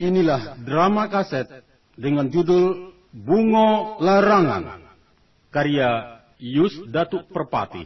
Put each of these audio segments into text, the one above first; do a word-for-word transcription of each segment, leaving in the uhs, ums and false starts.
Inilah drama kaset dengan judul Bungo Larangan, karya Yus Datuk Perpati.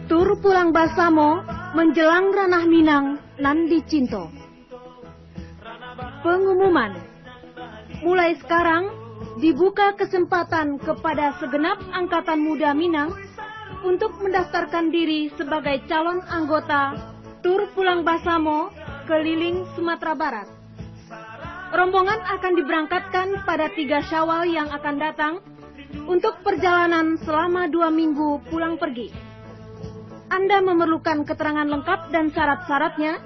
Tur pulang basamo manjelang ranah Minang nan dicinto. Pengumuman. Mulai sekarang, dibuka kesempatan kepada segenap angkatan muda Minang untuk mendaftarkan diri sebagai calon anggota tur pulang basamo keliling Sumatera Barat. Rombongan akan diberangkatkan pada tiga Syawal yang akan datang untuk perjalanan selama dua minggu pulang pergi. Anda memerlukan keterangan lengkap dan syarat-syaratnya?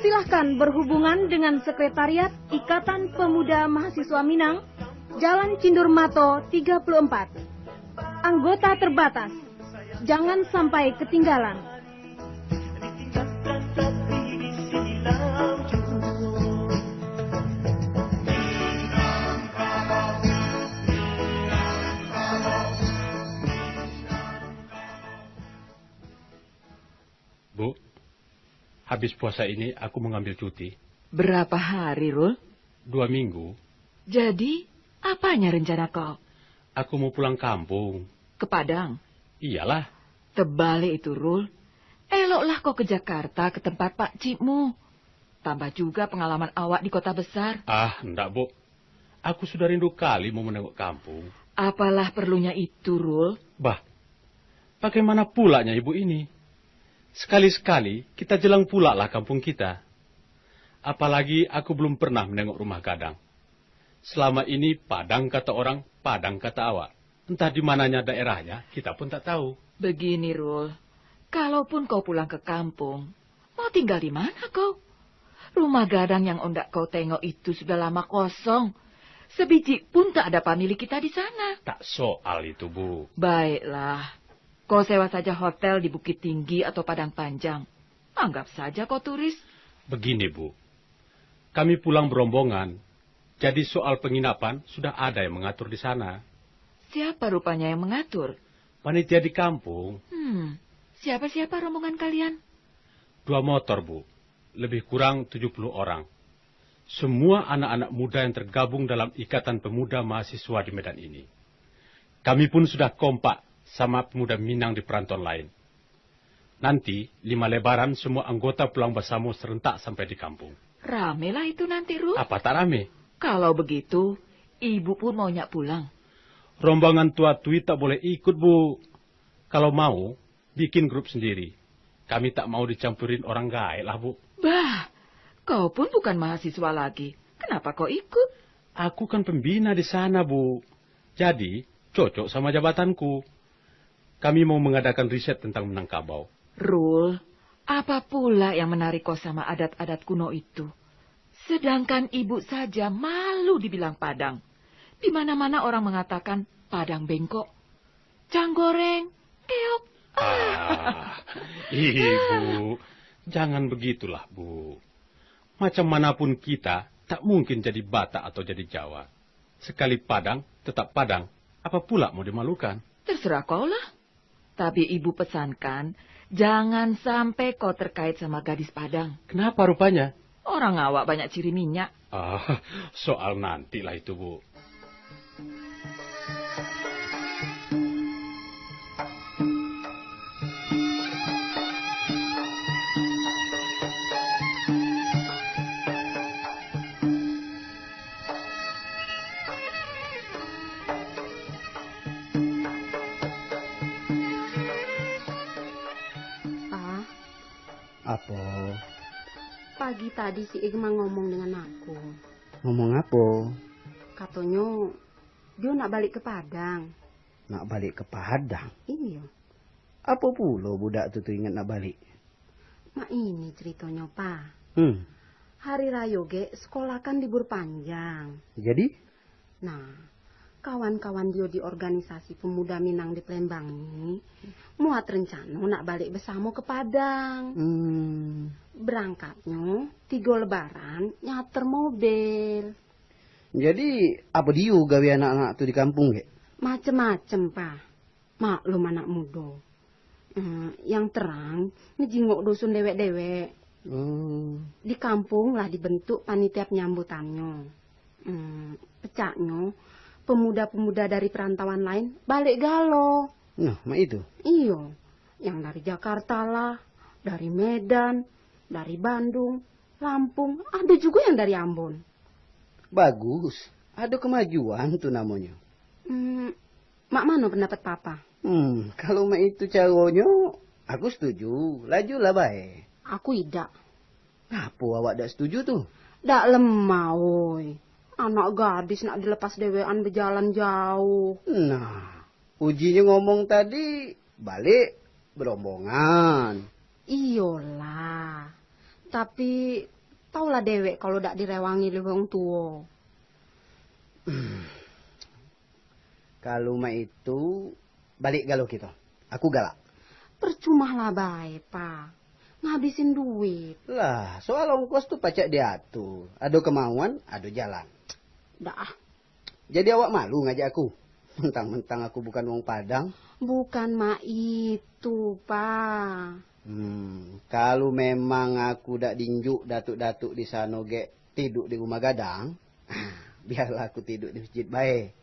Silahkan berhubungan dengan Sekretariat Ikatan Pemuda Mahasiswa Minang, Jalan Cindur Mato tiga puluh empat. Anggota terbatas, jangan sampai ketinggalan. Bu, habis puasa ini aku mau ngambil cuti. Berapa hari, Rul? Dua minggu. Jadi, apanya rencana kau? Aku mau pulang kampung. Ke Padang? Iyalah. Terbalik itu, Rul. Eloklah kau ke Jakarta, ke tempat pakcikmu. Tambah juga pengalaman awak di kota besar. Ah, ndak, Bu. Aku sudah rindu kali mau menengok kampung. Apalah perlunya itu, Rul? Bah, bagaimana pulanya ibu ini? Sekali-sekali kita jelang pulalah kampung kita. Apalagi aku belum pernah menengok rumah gadang. Selama ini Padang kata orang, Padang kata awak. Entah di mananya daerahnya, kita pun tak tahu. Begini, Rul. Kalaupun kau pulang ke kampung, mau tinggal di mana kau? Rumah gadang yang ondak kau tengok itu sudah lama kosong. Sebiji pun tak ada pamilik kita di sana. Tak soal itu, Bu. Baiklah. Kau sewa saja hotel di Bukittinggi atau Padang Panjang. Anggap saja kau turis. Begini, Bu. Kami pulang berombongan, jadi soal penginapan sudah ada yang mengatur di sana. Siapa rupanya yang mengatur? Panitia di kampung. Hmm, siapa-siapa rombongan kalian? Dua motor, Bu. Lebih kurang tujuh puluh orang. Semua anak-anak muda yang tergabung dalam Ikatan Pemuda Mahasiswa di Medan ini. Kami pun sudah kompak sama pemuda Minang di perantauan lain. Nanti, lima Lebaran, semua anggota pulang basamo serentak sampai di kampung. Ramelah itu nanti, Rul. Apa tak rame? Kalau begitu, ibu pun mau nyak pulang. Rombongan tua Tui tak boleh ikut, Bu. Kalau mau, bikin grup sendiri. Kami tak mau dicampurin orang gaek lah, Bu. Bah, kau pun bukan mahasiswa lagi. Kenapa kau ikut? Aku kan pembina di sana, Bu. Jadi, cocok sama jabatanku. Kami mau mengadakan riset tentang Minangkabau. Rul, apa pula yang menarik kau sama adat-adat kuno itu? Sedangkan ibu saja malu dibilang Padang. Di mana-mana orang mengatakan Padang bengkok. Canggoreng, keok. Ah, Ibu, jangan begitulah, Bu. Macam manapun kita, tak mungkin jadi Batak atau jadi Jawa. Sekali Padang, tetap Padang. Apa pula mau dimalukan? Terserah kau lah. Tapi ibu pesankan, jangan sampai kau terkait sama gadis Padang. Kenapa rupanya? Orang awak banyak ciri minyak. Ah, soal nantilah itu, Bu. Pa, Apo? Pagi tadi si Irma ngomong dengan aku. Ngomong apo? Katonyo, dio nak balik ke Padang. Nak balik ke Padang? Iyo. Apo pulo budak tu, tu ingat nak balik? Mak ini ceritonyo, Pa. Hmm. Hari rayo gek, sekolah kan libur panjang. Jadi? Nah, Kawan-kawan Dio di organisasi pemuda Minang di Palembang ni muat rencano nak balik basamo ka Padang. Hmm. Berangkatnyo tigo lebaran nyater mobil. Jadi, apo Dio gawe anak-anak tu di kampuang, Gek? Macem-macem, Pa. Maklum anak mudo. Hmm, yang terang, ngejingok dusun dewek-dewek. Hmm. Di kampuang lah dibentuk panitia penyambutannyo. Hmm, pecaknyo, pemuda-pemuda dari perantauan lain balik galo. Nah, mak itu? Iyo, yang dari Jakarta lah, dari Medan, dari Bandung, Lampung, ado jugo yang dari Ambon. Bagus, ado kemajuan tu namonyo. Hmm, mak mano pendapat Papa? Hmm, kalau mak itu caronyo, aku setuju. Lajulah bae. Aku idak. Ngapo awak dak setuju tu? Dak lemah, oi. Anak gadis nak dilepas dewekan bejalan jauh. Nah, ujinyo ngomong tadi, balik berombongan. Iyolah. Tapi, taulah dewek kalau dak direwangi dek wong tuo. Kalau mak itu, balik galo kito. Aku galak. Percumalah bae, Pa. Ngabisin duit. Lah, soal ongkos tu pacak diatur. Ado kemauan, ado jalan. Dak ah. Jadi awak malu ngajak aku? Mentang-mentang aku bukan wong Padang. Bukan mak itu, Pa. Hmm, kalau memang aku dak diinjuk datuk-datuk di sano, Gek, tiduk di rumah gadang, biarlah aku tiduk di masjid bae.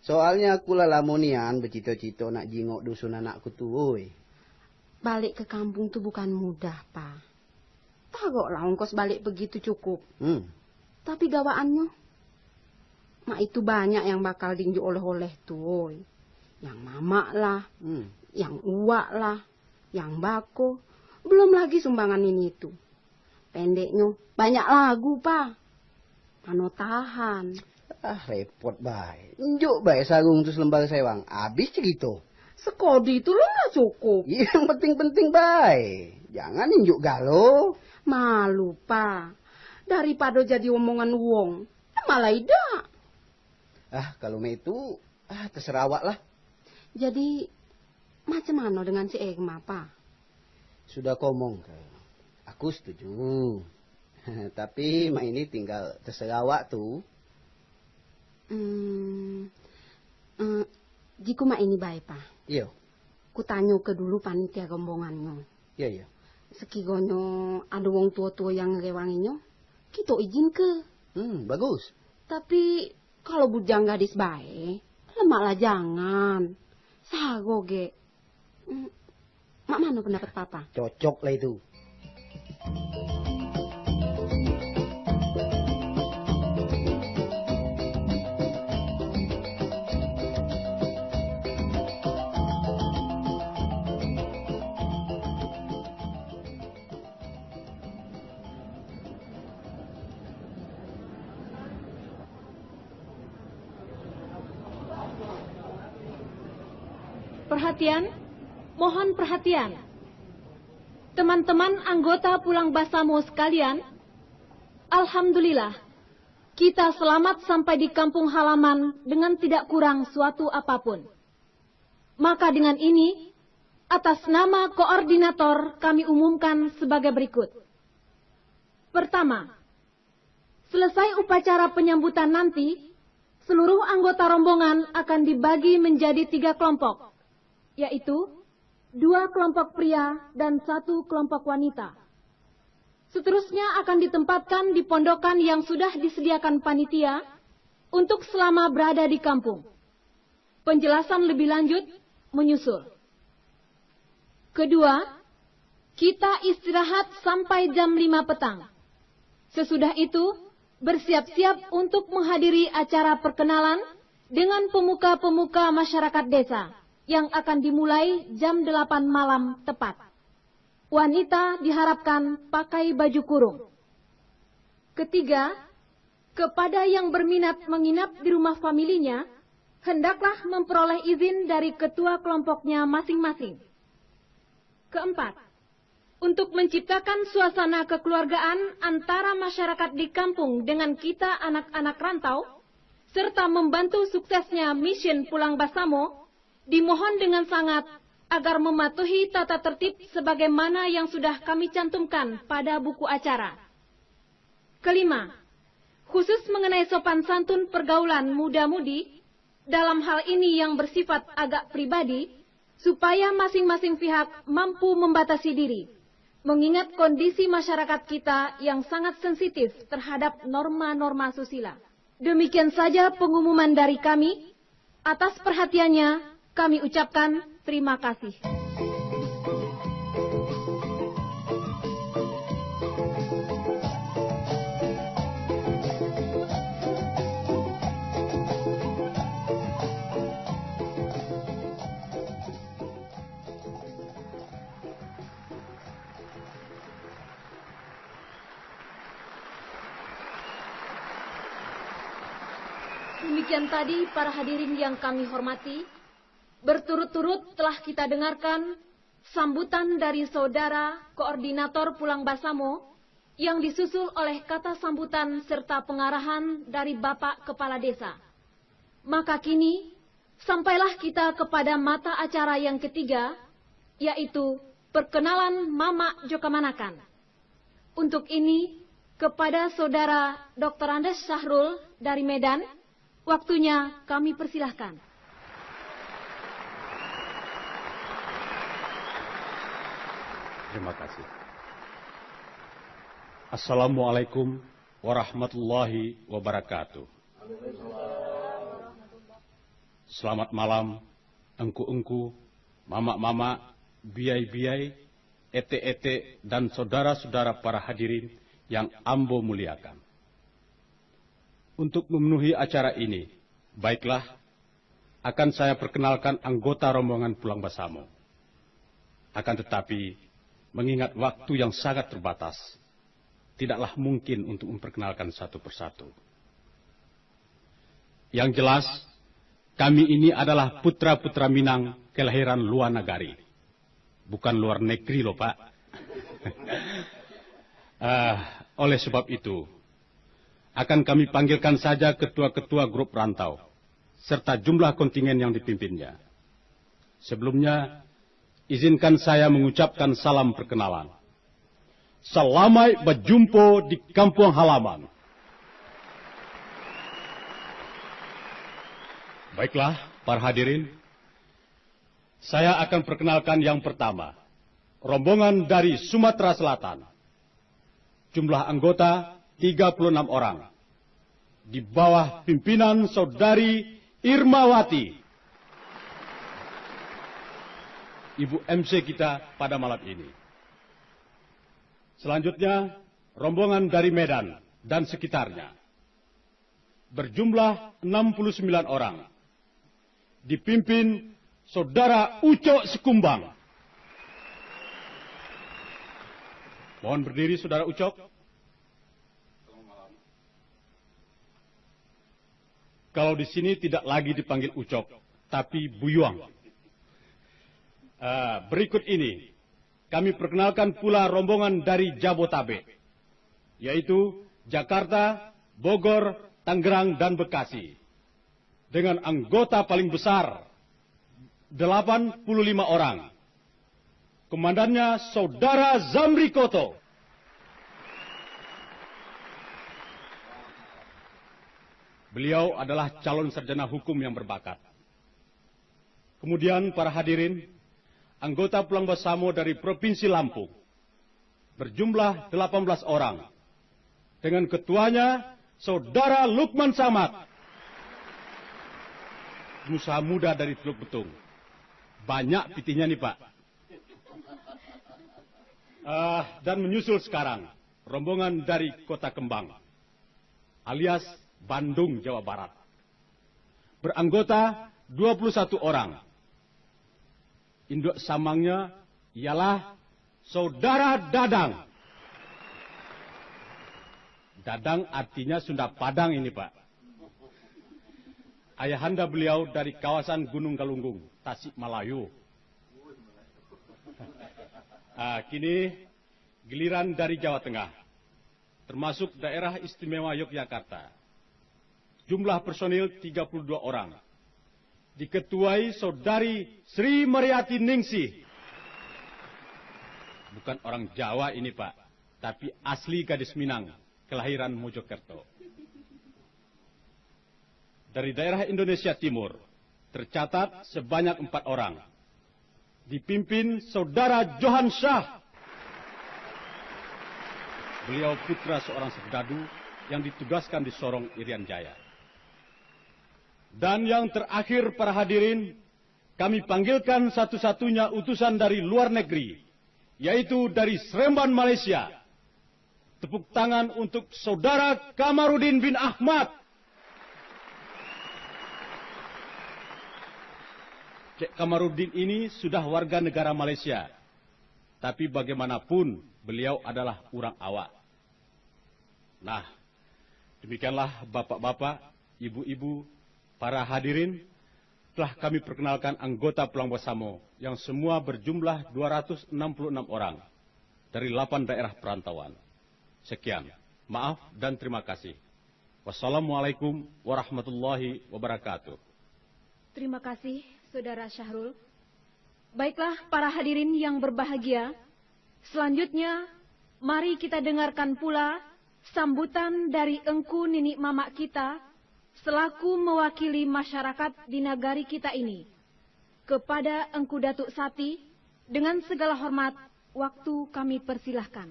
Soalnyo aku lah lamo nian bacito-cito nak jingok dusun anakku tu, oi. Balik ka kampuang tu bukan mudah, Pa. Taroklah ongkos balik pegi tu cukup. Hmm. Tapi gawaannyo, mak itu banyak yang bakal diinjuk oleh-oleh tu, oi. Yang mamak lah, hmm, yang uwak lah, yang bako, belum lagi sumbangan ini itu. Pendeknyo, banyak lagu, Pa. Mano tahan. Ah, repot bae. Injuk bae sarung tu salembar sewang. Abih carito. Sekodi tu lo lah cukup. Yang penting-penting bae. Jangan injuk galo. Malu, Pa. Daripado jadi omongan wong, malah idak. Ah, kalau mak itu, ah, terserah awak lah. Jadi, macam mano dengan si Egma, Pa? Sudah komong ka. Aku setuju. Tapi mak ini tinggal terserah awak tu. Hmm, eh, jiko mak ini bae, Pa. Iyo. Kutanyo ka dulu panitia rombongannyo. Iyo, iyo. Sekironyo ado wong tuo-tuo yang ngerewanginyo, kito ijin ka. Hmm, bagus. Tapi, kalau bujang gadis bae, lemak lah jangan. Saro, Gek. Hmm, mak mano pendapat Papa? Cocok lah itu. Perhatian, mohon perhatian. Teman-teman anggota Pulang Basamo sekalian, alhamdulillah, kita selamat sampai di kampung halaman dengan tidak kurang suatu apapun. Maka dengan ini, atas nama koordinator kami umumkan sebagai berikut. Pertama, selesai upacara penyambutan nanti, seluruh anggota rombongan akan dibagi menjadi tiga kelompok, yaitu dua kelompok pria dan satu kelompok wanita. Seterusnya akan ditempatkan di pondokan yang sudah disediakan panitia untuk selama berada di kampung. Penjelasan lebih lanjut menyusul. Kedua, kita istirahat sampai jam lima petang. Sesudah itu, bersiap-siap untuk menghadiri acara perkenalan dengan pemuka-pemuka masyarakat desa yang akan dimulai jam delapan malam tepat. Wanita diharapkan pakai baju kurung. Ketiga, kepada yang berminat menginap di rumah familinya, hendaklah memperoleh izin dari ketua kelompoknya masing-masing. Keempat, untuk menciptakan suasana kekeluargaan antara masyarakat di kampung dengan kita anak-anak rantau, serta membantu suksesnya misi Pulang Basamo, dimohon dengan sangat agar mematuhi tata tertib sebagaimana yang sudah kami cantumkan pada buku acara. Kelima, khusus mengenai sopan santun pergaulan muda-mudi, dalam hal ini yang bersifat agak pribadi, supaya masing-masing pihak mampu membatasi diri, mengingat kondisi masyarakat kita yang sangat sensitif terhadap norma-norma susila. Demikian saja pengumuman dari kami. Atas perhatiannya, kami ucapkan terima kasih. Demikian tadi, para hadirin yang kami hormati, berturut-turut telah kita dengarkan sambutan dari Saudara Koordinator Pulang Basamo yang disusul oleh kata sambutan serta pengarahan dari Bapak Kepala Desa. Maka kini, sampailah kita kepada mata acara yang ketiga, yaitu perkenalan mamak jo kamanakan. Untuk ini, kepada Saudara Doktor Andes Syahrul dari Medan, waktunya kami persilahkan. Terima kasih. Assalamualaikum warahmatullahi wabarakatuh. Selamat malam, engku-engku, mamak-mamak, biai-biai, etek-etek, dan saudara-saudara para hadirin yang ambo muliakan. Untuk memenuhi acara ini, baiklah, akan saya perkenalkan anggota rombongan Pulang Basamo. Akan tetapi, mengingat waktu yang sangat terbatas, tidaklah mungkin untuk memperkenalkan satu persatu. Yang jelas, kami ini adalah putra-putra Minang kelahiran luar nagari. Bukan luar negeri loh, Pak. Ah, oleh sebab itu, akan kami panggilkan saja ketua-ketua grup rantau, serta jumlah kontingen yang dipimpinnya. Sebelumnya, izinkan saya mengucapkan salam perkenalan. Salamaik bajumpo di kampuang halaman. Baiklah, para hadirin, saya akan perkenalkan yang pertama, rombongan dari Sumatera Selatan. Jumlah anggota tiga puluh enam orang. Di bawah pimpinan Saudari Irmawati. Ibu M C kita pada malam ini. Selanjutnya, rombongan dari Medan dan sekitarnya. Berjumlah enam puluh sembilan orang. Dipimpin Saudara Ucok Sekumbang. Mohon berdiri, Saudara Ucok. Kalau di sini tidak lagi dipanggil Ucok, tapi Buyuang. Ah, berikut ini, kami perkenalkan pula rombongan dari Jabotabek, yaitu Jakarta, Bogor, Tangerang, dan Bekasi. Dengan anggota paling besar, delapan puluh lima orang. Komandannya Saudara Zamri Koto. Beliau adalah calon sarjana hukum yang berbakat. Kemudian, para hadirin, anggota Pulang Basamo dari Provinsi Lampung, berjumlah delapan belas orang, dengan ketuanya Saudara Lukman Samad, pengusaha muda dari Teluk Betung. Banyak pitihnya nih, Pak. Ah, dan menyusul sekarang, rombongan dari Kota Kembang, alias Bandung, Jawa Barat. Beranggota dua puluh satu orang. Induk samangnya ialah Saudara Dadang. Dadang artinya Sunda Padang ini, Pak. Ayahanda beliau dari kawasan Gunung Galunggung, Tasikmalaya. Ah, kini giliran dari Jawa Tengah, termasuk Daerah Istimewa Yogyakarta. jumlah personil tiga puluh dua orang, diketuai Saudari Sri Mariati Ningsih. Bukan orang Jawa ini, Pak, tapi asli gadis Minang, kelahiran Mojokerto. Dari daerah Indonesia Timur, tercatat sebanyak empat orang, dipimpin Saudara Johan Syah. Beliau putra seorang serdadu yang ditugaskan di Sorong, Irian Jaya. Dan yang terakhir, para hadirin, kami panggilkan satu-satunya utusan dari luar negeri, yaitu dari Seremban, Malaysia. Tepuk tangan untuk Saudara Kamarudin bin Ahmad. Cek Kamarudin ini sudah warga negara Malaysia, tapi bagaimanapun beliau adalah urang awak. Nah, demikianlah bapak-bapak, ibu-ibu, para hadirin, telah kami perkenalkan anggota Pulang Basamo yang semua berjumlah dua ratus enam puluh enam orang dari lapan daerah perantauan. Sekian. Maaf dan terima kasih. Wassalamualaikum warahmatullahi wabarakatuh. Terima kasih, Saudara Syahrul. Baiklah, para hadirin yang berbahagia, selanjutnya, mari kita dengarkan pula sambutan dari Engku Niniak Mamak kita, selaku mewakili masyarakat di nagari kita ini. Kepada Engku Datuk Sati, dengan segala hormat, waktu kami persilahkan.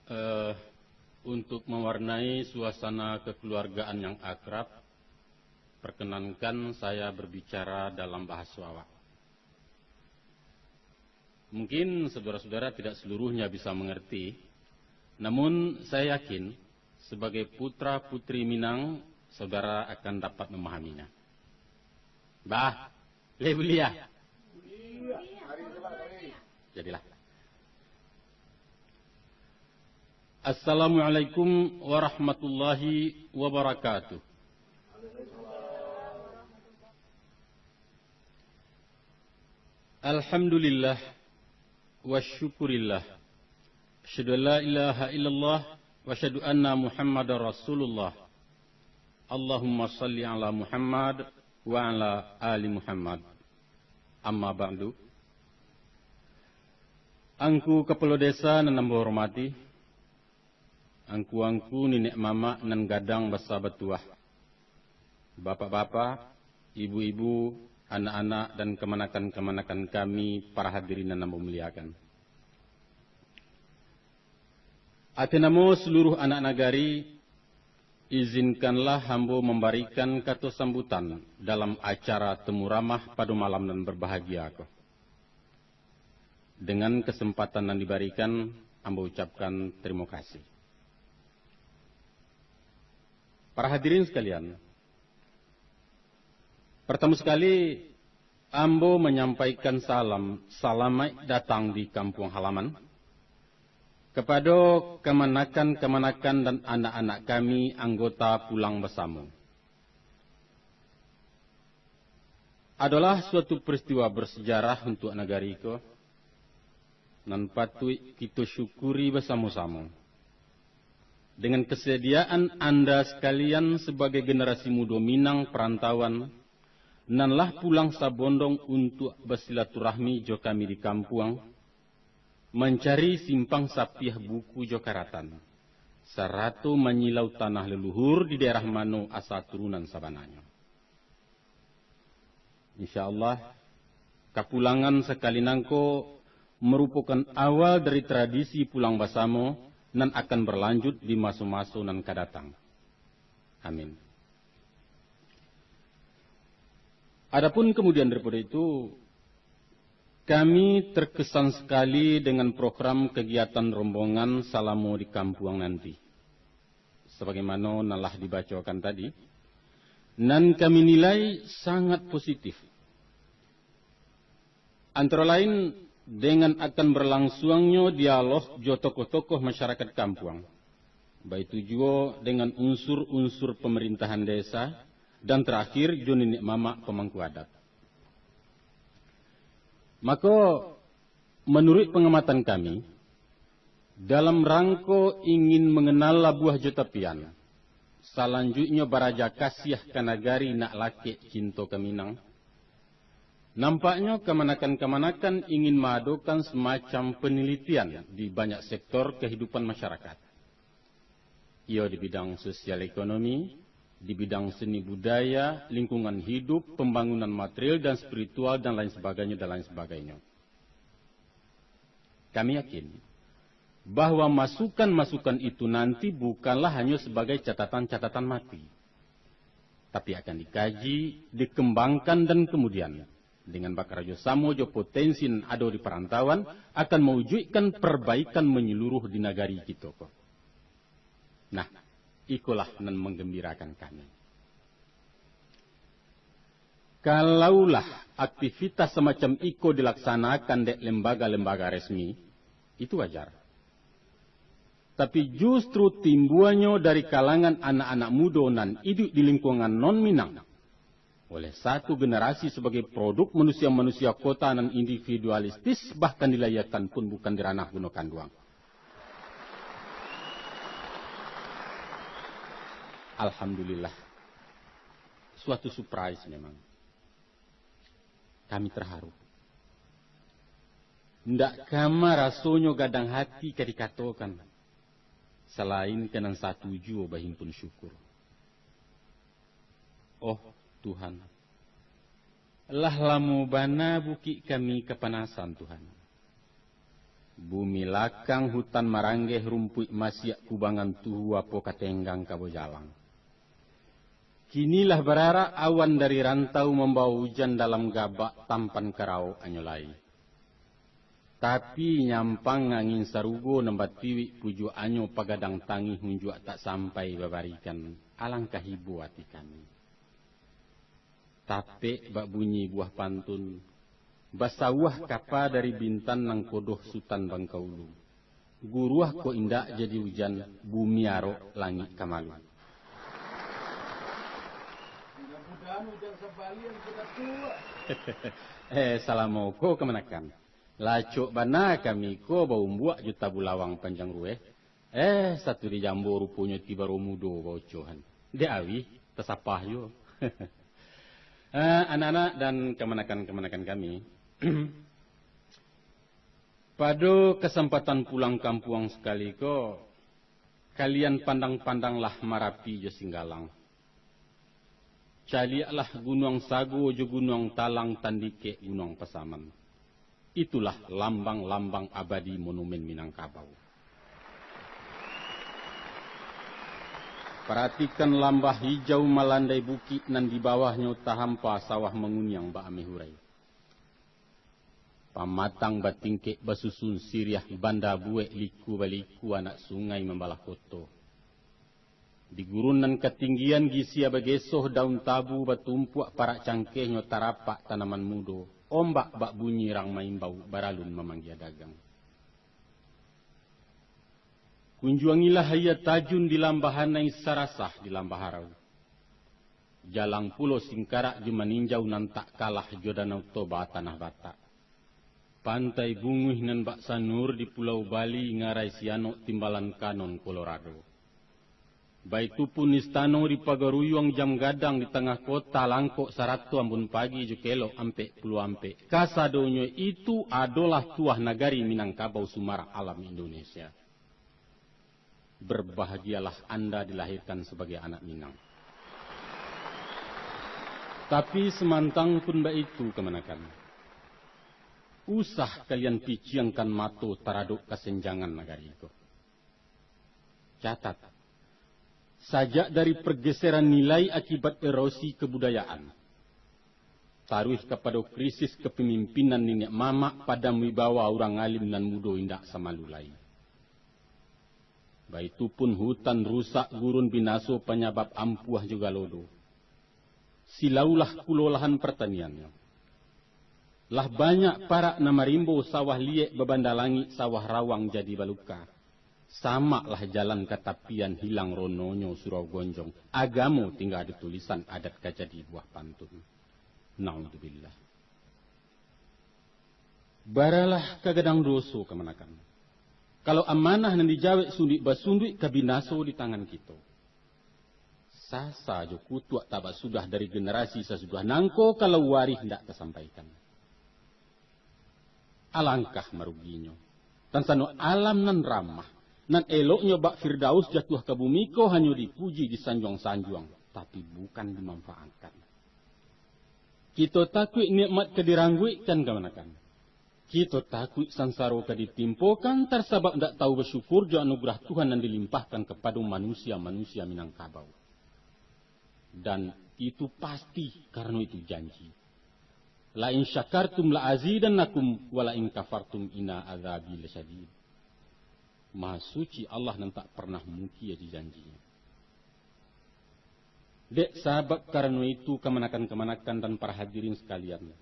Eh, untuk mewarnai suasana kekeluargaan yang akrab, perkenankan saya berbicara dalam bahasa awak. Mungkin saudara-saudara tidak seluruhnya bisa mengerti, namun saya yakin sebagai putra-putri Minang, saudara akan dapat memahaminya. Bah, boleh, boleh ya? Jadilah. Assalamualaikum warahmatullahi wabarakatuh. Alhamdulillah, wa syukurillah. Asyhadu an la ilaha illallah, wa asyhadu anna Muhammadar Rasulullah. Allahumma shalli ala Muhammad, wa ala ali Muhammad. Amma ba'du. Angku Kapalo Desa nan ambo hormati, angku-angku niniak mamak nan gadang basa batuah, bapak-bapak, ibu-ibu, anak-anak, dan kamanakan-kamanakan kami, para hadirin nan ambo muliakan. Ateh namo saluruh anak nagari, izinkanlah ambo mambarikan kato sambutan dalam acara temu ramah pado malam nan barbahagia ko. Dengan kesempatan nan dibarikan, ambo ucapkan tarimo kasih. Para hadirin sakalian, partamo sakali, ambo manyampaikan salam salamaik datang di kampuang halaman, kapado kamanakan-kamanakan dan anak-anak kami anggota Pulang Basamo. Adolah suatu peristiwa bersejarah untuak nagari ko, nan patuik kito syukuri basamo-samo. Dengan kesediaan Anda sakalian sabagai generasi mudo Minang parantauan, nan lah pulang sabondong untuak basilaturahmi jo kami di kampuang, mancari simpang sapiah buku jo karatan, sarato manyilau tanah leluhur di daerah mano asa turunan sabananyo. Insya Allah, kapulangan sakali nangko marupokan awal dari tradisi pulang basamo nan akan barlanjut di maso-maso nan ka datang. Amin. Adapun kamudian daripado itu, kami terkesan sakali dengan program kagiatan rombongan salamo di kampuang nanti. Sabagaimano nan lah dibacokan tadi, nan kami nilai sangat positif. Antara lain, dengan akan barlangsuangnyo dialog jo tokoh-tokoh masyarakat kampuang, baitu juo dengan unsur-unsur pamarintahan desa, dan tarakhir jo niniak mamak pamangku adat. Mako, manuruik pangamatan kami, dalam rangko ingin manganal labuah jo tapian, salanjuiknyo baraja kasiah ka nagari nak lakek cinto ka Minang, nampaknyo kamanakan-kamanakan ingin maadokan samacam panilitian di banyak sektor kahidupan masyarakat. Iyo di bidang sosial ekonomi, di bidang seni budaya, lingkungan hidup, pambangunan material dan spiritual, dan lain sabagainyo, dan lain sabagainyo. Kami yakin bahwa masukan-masukan itu nanti bukanlah hanyo sabagai catatan-catatan mati, tapi akan dikaji, dikembangkan, dan kemudian dengan bakarajo samo jo potensi nan ado di parantauan, akan mawujuikkan perbaikan manyaluruh di nagari kito ko. Nah, ikolah nan manggambirakan kami. Kalaulah aktivitas samacam iko dilaksanakan dek lembaga-lembaga resmi, itu wajar. Tapi justru timbuanyo dari kalangan anak-anak mudo nan iduik di lingkungan non-Minang, oleh satu generasi sabagai produk manusia-manusia kota nan individualistis, bahkan dilahiakan pun bukan di ranah guno kanduang. Alhamdulillah. Suatu surprise memang. Kami terharu. Ndak kama rasonyo gadang hati ka dikatokan, salain ka nan satu juo bahimpun syukur. Oh, Tuhan, lah lamo bana bukik kami kapanasan, Tuhan. Bumi lakang, hutan maranggeh, rumpuik masiak, kubangan tuhu, apo ka tenggang ka bajalang. Kini lah bararak awan dari rantau, mambawa ujan dalam gabak, tampan ka raok anyo lai. Tapi, nyampang angin sarugo nan batiwik pujuakannyo, pagadang tangih unjuak tak sampai babarikan, alangkah ibo ati kami. Tapek bak bunyi buah pantun, basawah kapa dari bintang nan kodoh Sutan Bangkaulu. Guruah kok indak jadi ujan, bumi arok langik ka malu. Mudah-mudahan ujan sabalian kita tuak. Eh, salamo ko kamanakan. Lacok bana kami ko baumbuak jo tabulawang panjang rueh. Eh, satu di jambo ruponyo ti baro mudo baocohan. Dek awih, tasapah juo. Eh, anak-anak dan kamanakan-kamanakan kami, pado kasampatan pulang kampuang sakali ko, kalian pandang-pandanglah Marapi jo Singgalang. Caliaklah Gunuang Sago jo Gunuang Talang, tandikek Gunuang Pasaman. Itulah lambang-lambang abadi monumen Minangkabau. Paratikan lambah hijau malandai bukik nan di bawahnyo tahampa sawah manguniang ba-ameh urai. Pamatang batingkek basusun siriah, banda buek liku-baliku anak sungai mambalah koto. Di gurun nan katinggian gisia bagesoh daun tabu batumpuak, parak cangkehnyo tarapak tanaman mudo, ombak bak bunyi rang maimbau, baralun mamanggia dagang. Kunjuangilah aia tajun di Lambah Anai, sarasah di Lambah Arau. Jalang pulo Singkarak jo Maninjau nan tak kalah jo Danau Toba tanah Batak. Pantai Bunguih nan bak sanur di Pulau Bali, ngarai Sianok timbalan kanon Kolorado. Baitu pun istano di Pagaruyuang Jam Gadang di tangah kota, langkok sarato ambun pagi jo kelok ampek puluah ampek. Kasadonyo itu adolah tuah nagari Minangkabau, sumarak alam Indonesia. Berbahagialah Anda dilahirkan sabagai anak Minang. Tapi samantang pun baitu kamanakan, usah kalian piciangkan mato taradok kasenjangan nagari ko. Catat, sajak dari pergeseran nilai akibat erosi kebudayaan, taruih kapado krisis kepemimpinan niniak mamak, padam wibawa urang alim nan mudo indak samalu lai. Baitu pun hutan rusak, gurun binaso panyabab ampuah jo galodo. Silaulah pulo lahan partaniannyo. Lah banyak parak nan marimbo, sawah liek babanda langik, sawah rawang jadi baluka. Samaklah jalan ka tapian, hilang rononyo surau gonjong. Agamo tingga di tulisan, adat ka jadi buah pantun. Naudzubillah. Baralah ka gadang doso kamanakan. Kalau amanah nan dijawek sunduik-basunduik ka binaso di tangan kito. Sasa jo kutuak tak basudah dari generasi sasudah nangko kalau warih ndak tasampaikan. Alangkah maruginyo. Tan sano alam nan ramah, nan eloknyo bak Firdaus jatuah ka bumi ko hanyo dipuji disanjuang-sanjuang, tapi bukan dimanfaatkan. Kito takuik nikmat ka dirangguikkan kamanakan. Kito takuik sansaro ka ditimpokan, tarsabab ndak tahu basyukur jo anugerah Tuhan nan dilimpahkan kapado manusia-manusia Minangkabau. Dan itu pasti, karano itu janji. "La in syakartum la azidannakum, wa la in kafartum inna adzabi lasyadid." Maha Suci Allah nan tak pernah mungkia jo janji-Nyo. Dek sabab karano itu, kamanakan-kamanakan dan para hadirin sakalian,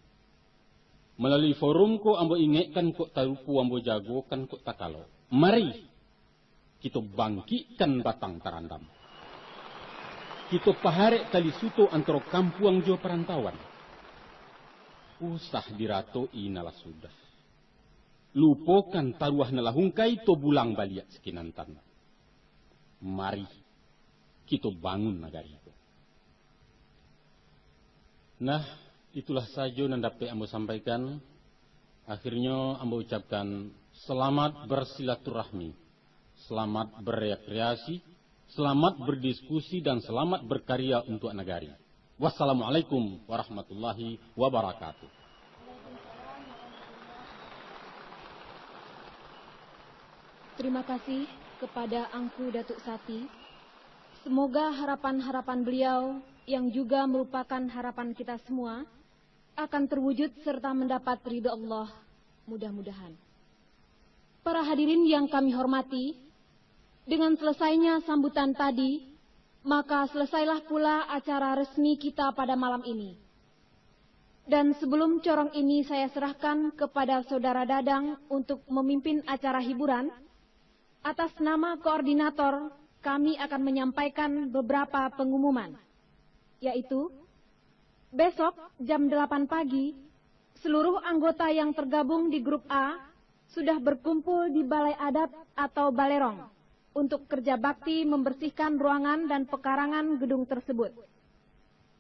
malalui forum ko ambo ingekkan kok tarupo, ambo jagokan kok takalo. Mari, kito bangkikkan batang tarandam. Kito paharek tali suto antaro kampuang jo parantauan. Usah diratoi nan lah sudah. Lupokan taruah nan lah ungkai, to bulang baliak sakinantan. Mari, kito bangun nagari ko. Nah, itulah sajo nan dapek ambo sampaikan. Akhirnyo ambo ucapkan, selamat bersilaturahmi, selamat berekreasi, selamat berdiskusi, dan selamat berkarya untuk nagari. Wassalamualaikum warahmatullahi wabarakatuh. Terima kasih kepada Angku Datuk Sati. Semoga harapan-harapan beliau, yang juga merupakan harapan kita semua, akan terwujud serta mendapat ridho Allah, mudah-mudahan. Para hadirin yang kami hormati, dengan selesainya sambutan tadi, maka selesailah pula acara resmi kita pada malam ini. Dan sebelum corong ini saya serahkan kepada Saudara Dadang untuk memimpin acara hiburan, atas nama koordinator, kami akan menyampaikan beberapa pengumuman, yaitu, besok jam delapan pagi, seluruh anggota yang tergabung di grup A sudah berkumpul di Balai Adat atau Balerong untuk kerja bakti membersihkan ruangan dan pekarangan gedung tersebut.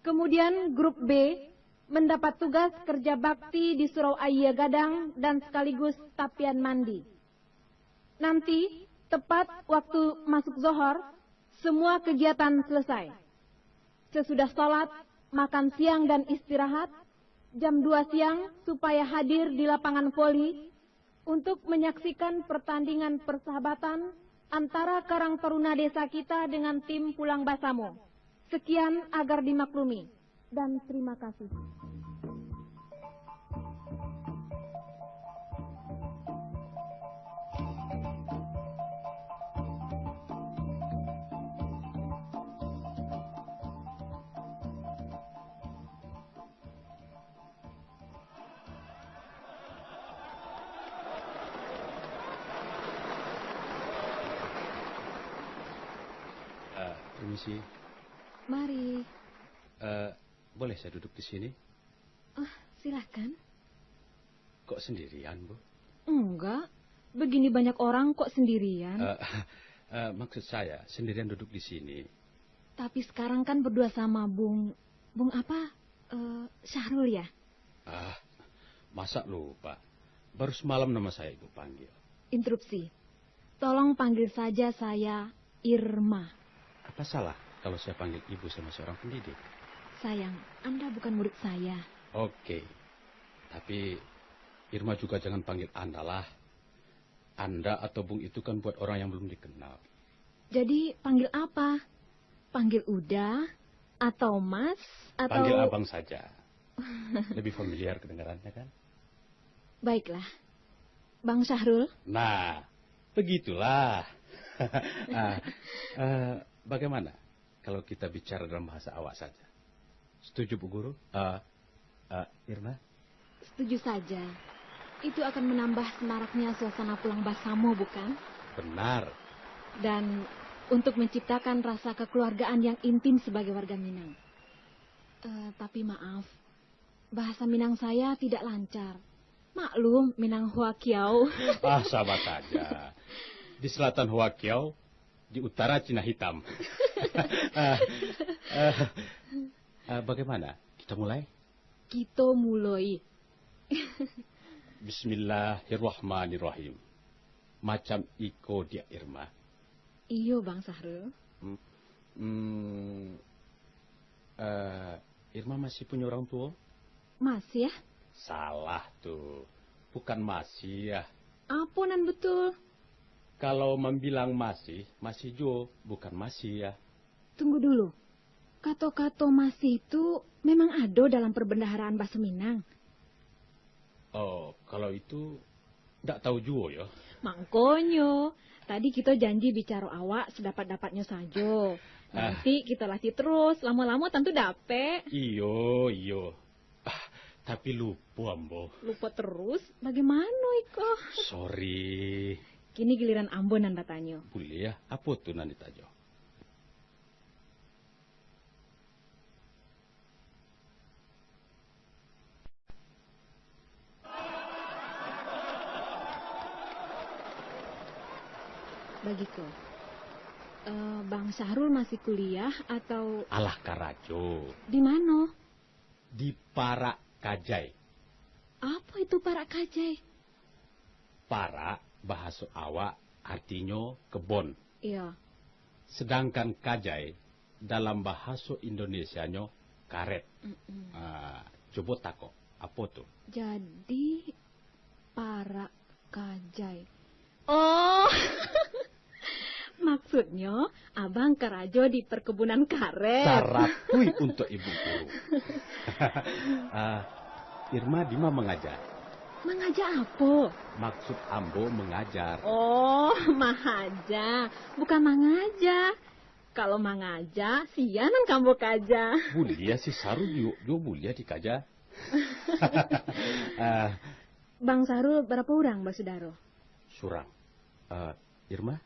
Kemudian grup B mendapat tugas kerja bakti di surau aia gadang dan sekaligus tapian mandi. Nanti, tepat waktu masuk zohor, semua kegiatan selesai. Sesudah salat, makan siang dan istirahat, jam dua siang supaya hadir di lapangan voli untuk menyaksikan pertandingan persahabatan antara Karang Taruna desa kita dengan tim Pulang Basamo. Sekian agar dimaklumi, dan terima kasih. Ah, permisi. Mari. Eh, boleh saya duduk di sini? Ah, silakan. Kok sendirian, Bu? Enggak. Begini banyak orang kok sendirian? Eh, eh, maksud saya, sendirian duduk di sini. Tapi sekarang kan berdua sama Bung, Bung apa? Eh, Syahrul ya? Ah, masa lupa? Baru semalam nama saya Ibu panggil. Interupsi. Tolong panggil saja saya Irma. Apa salah kalau saya panggil Ibu sama seorang pendidik? Sayang, Anda bukan murid saya. Oke. Tapi Irma juga jangan panggil Anda lah. Anda atau Bung itu kan buat orang yang belum dikenal. Jadi panggil apa? Panggil Uda atau Mas atau Panggil Abang saja. Lebih familiar kedengarannya kan? Baiklah. Bang Syahrul? Nah, begitulah. Ah, eh, bagaimana kalau kita bicara dalam bahasa awak saja? Setuju, Bu Guru? Eh, eh, Irma? Setuju saja. Itu akan menambah semaraknya suasana Pulang Basamo, bukan? Benar. Dan untuk menciptakan rasa kekeluargaan yang intim sebagai warga Minang. Eh, tapi maaf, bahasa Minang saya tidak lancar. Maklum, Minang Huakiau. Ah, sama saja. Di selatan Huakiau, di utara Cina Hitam. Ah, ah, ah, bagaimana? Kita mulai? Kito muloi. Bismillahirrahmanirrahim. Macam iko, Diak Irma. Iyo, Bang Sahrul. Hmm, hmm, eh, Irma masih punya orang tua? Masih, ah. Salah tu. Bukan masih, ah. Apo nan betul? Kalau mambilang masih, masih juo, bukan masih, ah. Tunggu dulu. Kato-kato masih tu memang ado dalam perbendaharaan baso Minang? Oh, kalau itu, ndak tahu juo, yo. Mangkonyo, tadi kito janji bicaro awak sadapat-dapatnyo sajo. Ah. Nanti kito latih terus, lamo-lamo tantu dapek. Iyo, iyo. Ah, tapi lupo ambo. Lupo terus? Bagaimana iko? Sorry. Kini giliran ambo nan batanyo. Buliah, apo tu nan ditanyo? Bagiko. Eh, Bang Syahrul masih kuliah atau? Alah karajo. Di mano? Di Parak Kajai. Apo itu Parak Kajai? Parak, bahaso awak, artinyo kebon. Iyo. Sedangkan kajai, dalam bahaso Indonesianyo, karet. Mm-mm. Ah, cubo takok, apo tu? Jadi, Parak Kajai. Oh, maksudnyo, Abang karajo di perkebunan karet. Taratuih untuak Ibu Guru. Ah, Irma dima mangaja? Mangaja apo? Maksud ambo mangajar. Oh, mahaja. Bukan mangaja. Kalau mangaja, sia nan ka ambo kaja. Buliah si Saru juo, juo buliah dikaja. Ah. Bang Sahrul, barapo urang basudaro? Surang. Eh, Irma?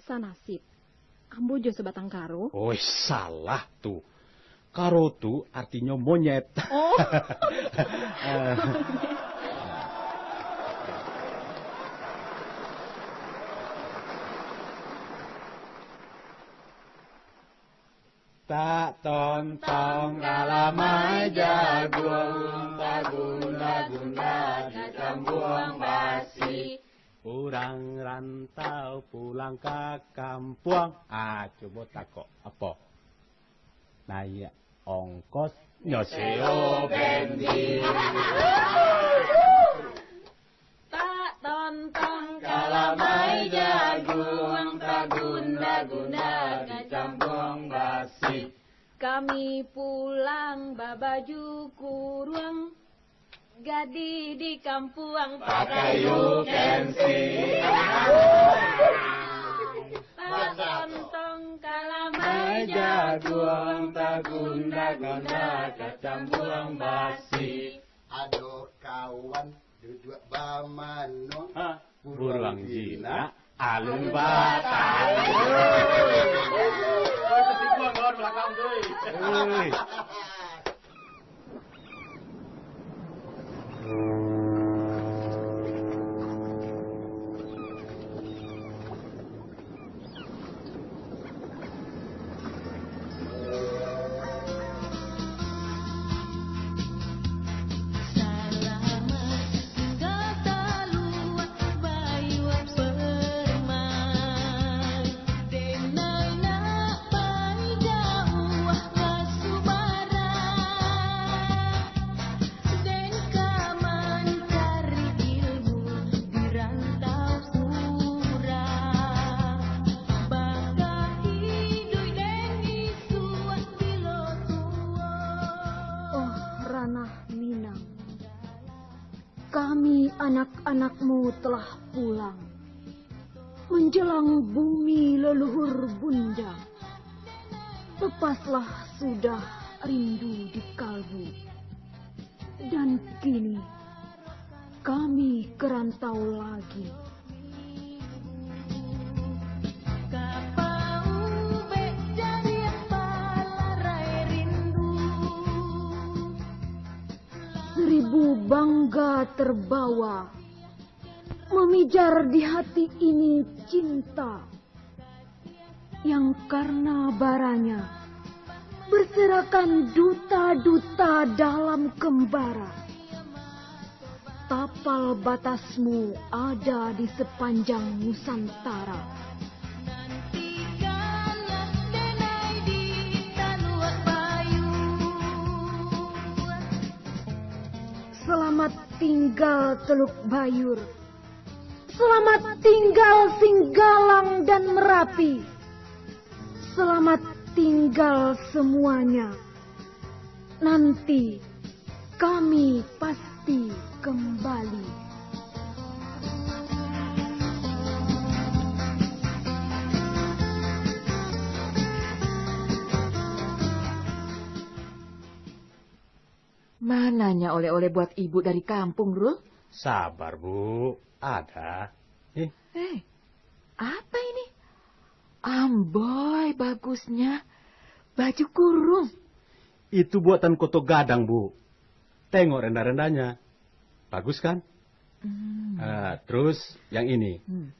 Sanasib. Ambo jo sabatang karo. Oi, salah tu. Karo tu artinyo monyet. Oh. Eh. Tak tontong kalamai jaguang, tagunda-gunda di kambuang basi. Urang rantau pulang ka kampuang. Ah, cubo takok, apo? Naiak ongkos nyo seo bensin. Tak tontong kalamai jaguang, tagunda-gunda di kampuang basi. Kami pulang babaju kuruang, gadih di kampuang pakai ukensi. Tak tontong kalamai jaguang, tagunda-gunda ka kampuang basi. Ado kawan duduak bamano. Ha, buruang jinak, alun batang. Oi, tatibuang kawan balakang tu, oi. Oi. Den ka mancari ilmu di rantau surang, bakahiduik den isuak bilo tuo. Oh, Ranah Minang, kami anak-anakmu telah pulang. Manjelang bumi leluhur bunda, lepaslah sudah rindu di kalbu. Dan kini, kami ke rantau lagi. Seribu bang Ga terbawa, memijar di hati ini cinta yang karena baranya berserakan duta-duta dalam kembara. Tapal batasmu ada di sepanjang Nusantara. Selamat tinggal Teluk Bayur. Selamat tinggal Singgalang dan Merapi. Selamat tinggal semuanya. Nanti kami pasti kembali. Mananya oleh-oleh buat ibu dari kampung, Rul? Sabar, Bu. Ada. Nih. Eh, apa ini? Amboi, bagusnya. Baju kurung. Itu buatan Koto Gadang, Bu. Tengok rendah-rendahnya. Bagus kan? Hmm. Uh, terus yang ini. Hmm.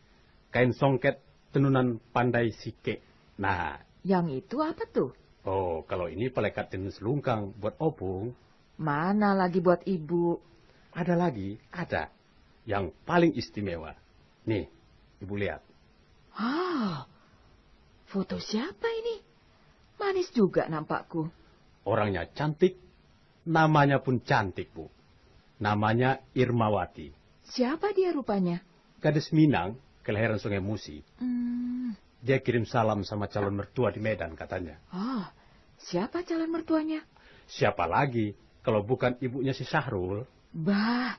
Kain songket tenunan pandai sikek. Nah. Yang itu apa tuh? Oh, kalau ini palekat tenun selungkang buat opung. Mana lagi buat ibu? Ada lagi, ada. Yang paling istimewa. Nih, ibu lihat. Ah, foto siapa ini? Manis juga nampakku. Orangnya cantik, namanya pun cantik, Bu. Namanya Irmawati. Siapa dia rupanya? Gadis Minang, kelahiran Sungai Musi. Hmm. Dia kirim salam sama calon mertua di Medan, katanya. Oh, siapa calon mertuanya? Siapa lagi, kalau bukan ibunya si Syahrul? Bah,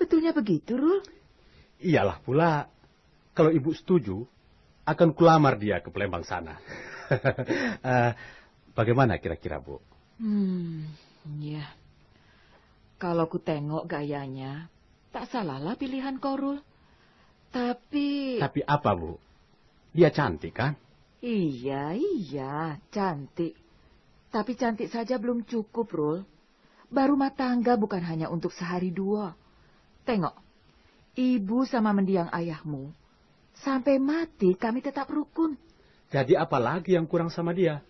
betulnya begitu, Rul? Iyalah pula. Kalau ibu setuju, akan kulamar dia ke Palembang sana. Eh, bagaimana kira-kira, Bu? Hmm, iya. Kalau ku tengok gayanya, tak salahlah pilihan ko, Rul. Tapi... Tapi apa, Bu? Dia cantik, kan? Iya, iya, cantik. Tapi cantik saja belum cukup, Rul. Barumah tangga bukan hanya untuk sehari dua. Tengok, ibu sama mendiang ayahmu, sampai mati kami tetap rukun. Jadi apa lagi yang kurang sama dia?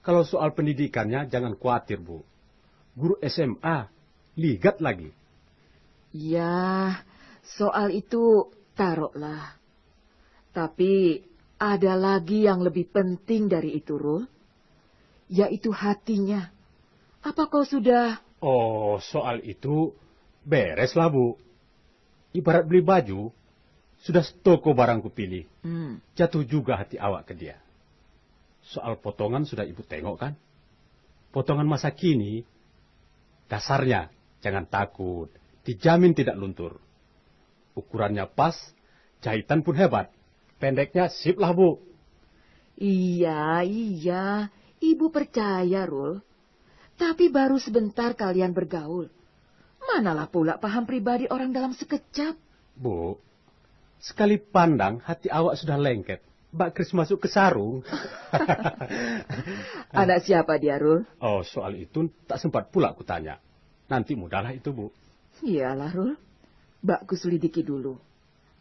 Kalau soal pendidikannya, jangan khawatir, Bu. Guru S M A, ligat lagi. Ya, soal itu taroklah. Tapi ada lagi yang lebih penting dari itu, Rul. Yaitu hatinya. Apa kau sudah... Oh, soal itu bereslah, Bu. Ibarat beli baju, sudah setoko barang kupilih, hmm. Jatuh juga hati awak ke dia. Soal potongan sudah ibu tengok kan? Potongan masa kini, dasarnya jangan takut, dijamin tidak luntur. Ukurannya pas, jahitan pun hebat. Pendeknya sip lah, Bu. Iya, iya. Ibu percaya, Rul. Tapi baru sebentar kalian bergaul. Manalah pula paham pribadi orang dalam sekejap. Bu, sekali pandang hati awak sudah lengket. Bak keris masuk ke sarung. Anak siapa dia, Rul? Oh, soal itu tak sempat pula kutanya. Nanti mudahlah itu, Bu. Iyalah, Rul. Bak kuselidiki dulu.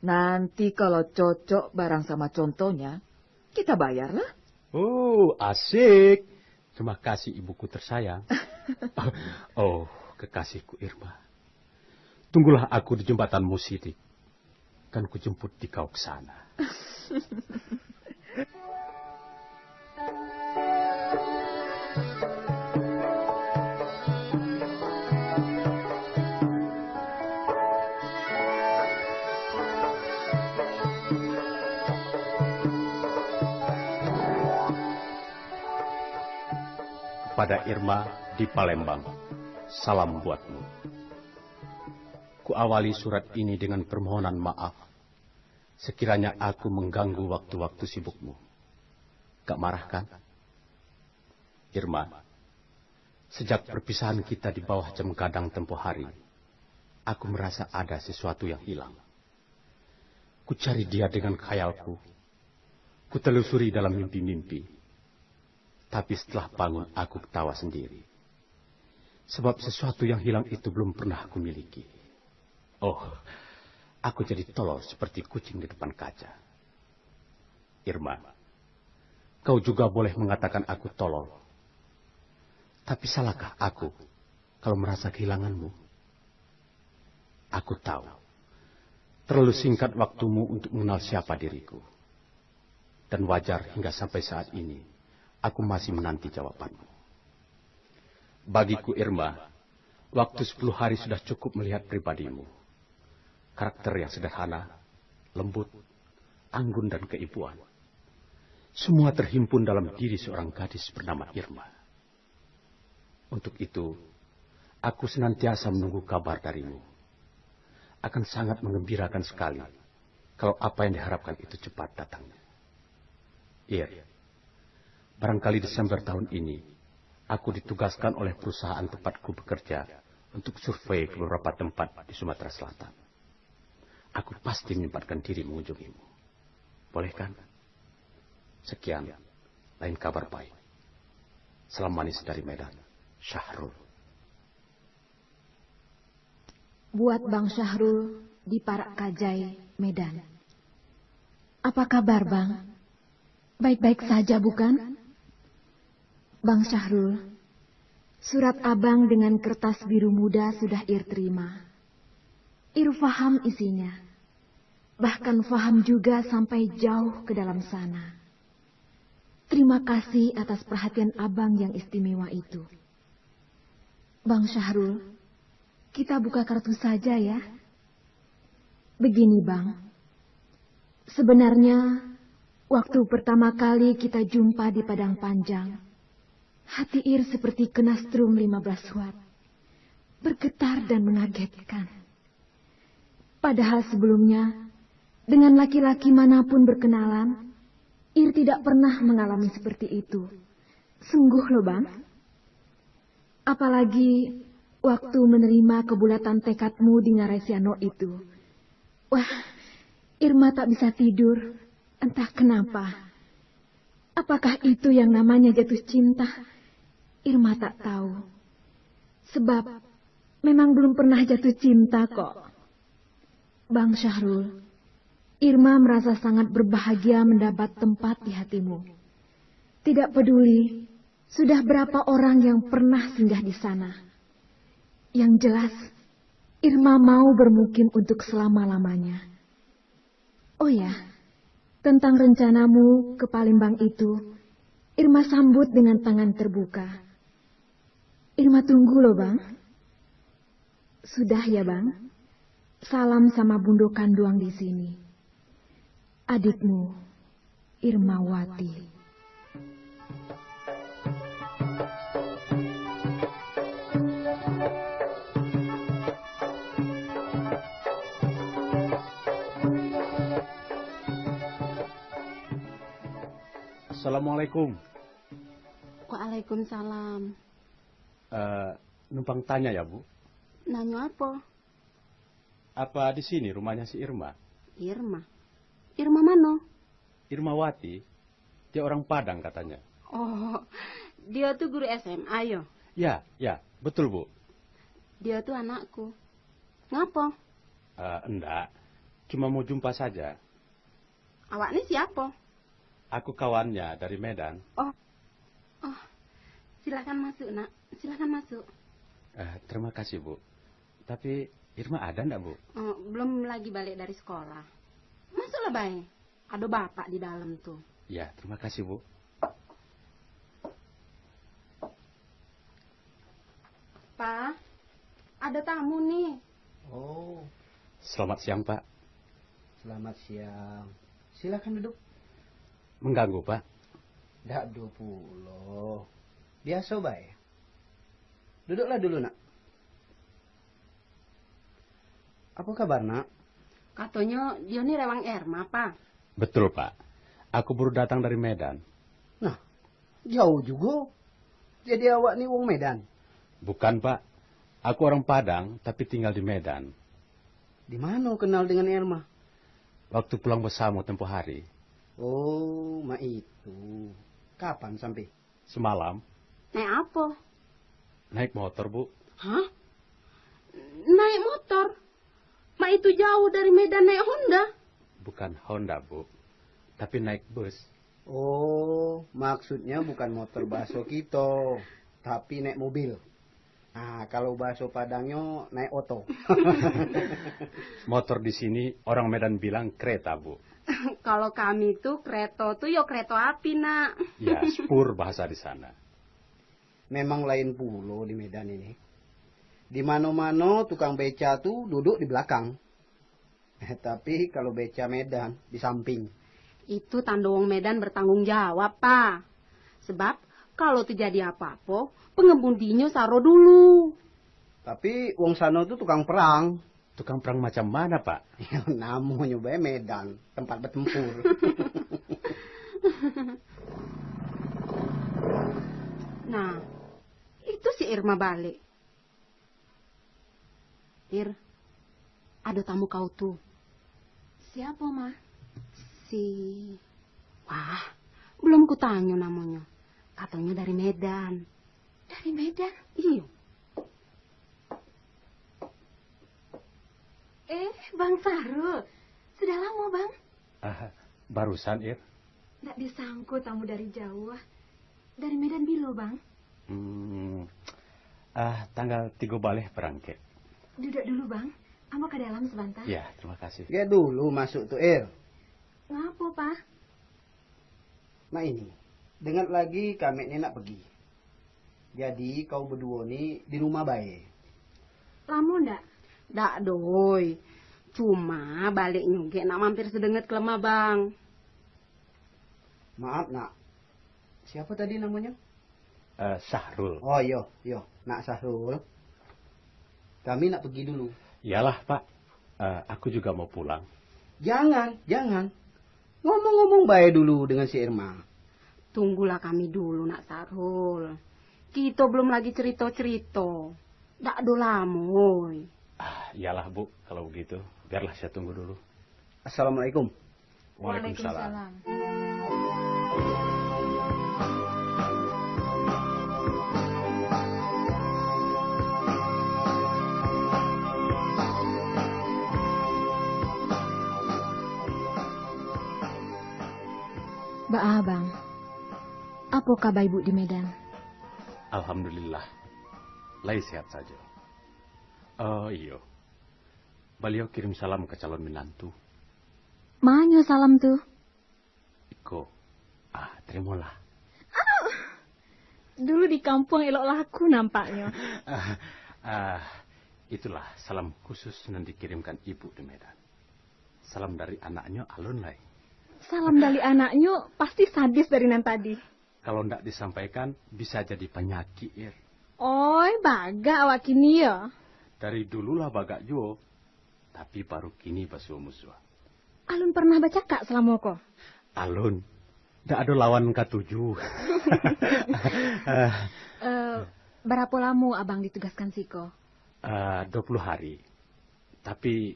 Nanti kalau cocok barang sama contohnya, kita bayarlah. Oh, asik. Terima kasih ibuku tersayang. Oh, kekasihku Irma. Tunggulah aku di jembatan Musidik. Kan kujemput di kau ke sana. Kepada Irma di Palembang, salam buatmu. Kuawali surat ini dengan permohonan maaf, sekiranya aku mengganggu waktu-waktu sibukmu. Gak marah kan? Irma, sejak perpisahan kita di bawah jam gadang tempo hari, aku merasa ada sesuatu yang hilang. Kucari dia dengan khayalku. Kutelusuri dalam mimpi-mimpi. Tapi setelah bangun, aku ketawa sendiri. Sebab sesuatu yang hilang itu belum pernah aku miliki. Oh, aku jadi tolol seperti kucing di depan kaca. Irma, kau juga boleh mengatakan aku tolol. Tapi salahkah aku kalau merasa kehilanganmu? Aku tahu, terlalu singkat waktumu untuk mengenal siapa diriku. Dan wajar hingga sampai saat ini, aku masih menanti jawabanmu. Bagiku, Irma, waktu sepuluh hari sudah cukup melihat pribadimu. Karakter yang sederhana, lembut, anggun, dan keibuan. Semua terhimpun dalam diri seorang gadis bernama Irma. Untuk itu, aku senantiasa menunggu kabar darimu. Akan sangat mengembirakan sekali kalau apa yang diharapkan itu cepat datangnya. Ir, barangkali Desember tahun ini, aku ditugaskan oleh perusahaan tempatku bekerja untuk survei ke beberapa tempat di Sumatera Selatan. Aku pasti menyempatkan diri mengunjungimu. Boleh kan? Sekian, lain kabar baik. Salam manis dari Medan. Syahrul. Buat Bang Syahrul di Parak Kajai, Medan. Apa kabar, Bang? Baik-baik saja, bukan? Bang Syahrul, surat Abang dengan kertas biru muda sudah Ir terima. Ir faham isinya. Bahkan faham juga sampai jauh ke dalam sana. Terima kasih atas perhatian Abang yang istimewa itu. Bang Syahrul, kita buka kartu saja ya. Begini, Bang. Sebenarnya, waktu pertama kali kita jumpa di Padang Panjang, hati Ir seperti kena strum lima belas watt. Bergetar dan mengagetkan. Padahal sebelumnya, dengan laki-laki manapun berkenalan, Ir tidak pernah mengalami seperti itu. Sungguh loh, Bang. Apalagi waktu menerima kebulatan tekadmu di Ngarai Sianok itu. Wah, Irma tak bisa tidur, entah kenapa. Apakah itu yang namanya jatuh cinta? Irma tak tahu. Sebab memang belum pernah jatuh cinta kok. Bang Syahrul, Irma merasa sangat berbahagia mendapat tempat di hatimu. Tidak peduli sudah berapa orang yang pernah singgah di sana. Yang jelas, Irma mau bermukim untuk selama-lamanya. Oh ya, tentang rencanamu ke Palembang itu, Irma sambut dengan tangan terbuka. Irma tunggu loh, Bang. Sudah ya, Bang. Salam sama Bundo Kanduang di sini. Adikmu, Irmawati. Assalamualaikum. Waalaikumsalam. Eh, numpang tanya ya, Bu. Nanyo apo? Apa di sini rumahnya si Irma? Irma. Irma mano? Irmawati. Dia orang Padang katanya. Oh, dio tu guru S M A yo? Ya, ya, betul, Bu. Dio tu anakku. Ngapo? Eh, endak, cuma mau jumpa saja. Awak ni siapo? Aku kawannya dari Medan. Oh, oh, silahkan masuk, Nak. Silahkan masuk. Eh, terima kasih, Bu. Tapi Irma ada ndak, Bu? Oh, belum lagi balik dari sekolah. Masuklah, Bay. Ado bapak di dalam tu. Ya, terima kasih, Bu. Pa, ada tamu ni. Oh, Selamat siang, Pak. Selamat siang. Silakan duduk. Mengganggu, Pak? Dak do pulo. Biaso bae. Duduklah dulu, Nak. Apa kabar, Nak? Katonyo dio ni rewang Erma, Pa. Betul, Pak. Aku baru datang dari Medan. Nah, jauh jugo. Jadi awak ni wong Medan? Bukan, Pak. Aku orang Padang, tapi tinggal di Medan. Di mano kenal dengan Erma? Waktu pulang bersama tempo hari. Oh, mak itu. Kapan sampai? Semalam. Naik apo? Naik motor, Bu. Hah? Naik motor? Mak itu jauh dari Medan naik Honda? Bukan Honda, Bu. Tapi naik bus. Oh, maksudnya bukan motor bahaso kito, tapi naik mobil. Nah, kalau bahaso Padangnyo, naik oto. Motor di sini orang Medan bilang kereta, Bu. Kalau kami tu, kereto tu yo kereto api, Nak. Ya, spur bahasa di sana. Memang lain pulo di Medan ini. Di mano-mano tukang beca tu duduk di belakang. Tapi kalau beca Medan, di samping. Itu tando wong Medan bertanggung jawab, Pa. Sebab, kalau terjadi apa-apa, pengemudinyo saro dulu. Tapi wong sano tu tukang perang. Tukang perang macam mana, Pak? Namonyo bae Medan, tempat bertempur. Nah, itu si Irma balik. Ir, ado tamu kau tu. Siapo, Ma? Si, wah, belum kutanyo namonyo. Katonyo dari Medan. Dari Medan? Iyo. Eh, Bang Sahrul. Sudah lamo, Bang? Ah, barusan, Ir. Ndak disangko tamu dari jauah. Dari Medan bilo, Bang? Hmm, ah, tanggal tigo baleh barangkek. Duduk dulu, Bang. Ambo ka dalam sabanta. Ya, terima kasih. Dia dulu masuk tu, Ir. Ngapo, Pa? Mak ini, dengar lagi kamek ni nak pergi. Jadi, kau baduo ni di rumah bae. Lamo ndak? Ndak doh, oi. Cuma baleknyo gek nak mampir sadangat ka rumah Bang. Maaf, Nak. Siapa tadi namanya? Eh, Sahrul. Oh, iyo, iyo, Nak Sahrul. Kami nak pergi dulu. Iyalah, Pak. Eh, aku juga mau pulang. Jangan, jangan. Ngomong-ngomong bae dulu dengan si Irma. Tunggulah kami dulu, Nak Sahrul. Kito belum lagi cerito-cerito. Ndak ado lamo, oi. Ah, iyalah, Bu, kalau begitu. Biarlah saya tunggu dulu. Assalamualaikum. Waalaikumsalam. Waalaikumsalam. Baa, Bang? Apo kaba Ibu di Medan? Alhamdulillah, lai sehat sajo. Oh, iyo. Baliau kirim salam ka calon minantu. Manyo salam tu? Iko. Ah, tarimolah. Dulu di kampuang elok laku nampaknyo. Ah, ah, itulah salam khusus nan dikirimkan ibu di Medan. Salam dari anaknyo alun lai. Salam dari anaknyo pasti sadis dari nan tadi. Kalau ndak disampaikan, bisa jadi panyakik, Ir. Oi, bagak awak kini yo. Dari dululah bagak juo, tapi baru kini basuo-musuah. Alun pernah bacakak salamo ko? Alun. Ndak ado lawan katuju. Eh, barapo lamo abang ditugaskan siko? Eh, dua puluh hari. Tapi,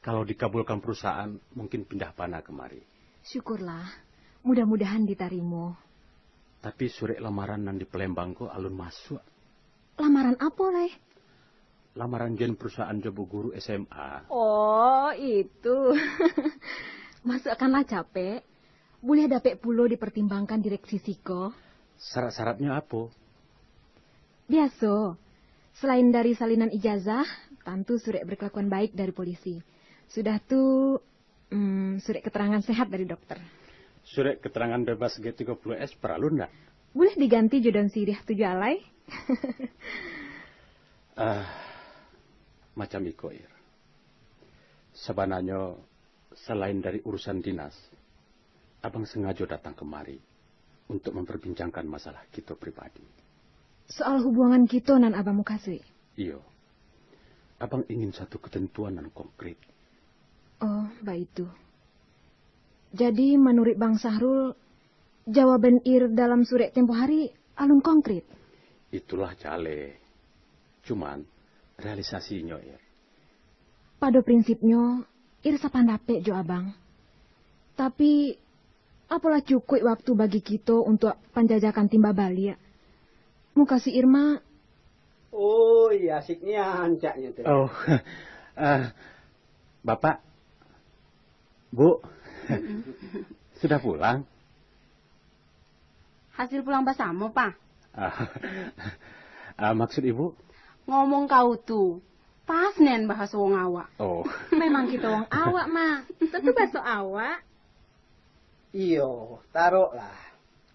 kalau dikabulkan perusahaan, mungkin pindah pana kamari. Syukurlah. Mudah-mudahan ditarimo. Tapi surek lamaran nan di Palembang ko alun masuak. Lamaran apo lai? Lamaran join perusahaan jo bu guru S M A. Oh, itu. Masuakkanlah capek. Buliah dapek pulo dipertimbangkan direksi siko. Syarat-syaratnyo apo? Biaso. Selain dari salinan ijazah, tantu surek berkelakuan baik dari polisi. Sudah tu, mm, surek keterangan sehat dari dokter. Surek keterangan bebas G tiga puluh S paralu ndak? Buliah diganti jo daun siriah tujuah alai. Ah, macam iko, Ir. Sabananyo, salain dari urusan dinas, abang sangajo datang kamari untuk mamparbincangkan masalah kito pribadi. Soal hubuangan kito nan abang mukasuik? Iyo. Abang ingin satu katantuan nan konkrit. Oh, baitu. Jadi, manuruik Bang Sahrul, jawaban Ir dalam surek tempo hari alun konkrit? Itulah jaleh. Cuman, realisasinyo, Ir. Pado prinsipnyo, Ir sapandapek jo abang. Tapi, apolah cukuik waktu bagi kito untuak panjajakan timba baliak? Mukasuik Ir mah, Oh, iya, asik nian caknyo tu. Oh, eh, Bapak, Bu, sudah pulang? Hasil pulang basamo, Pa. Ah, ah, maksud Ibu? Ngomong kau tu, pas nian bahaso wong awak. Oh. Memang kito wong awak, mah. Itu tu bahaso awak. Iyo, taroklah.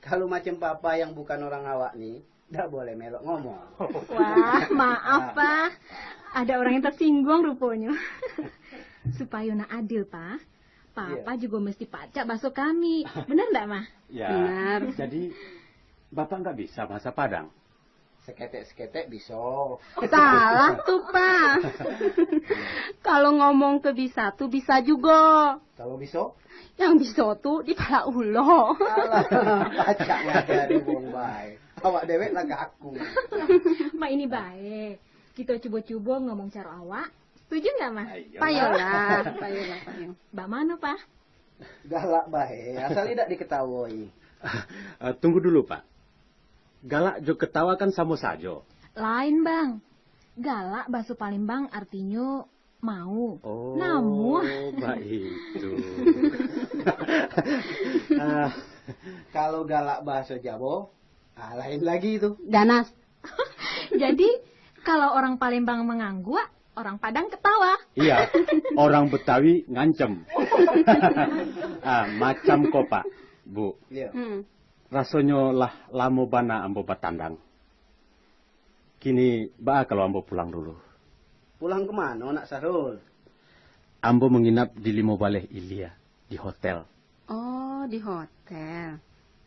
Kalau macam Papa yang bukan orang awak ni, dak boleh melok ngomong. Wah, maaf, Ah. Pa. Ada orang yang tersinggung rupanya. Supayo nak adil, Pa. Papa Iya. juga mesti pacak bahaso kami. Benar ndak, Mah? Ya. Benar. Jadi, Bapak nggak bisa bahasa Padang? Seketek-seketek bisa. Salah tu, Pa. Kalau ngomong ke bisa tu bisa juga. Kalau bisa? Yang bisa tu di pala ulo. Alah, pacak ngajari wong bae. Awak dewek lah ka aku. Mak ini bae. Kito cubo-cubo ngomong caro awak. Setuju nggak, Mah? Ayo. Payolah, payolah, payo. Bak mano, Pa? Galak bae, asal idak diketawoi. Ah, tunggu dulu, Pak. Galak jo ketawa kan samo sajo. Lain, Bang. Galak baso Palembang artinyo mau. Oh, Namuah. Baitu. Ah. Kalau galak baso Jawa, ah, lain lagi tu. Ganas. Jadi, kalau orang Palembang mangangguak, orang Padang ketawa. Iya, orang Betawi ngancem. Ah, macam ko, Pak, Bu. Iya. Hmm. Rasonyo lah lamo bana ambo batandang. Kini, baa kalau ambo pulang dulu? Pulang ka mano, Nak Sahrul? Ambo manginap di Limo Baleh Ilia, di hotel. Oh, di hotel.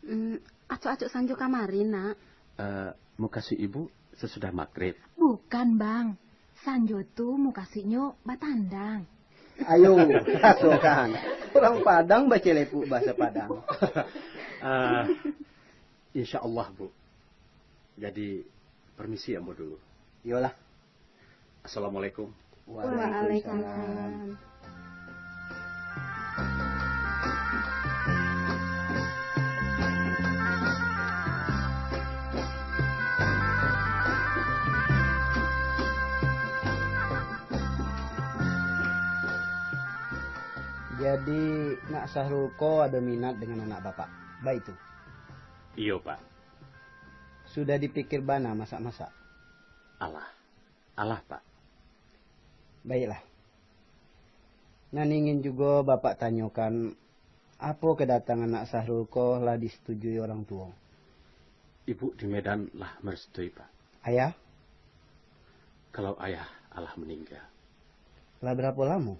Hmm, acok-acok sanjo kamari, Nak. Eh, mukasuik Ibu sasudah magrib? Bukan, Bang. Sanjo tu mukasuiknyo batandang. Ayo, rasokan. Urang Padang bacelepuk bahaso Padang. Eh, insya Allah, Bu. Jadi, permisi ambo dulu. Iyolah. Assalamualaikum. Waalaikumsalam. Waalaikumsalam. Jadi, Nak Sahrul ko ado minat dengan anak Bapak? Baitu? Iyo, Pak. Sudah dipikir bana masak-masak? Alah. Alah, Pak. Baiklah. Nan ingin jugo Bapak tanyokan, apo kedatangan Nak Sahrul ko lah disetujui orang tuo? Ibu di Medan lah merestui, Pak. Ayah? Kalau ayah alah meninggal. Lah berapo lamo?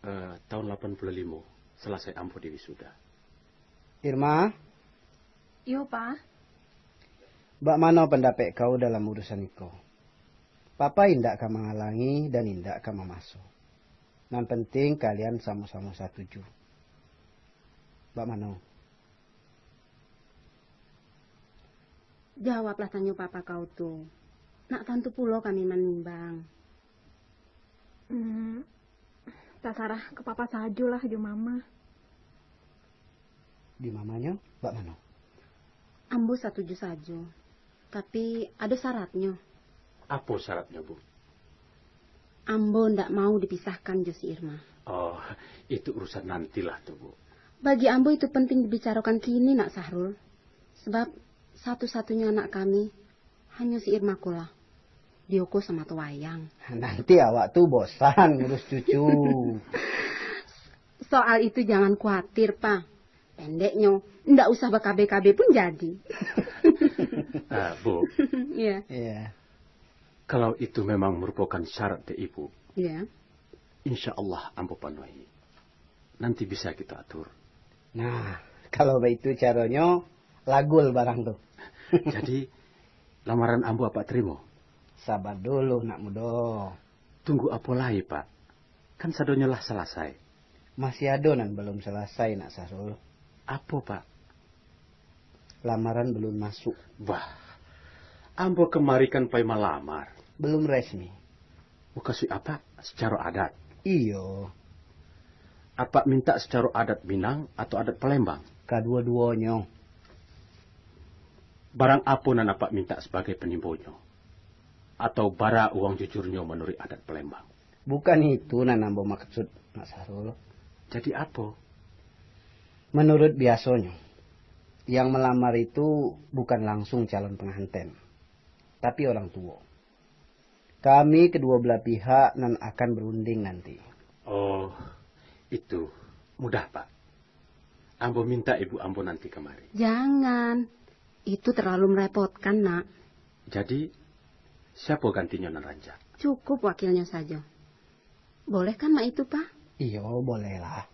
Eh, tahun lapan puluh limo, salasai ambo diwisuda. Irma? Iyo, Pa. Bak mano pandapek kau dalam urusan iko? Papa indak ka mangalangi dan indak ka mamaso. Nan penting kalian samo-samo satuju. Bak mano? Jawablah tanyo papa kau tu. Nak tantu pulo kami manimbang. Hmm, tasarah ka papa sajolah jo mama. Di mamanyo, bak mano? Ambo satuju sajo, tapi ado saratnyo. Apo saratnyo, Bu? Ambo ndak mau dipisahkan jo si Irma. Oh, itu urusan nantilah tu, Bu. Bagi ambo itu penting dibicarokan kini, Nak Sahrul. Sebab satu-satunya anak kami hanyo si Irma ko lah. Dio ko samato wayang. Nanti awak tu bosan ngurus cucu. Soal itu jangan kuatir, Pa. Pendeknyo, ndak usah bakabe-kabe pun jadi. Ah, Bu. Iya. Iya. Kalau itu memang merupakan syarat dari Ibu, Iya. insya Allah ambo panuhi. Nanti bisa kita atur. Nah, kalau baitu caronyo, lagul barang tu. Jadi, lamaran ambo apak tarimo? Saba dulu, nak mudo. Tunggu apo lai, Pak? Kan sadonyo lah salasai. Masih ado nan balum salasai, Nak Sahrul. Apo, Pak? Lamaran balum masuk. Bah, ambo kamari kan pai malamar. Balum resmi. Mukasuik apak, sacaro adat? Iyo. Apak mintak sacaro adat Minang atau adat Palembang? Kaduo-duonyo. Barang apo nan apak mintak sabagai panimbonyo? atau bara uang jujurnyo manuruik adat Palembang? Bukan itu nan ambo maksud, Mak Sahrul. Jadi apo? Menurut biasonyo, yang melamar itu bukan langsung calon pengantin, tapi orang tuo. Kami kedua belah pihak nan akan berunding nanti. Oh, itu mudah, Pak. Ambo minta ibu ambo nanti kamari. Jangan. Itu terlalu merepotkan, Nak. Jadi, siapa gantinyo nan rancak? Cukup wakilnya saja. Boleh kan, Mak, itu, Pak? Iyo, bolehlah.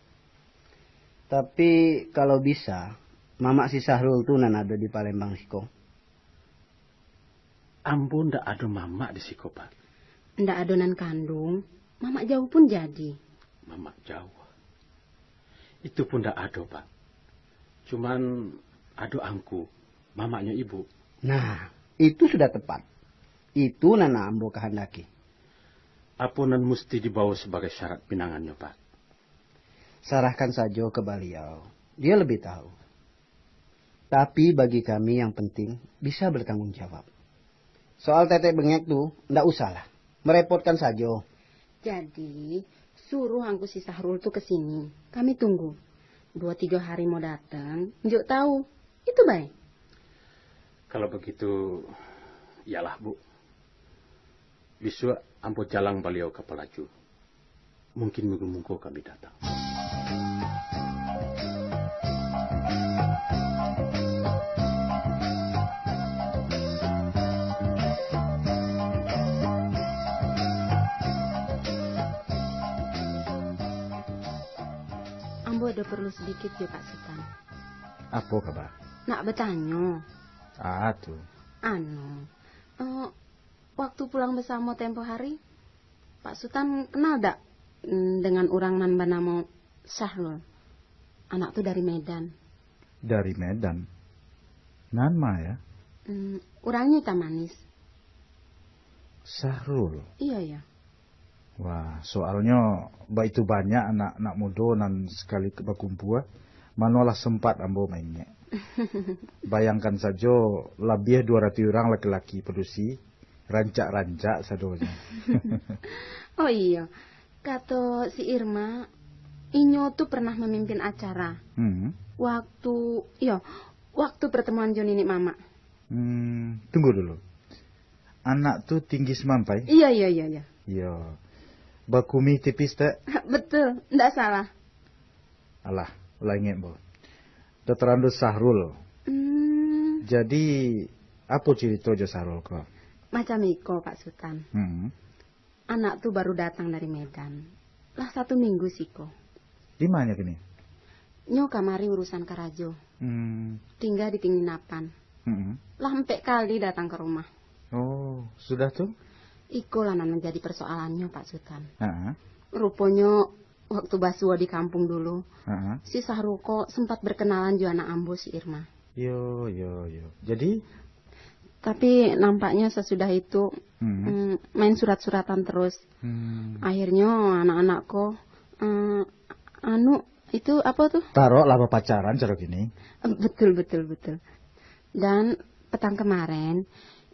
Tapi kalau bisa, mamak si Sahrul tu nan ado di Palembang siko. Ambo ndak ado mamak di siko, Pak. Ndak ado nan kandung, mamak jauh pun jadi. Mamak jauh. Itu pun ndak ado, Pak. Cuman ado angku, mamaknyo ibu. Nah, itu sudah tepat. Itu nan ambo kahandaki. Apo nan musti dibawa sabagai syarat pinangannyo, Pak? Sarahkan sajo ka baliau. Dia lebih tahu. Tapi bagi kami yang penting, bisa bertanggung jawab. Soal tetek bengek tu, ndak usahlah. Merepotkan sajo. Jadi, suruh angku si Sahrul tu ke sini. Kami tunggu. Dua tiga hari mau datang, njuk tahu. Itu baik. Kalau begitu, iyalah, Bu. Bisuak ambo jalang baliau ka Palaju. Mungkin minggu mungko kami datang. Ambo ada perlu sedikit jo Pak Sutan. Apo kaba? Nak bertanyo. Ah, tu. Anu, eh, waktu pulang bersamo tempo hari, Pak Sutan kenal dak mm, dengan urang nan banamo Sahrul? Anak tu dari Medan. Dari Medan? Nan ma ya? Mm, urangnyo itam manis. Sahrul? Iyo, iyo. Wah, soalnyo baitu banyak anak-anak mudo nan sakali bakumpua, manolah sempat ambo maingek. Bayangkan sajo, labiah dua ratuih urang laki-laki padusi, rancak-rancak sadonyo. Oh iyo, kato si Irma, inyo tu pernah memimpin acara. Hmm. Waktu, iyo, waktu pertemuan jo niniak mamak. Hmm, tunggu dulu. Anak tu tinggi semampai? Iyo, iyo, iyo, iyo. Iyo. Bakumi tipis tak? Betul, ndak salah. Alah, lah ingek bo. Dataran tu Sahrul. Hmm, Jadi, apo cerito jo Sahrul ko? Macam iko, Pak Sutan. Hmm. Anak tu baru datang dari Medan. Lah satu minggu siko. Di mana kini? Nyo kamari urusan karajo. Hmm. Tingga di penginapan. Hmm. Lah empek kali datang ke rumah. Oh, sudah tu? Ikolah nan menjadi persoalannyo, Pak Sutan. Heeh. Ruponyo, waktu basuo di kampung dulu, Heeh. si Sahrul ko sempat berkenalan jo anak ambo si Irma. Yo, yo, yo. Jadi? Tapi nampaknya sesudah itu Hmm. mm, main surat-suratan terus. Hmm. Akhirnyo anak-anak ko mm, anu itu apa tu? Tarok lah bapacaran caro gini. Betul, betul, betul. Dan petang kemarin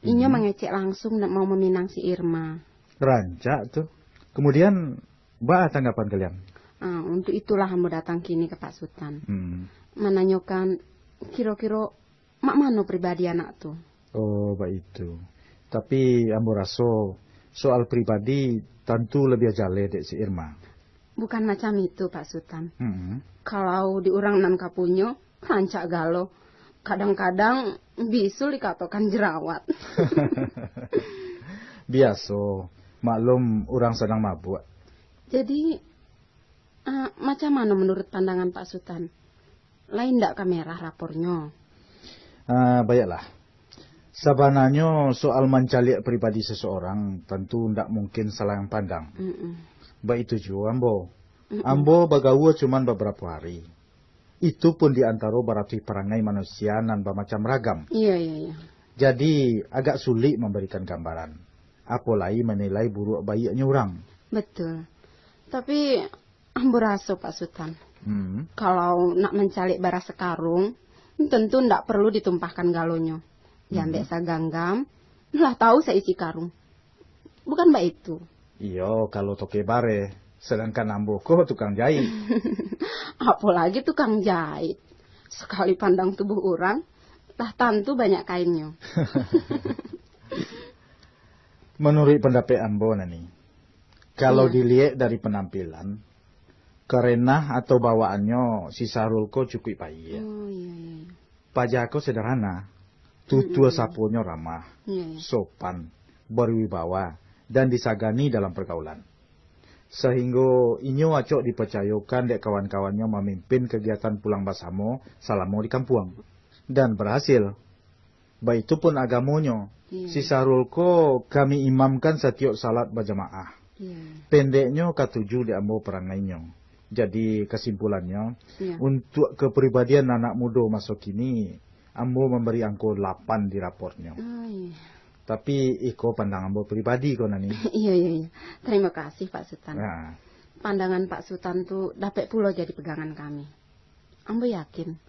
inyo Hmm. mengecek langsung nak mau meminang si Irma. Rancak tu. Kemudian, baa tanggapan kalian? Ah, untuk itulah ambo datang kini ke Pak Sutan. Hmm. Menanyokan kiro-kiro mak mano pribadi anak tu. Oh, baitu. Tapi ambo raso soal pribadi tantu labiah jaleh dek si Irma. Bukan macam itu, Pak Sutan. Hmm. Kalau di urang nan ka punyo, rancak galo. Kadang-kadang bisul dikatokan jerawat. Biaso, maklum urang sadang mabuak. Jadi, ah, macam mano menurut pandangan Pak Sutan? Lain ndak ka merah rapornyo? Ah, baiklah. Sabananyo soal mancaliak pribadi seseorang tantu ndak mungkin salah pandang. Mm-mm. Baitu juo ambo. Mm-mm. Ambo bagaua cuman babarapo hari. Itu pun di antaro baratuih parangai manusia nan bamacam ragam. Iya, iya, iya. Jadi, agak sulik mambarikan gambaran. Apo lai manilai buruak baiaknyo urang. Betul. Tapi, ambo raso, Pak Sutan, Hmm. kalau nak mancaliak baras sakarung, tentu ndak perlu ditumpahkan galonyo. Jambek saganggam, lah tahu saisi karung. Bukan baitu? Iyo, kalau toke bareh, sadangkan ambo ko tukang jahit. Apolagi tukang jahit. Sakali pandang tubuah urang, lah tantu banyak kainnyo. Manuruik pandapek ambo, Nani, kalau Iyo. diliek dari panampilan, karenah atau bawaannyo si Sahrul ko cukuik paiak. Oh, iyo, iyo, iyo. Paja ko sederhana, tutua Mm-mm. saponyo ramah, Iyo, iyo. sopan, berwibawa, dan disagani dalam pergaulan. Sahinggo inyo acok dipacayokan dek kawan-kawannyo mamimpin kagiatan pulang basamo salamo di kampuang. Dan barasil. Baitu pun agamonyo, Iyo. si Sahrul ko kami imamkan satiok salat bajamaah. Iyo. Pendeknyo katuju dek ambo parangainyo. Jadi kasimpulannyo, Iyo. untuak kapribadian anak mudo maso kini, ambo mambari angko lapan di raportnyo. Oh, iyo. Tapi iko pandang ambo pribadi ko, Nani. Iyo, iyo, iyo. Tarimo kasih, Pak Sutan. Nah. Pandangan Pak Sutan tu dapek pulo jadi pegangan kami. Ambo yakin,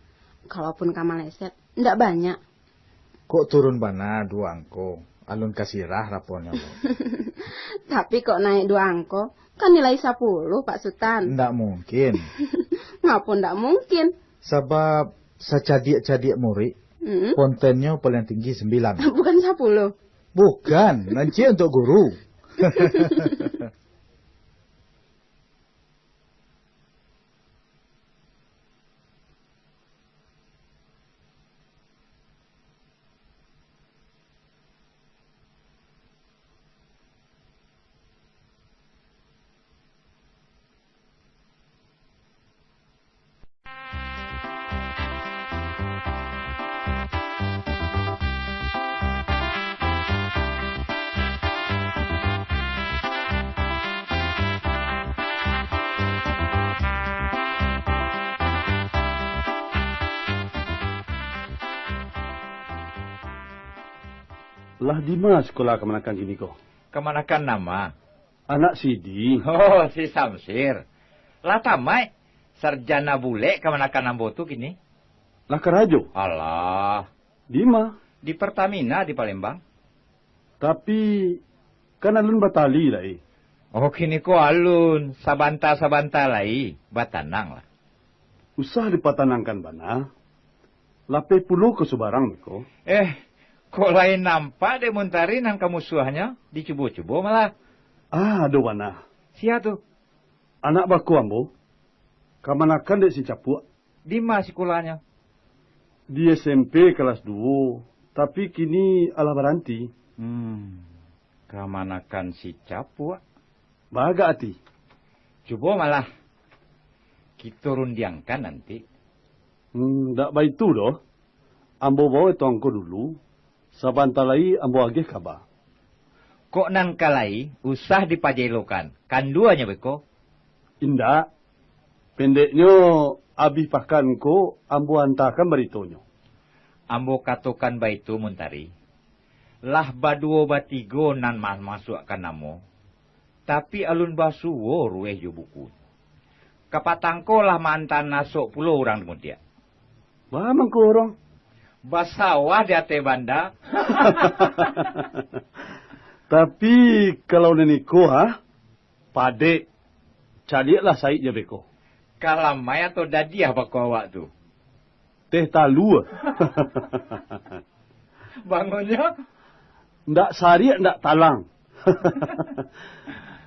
kalaupun ka maleset, ndak banyak. Kok turun bana duo angko, alun ka sirah rapornyo ko. Tapi kok naik duo angko, kan nilai sapuluh, Pak Sutan. Ndak mungkin. Ngapo ndak mungkin? Sabab sacadiak-cadiak murik, Mm-mm. pontennyo paling tinggi sambilan. Bukan sapuluh. Bukan, nan ciek untuak guru. Lah dima sikola kamanakan kini ko? Kamanakan nama? Anak sidi. Oh, si Samsir. Lah tamaik, sarjana bulek kamanakan ambo tu kini. Lah karajo? Alah. Dima? Di Pertamina di Palembang. Tapi, kan alun batali lai. Oh, kini ko alun. Sabanta-sabanta lai. Batananglah. Usah dipatanangkan bana. Lapeh pulo ka subarang beko. Eh, kok lai nampak dek Muntari nan ka musuahnyo, dicubo-cubo malah. Ah, ado bana. Sia tu? Anak bako ambo. Kamanakan dek si Capuak. Dima sikolahnyo? Di S M P kalas duo, tapi kini alah baranti. Hmm, kamanakan si Capuak. Baagak ati. Cubo malah. Kito rundiangkan nanti. Hmm, ndak baitu doh. Ambo bao eto angko dulu, sabanta lai ambo agih kaba. Kok nan ka lai, usah dipajelokan, kanduanyo beko? Indak. Pendeknyo, abih pakan ko ambo antakan baritonyo. Ambo katokan baitu, Muntari. Lah baduo batigo nan ma-, masuakkan namo, tapi alun basuo rueh jo bukunyo. Kapatang ko lah maanta nasok pulo urang di Muntiak. Baa mangko urang? Basawah di ateh banda. Tapi, kalau nan iko, ha? Padek. Caliaklah saiknyo beko. Kalamai atau dadiah bako awak tu? Teh talua. Bangonnyo? Ndak sariak, ndak talang.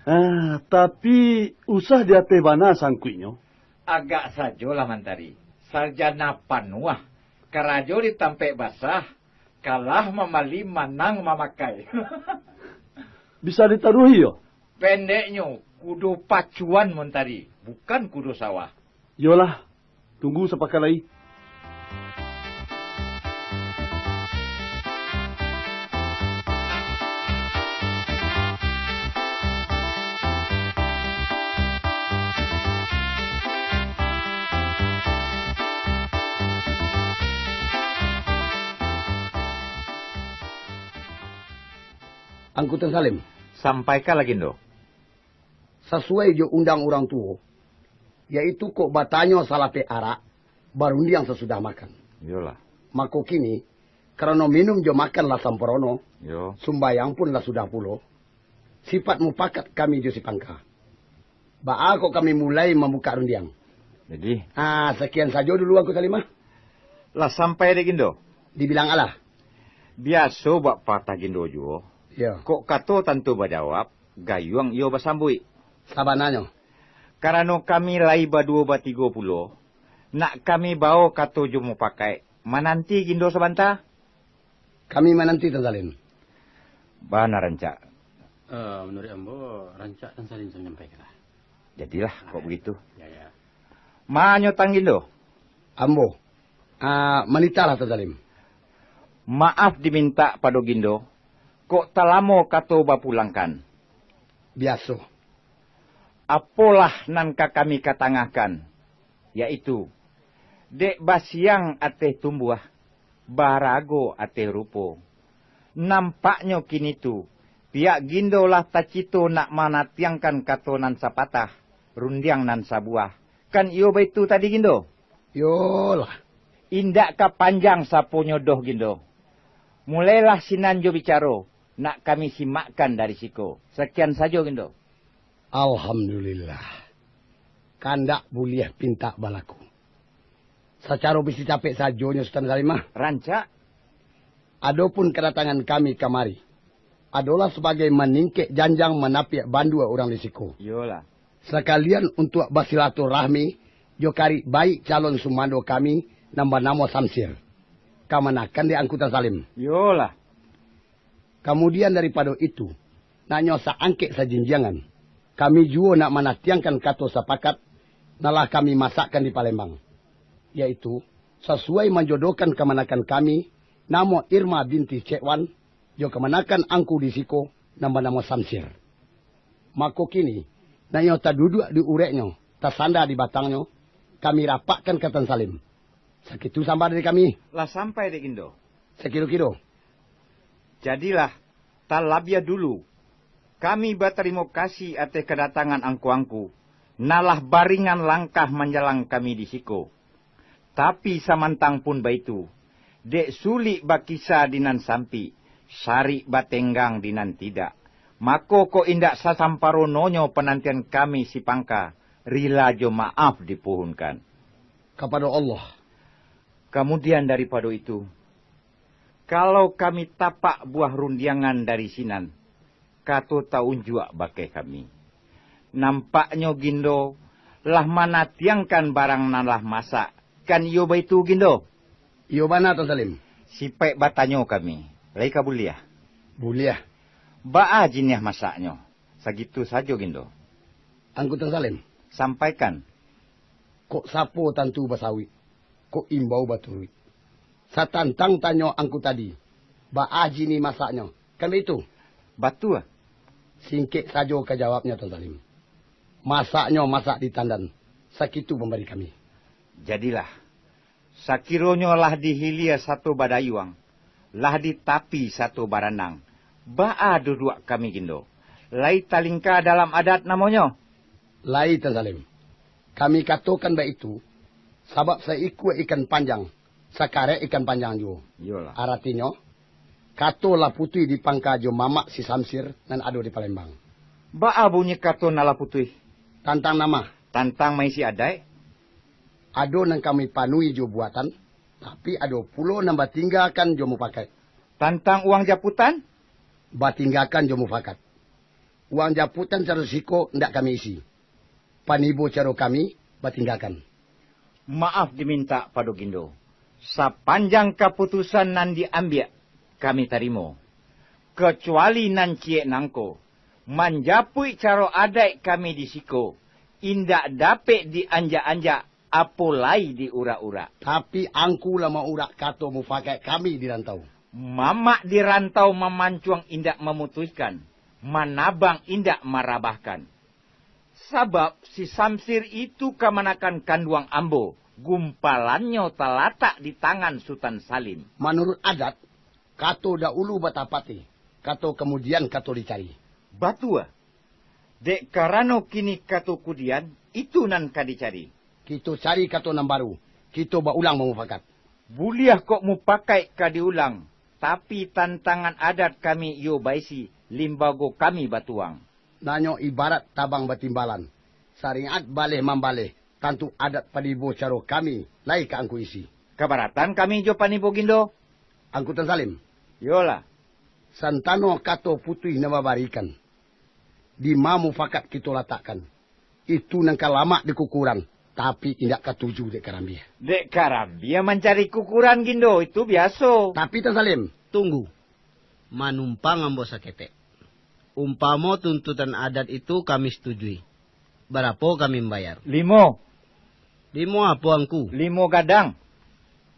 Ah, tapi usah di ateh bana sangkuiknyo. Agak sajolah, Mantari. Sarjana panuah. Karajo di tampek basah. Kalah mambali, manang mamakai. Bisa ditaruhi, yo? Pendeknyo, kudo pacuan, Mantari. Bukan kudo sawah. Yolah, tunggu sapakai lai. Angku Tun Salim. Sampaikan, Lagindo. Sasuai jo undang urang tuo, yaitu kok batanyo salapeh arak, barundiang sasudah makan. Iyolah. Mako kini, karano minum jo makan lah samparono, Yo. sumbayang pun lah sudah pulo, Sipaik mupakat kami jo si Pangka. Baa kok kami mulai mambukak rundiang? Jadi? Ah, sakian sajo dulu, Angku Salim, ah. Lah sampai dek Gindo? Dibilang alah. Biaso bak patah Gindo juo. Yo. Kok kato tantu bajawab, gayuang iyo basambuik. Sabananyo. Karano kami lai baduo batigo pulo, nak kami bao kato jo mupakaik, mananti Gindo sabanta. Kami mananti, Tan Salim. Bana rancak. Eh, manuruik ambo, rancak Tan Salim sampaikan lah. Jadilah, kok begitu. Ya, ya. Manyo tang Gindo? Ambo. Ah, manitahlah, Tan Salim. Maaf dimintak pado Gindo, kok talamo kato bapulangkan. Biaso. Apolah nan ka kami katangahkan, yaitu, dek basiang ateh tumbuah, barago ateh rupo. Nampaknyo kini tu, pihak Gindo lah tacito nak manatiangkan kato nan sapatah, rundiang nan sabuah. Kan iyo baitu tadi, Gindo? Iyolah. Indak ka panjang saponyo doh, Gindo. Mulailah sinan jo bicaro, nak kami simakkan dari siko. Sakian sajo, Gindo. Alhamdulillah. Kandak buliah pintak balaku. Sacaro bisi capek sajonyo, Sutan Salim, ah. Rancak. Adopun kadatangan kami kamari, adolah sabagai maningkek janjang manapiak bandua urang di siko. Iyolah. Sakalian untuak basilaturahmi jo karib baik calon sumando kami nan banamo Samsir. Kamanakan dek Angku Tan Salim. Iyolah. Kamudian daripado itu, nak nyo saangkek sajinjiangan, kami juo nak manatiangkan kato sapakat, nan lah kami masakkan di Palembang, yaitu, sasuai manjodohkan kamanakan kami, namo Irma binti Cekwan, jo kamanakan angku di siko, nan banamo Samsir. Mako kini, nak nyo taduduak di ureknyo, tasanda di batangnyo, kami rapakkan ka Tan Salim. Sakitu sambah dari kami. Lah sampai dek Gindo? Sakiro-kiro. Jadilah, talabiah dulu, kami batarimo kasih ateh kadatangan angku-angku, nan lah baringan langkah manjalang kami di siko. Tapi samantang pun baitu, dek sulik bakisa di nan sampik, sarik batenggang di nan tidak, mako kok indak sasamparononyo panantian kami si Pangka, rila jo maaf dipuhunkan. Kapado Allah. Kamudian daripado itu, kalau kami tapak buah rundiangan dari sinan, kato taunjuak bakeh kami. Nampaknyo Gindo lah manatiangkan barang nan lah masak, kan iyo baitu, Gindo? Iyo bana, Tan Salim. Sipaik batanyo kami, lai ka buliah? Buliah. Baa jiniah masaknyo? Sagitu sajo, Gindo. Angku Tan Salim. Sampaikan. Kok sapo tantu basawik, kok imbau baturuik. Satantang tanyo angku tadi, baa jiniah masaknyo, kan baitu? Batua. Singkek sajo ka jawabnyo, Tan Salim. Masaknyo masak di tandan, sakitu pambari kami. Jadilah, sakironyo lah di hilia sato badayuang, lah di tapi sato baranang, baa duduak kami, Gindo? Lai talingka dalam adat namonyo? Lai, Tan Salim. Kami katokan baitu, sabab saikua ikan panjang, sakarek ikan panjang juo. Iyolah. Aratinyo, kato lah putuih di Pangka jo mamak si Samsir nan ado di Palembang. Baa bunyi kato nan lah putuih? Tantang nan ma? Tantang maisi adaik. Ado nan kami panuhi jo buatan, tapi ado pulo nan batinggakan jo mupakaik. Tantang uang japutan? Batinggakan jo mufakat. Uang japutan caro siko ndak kami isi. Panibo caro kami batinggakan. Maaf dimintak pado Gindo. Sapanjang kaputusan nan diambiak, kami tarimo. Kacuali nan ciek nangko, manjapuik caro adaik kami di siko, indak dapek dianjak-anjak, apo lai diurak-urak. Tapi angku lah maurak kato mufakaik kami di rantau. Mamak di rantau mamancuang indak mamutuihkan, manabang indak marabahkan. Sabab si Samsir itu kamanakan kanduang ambo, gumpalannyo talatak di tangan Sutan Salim. Manuruik adat, kato daulu batapati, kato kamudian kato dicari. Batua. Dek karano kini kato kudian, itu nan ka dicari. Kito cari kato nan baru, kito baulang mamufakat. Buliah kok mupakaik ka diulang, Tapi tantangan adat kami iyo baisi, limbago kami batuang. Nanyo ibarat tabang batimbalan, sariat baleh mambaleh, tantu adat panibo caro kami lai ka angku isi. Kabaratan kami jo panibo Gindo? Angku Tan Salim. Iyolah. Santano kato putuih nan babarikan, dima mufakat kito latakkan, itu nan ka lamak di kukuran, tapi indak katuju dek karambia. Dek karambia mancari kukuran Gindo, itu biaso. Tapi Tan Salim. Tunggu. Manumpang ambo saketek. Umpamo tuntutan adat itu kami satujui, barapo kami mambayar? Limo. Limo apo, Angku? Limo gadang.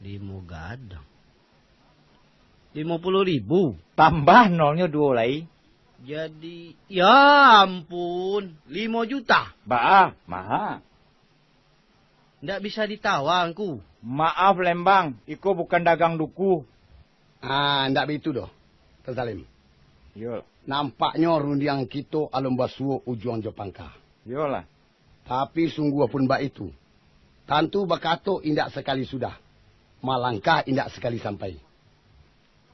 Limo gadang. Limo puluah ribu. Tambah nolnyo duo lai. Jadi, ya ampun, limo juta. Baa, maha. Ndak bisa ditawar, Angku. Maaf, Lembang, iko bukan dagang duku. Ah, ndak baitu doh, Tan Salim. Iyo. Nampaknyo rundiang kito alun basuo ujuang jo pangka. Iyolah. Tapi sungguah pun baitu, tantu bakato indak sakali sudah, malangkah indak sakali sampai.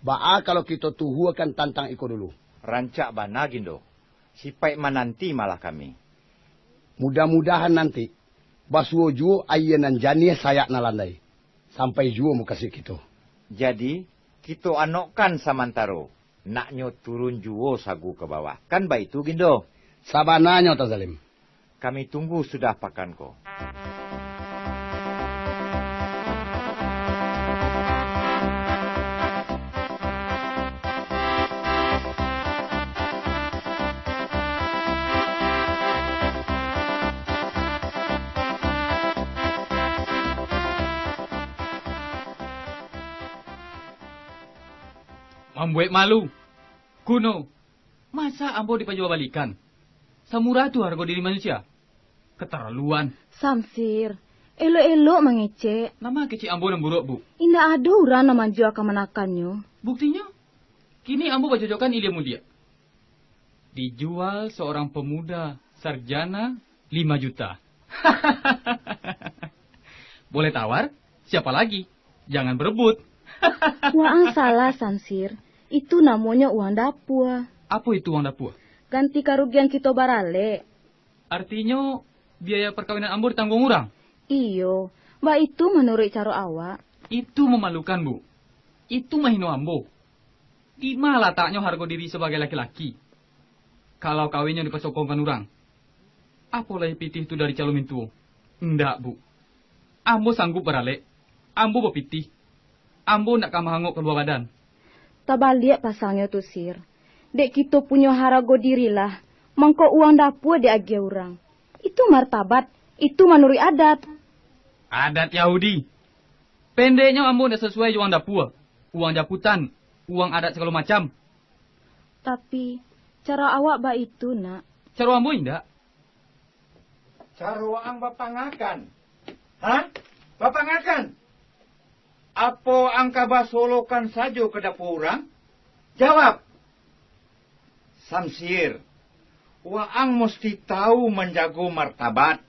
Baa kalau kito tuhuakan tantang iko dulu? Rancak bana, Gindo. Sipaik mananti malah kami. Mudah-mudahan nanti basuo juo aia nan janiah sayak nan landai, sampai juo mukasuik kito. Jadi, kito anokkan samantaro, naknyo turun juo sagu ka bawah. Kan baitu, Gindo? Sabananyo, Tan Salim. Kami tunggu sudah pakan ko. Mambuek malu. Kuno, masa ambo dipajuabalikan? Samurah tu hargo diri manusia? Keterlaluan. Samsir, elok-elok mangecek. Nama kecek ambo nan buruak, Bu? Indak ado urang nan manjua kamanakannyo. Buktinyo, kini ambo bajojokan ilia mudiak. Dijual seorang pemuda sarjana lima juta. Boleh tawar, siapa lagi? Jangan berebut. Waang salah, Samsir. Itu namonyo uang dapua. Apo itu uang dapua? Ganti karugian kito baralek. Artinyo, biaya parkawinan ambo ditangguang urang? Iyo, baitu manuruik caro awak. Itu mamalukan, Bu. Itu mahino ambo. Dima lataknyo hargo diri sabagai laki-laki, kalau kawinnyo dipasokongkan urang? Apo lai pitih tu dari calon mintuo? Indak, Bu. Ambo sanggup baralek. Ambo bapitih. Ambo indak ka maangok kalua badan. Tabaliak pasangnyo tu, Sir. Dek kito punyo harago diri lah, mangko uang dapua diagiah urang. Itu martabat, itu manuruik adat. Adat Yahudi. Pendeknyo, ambo indak sasuai jo uang dapua, uang japutan, uang adat sagalo macam. Tapi, caro awak baitu, nak. Caro ambo indak. Caro ang bapangakan. Hah? Bapangakan? Apo ang ka basolokan sajo ka dapua urang? Jawab! Samsir, waang musti tahu manjago martabat,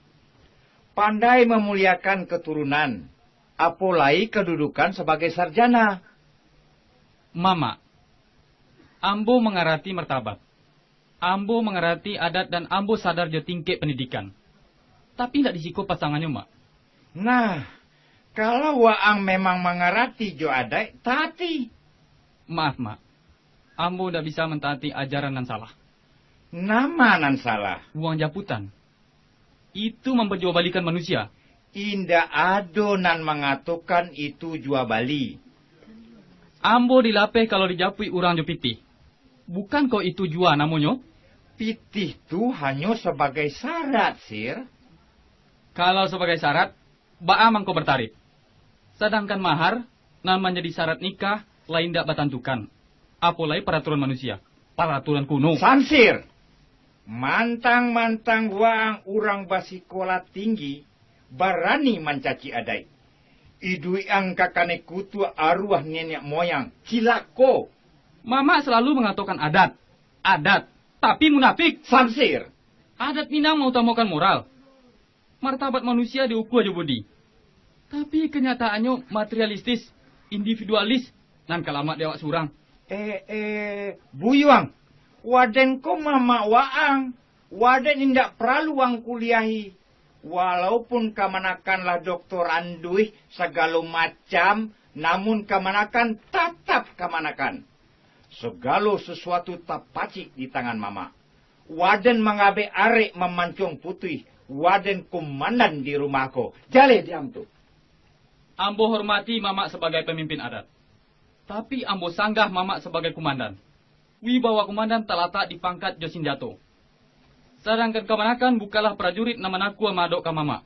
pandai mamuliakan katurunan, apo lai kadudukan sabagai sarjana. Mamak, ambo mangarati martabat. Ambo mangarati adat dan ambo sadar jo tingkek pandidikan. Tapi indak di siko pasangannyo, Mak. Nah, kalau waang memang mangarati jo adaik, taati. Maaf, Mak. Ambo indak bisa mantaati ajaran nan salah. Nama nan salah? Uang japutan. Itu mampajuabalikan manusia. Indak ado nan mangatokan itu jua bali. Ambo dilapeh kalau dijapuik urang jo pitih. Bukan ko itu jua namonyo? Pitih tu hanyo sabagai syarat, Sir. Kalau sabagai syarat, baa mangko bartarif? Sadangkan mahar nan manjadi syarat nikah lai indak batantukan, apo lai paraturan manusia, paraturan kuno. Samsir! Mantang-mantang waang urang basikolah tinggi, barani mancaci adaik. Iduik ang ka kanai kutuak aruah niniak moyang, cilako! Mamak salalu mangatokan adat, adat, tapi munafik! Samsir! Adat Minang mautamokan moral. Martabat manusia diukua jo budi. Tapi kanyataannyo materialistis, individualis, Nan ka lamak di awak surang. Eh, eh, Buyuang, waden ko mamak waang. Waden indak paralu waang kuliahi. Walaupun kamanakan lah doktoranduih sagalo macam, namun kamanakan tatap kamanakan. Sagalo sasuatu tapacik di tangan mamak. Waden mangabek arek mamancuang putuih, waden kumandan di rumah ko. Jaleh diam tu. Ambo hormati mamak sabagai pamimpin adat. Tapi ambo sanggah mamak sabagai kumandan. Wibawa kumandan talatak di pangkat jo sinjato. Sadangkan kamanakan bukanlah prajurit nan manakua maadok ka mamak.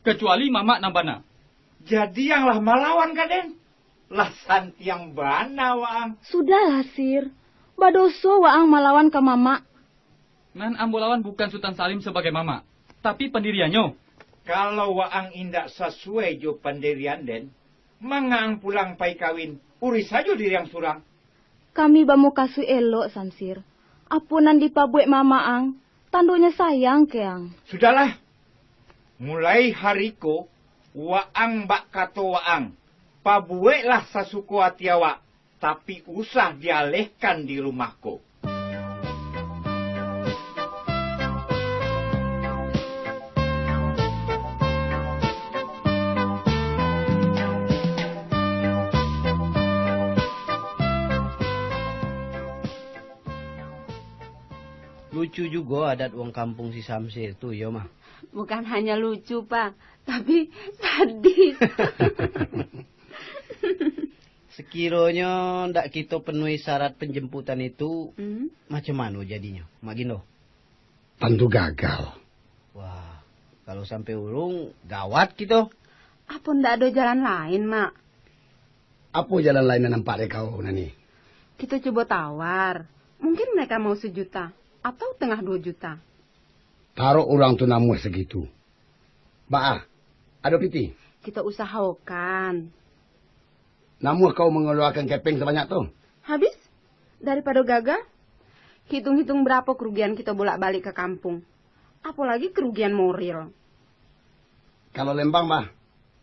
Kacuali mamak nan bana. Jadi yang lah malawan ka den? Lah santiang bana waang. Sudahlah, Sir. Badoso waang malawan ka mamak. Nan ambo lawan bukan Sutan Salim sabagai mamak, tapi pandiriannyo. Kalau waang indak sasuai jo pandirian den, mangaang pulang pai kawin, uruih sajo diriang surang. Kami bamukasuik elok, Samsir. Apo nan dipabuek mamak ang, tandonyo sayang ka ang. Sudahlah. Mulai hari ko, waang bak kato waang, pabueklah sasuko ati awak, tapi usah dialehkan di rumah ko. Lucu jugo adat urang kampuang si Samsir tu, iyo mah? Bukan hanyo lucu, Pa, tapi sadih. Sakironyo ndak kito penuhi syarat penjemputan itu, Hmm? macam mano jadinyo, Mak Gindo? Tantu gagal. Wah, kalau sampai urung, gawat kito. Apo ndak ado jalan lain, Mak? Apo jalan lain nan nampak dek kau, Nani? Kito cubo tawar. Mungkin mereka mau sejuta atau tengah duo juta. Taruah urang tu namuah sagitu. Baa, ado pitih? Kito usahokan. Namuah kau mangaluakan kepeng sabanyak tu? Habis? Daripado gaga, hitung-hitung barapo karugian kito bolak-balik ka kampuang. Apo lagi karugian moral. Kalau Lembang, bah,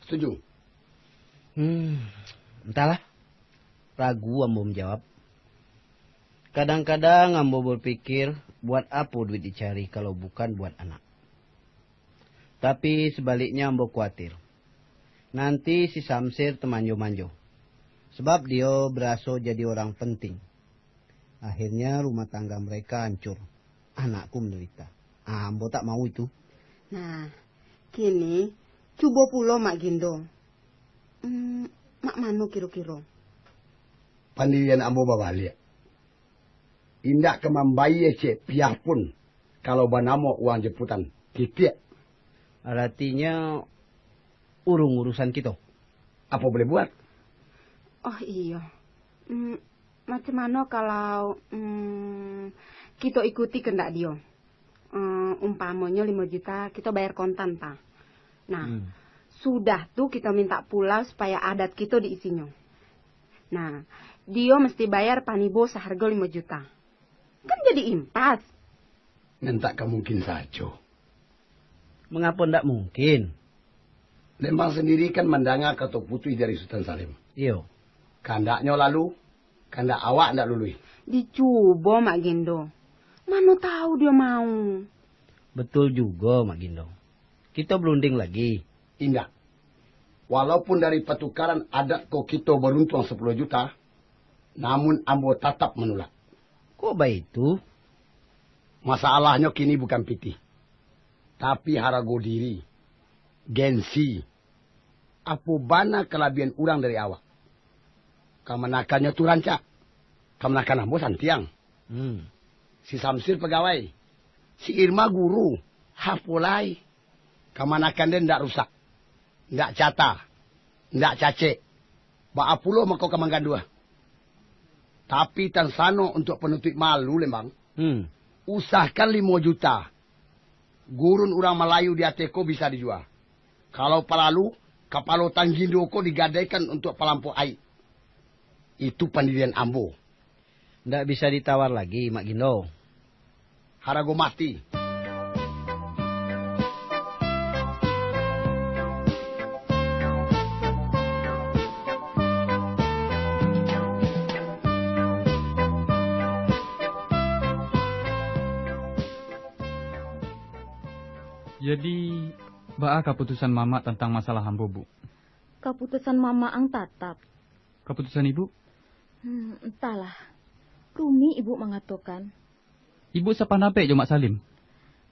setuju? Hmm, antahlah. Ragu ambo manjawab. Kadang-kadang ambo bapikir, buat apo duit dicari kalau bukan buat anak? Tapi sabaliknyo ambo kuwatir, nanti si Samsir tamanjo-manjo, sabab dio baraso jadi urang penting. Akhirnyo rumah tangga mereka hancur, anak ku mandarita. Ah, ambo tak mau itu. Nah, kini cubo pulo Mak Gindo. Hmm, mak mano kiro-kiro? Pandirian ambo babaliak. Indak ka mambayia ciek piah pun, kalau banamo uang jeputan. Kitiak. Aratinyo, urung urusan kito. Apo boleh buat? Oh, iyo. Hmm, macam mano kalau, hmm, kito ikuti kandak dio? Hmm, umpamonyo limo juta, kito bayar kontan, Pa. Nah, Hmm. sudah tu kito minta pulau supaya adat kito diisinyo. Nah, dio mesti bayar panibo sahargo limo juta. Kan jadi impas. Nan tak ka mungkin sajo. Mangapo ndak mungkin? Lembang sandiri kan mandanga kato putuih dari Sutan Salim. Iyo. Kandaknyo lalu, kandak awak ndak luluih. Dicubo, Mak Gindo. Mano tahu dio mau. Betul jugo, Mak Gindo. Kito barunding lagi. Indak. Walaupun dari patukaran adat ko kito baruntuang sapuluah juta, namun ambo tatap manulak. Kok baitu? Masalahnyo kini bukan pitih, tapi harago diri, gengsi. Apo bana kalabiahan urang dari awak? Kamanakannyo tu rancak, kamanakan ambo santiang. Hmm. Si Samsir pagawai, si Irma guru, apo lai? Kamanakan den ndak rusak, ndak cata, ndak cacek. Baa pulo mako ka mangganduah? Tapi tansano untuak panutuik malu, Lembang. Hmm. Usahakan limo juta. Gurun urang Malayu di ateh ko bisa dijua. Kalau paralu, kapalo Tang Gindo ko digadaikan untuak palampok aik. Itu pandirian ambo. Ndak bisa ditawar lagi, Mak Gindo. Harago mati. Jadi, baa kaputusan mamak tantang masalah ambo, Bu? Kaputusan mamak ang tatap. Kaputusan ibu? Hmm, entahlah. Rumik ibu mangatokan. Ibu sapandapaik jo Mak Salim?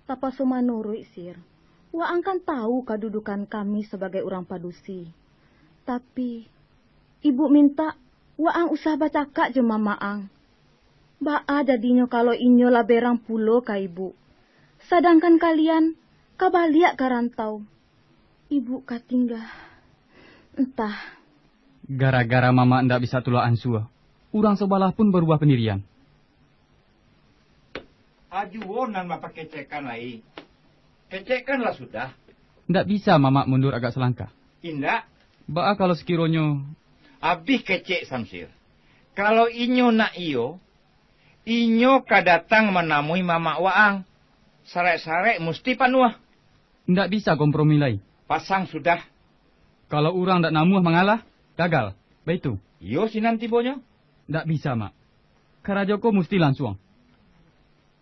Tapaso manuruik, Sir. Waang kan tahu kadudukan kami sabagai urang padusi. Tapi, ibu mintak waang usah bacakak jo mamak ang. Baa jadinyo kalau inyo lah berang pulo ka ibu, sadangkan kalian ka baliak ka rantau? Ibu ka tingga, entah. Gara-gara mamak ndak bisa tulak ansua, urang sabalah pun barubah pandirian. Ajuo nan bapakecekan lai. Kecekkanlah sudah. Ndak bisa mamak mundur agak salangkah? Indak. Baa kalau sakironyo? Abih kecek Samsir. Kalau inyo nak iyo, inyo ka datang manamui mamak waang. Saraik-saraik musti panuah. Ndak bisa kompromi lai. Pasang sudah. Kalau urang ndak namuah mangalah, gagal. Baitu. Iyo sinan tibonyo. Ndak bisa, Mak. Karajo ko musti lansuang.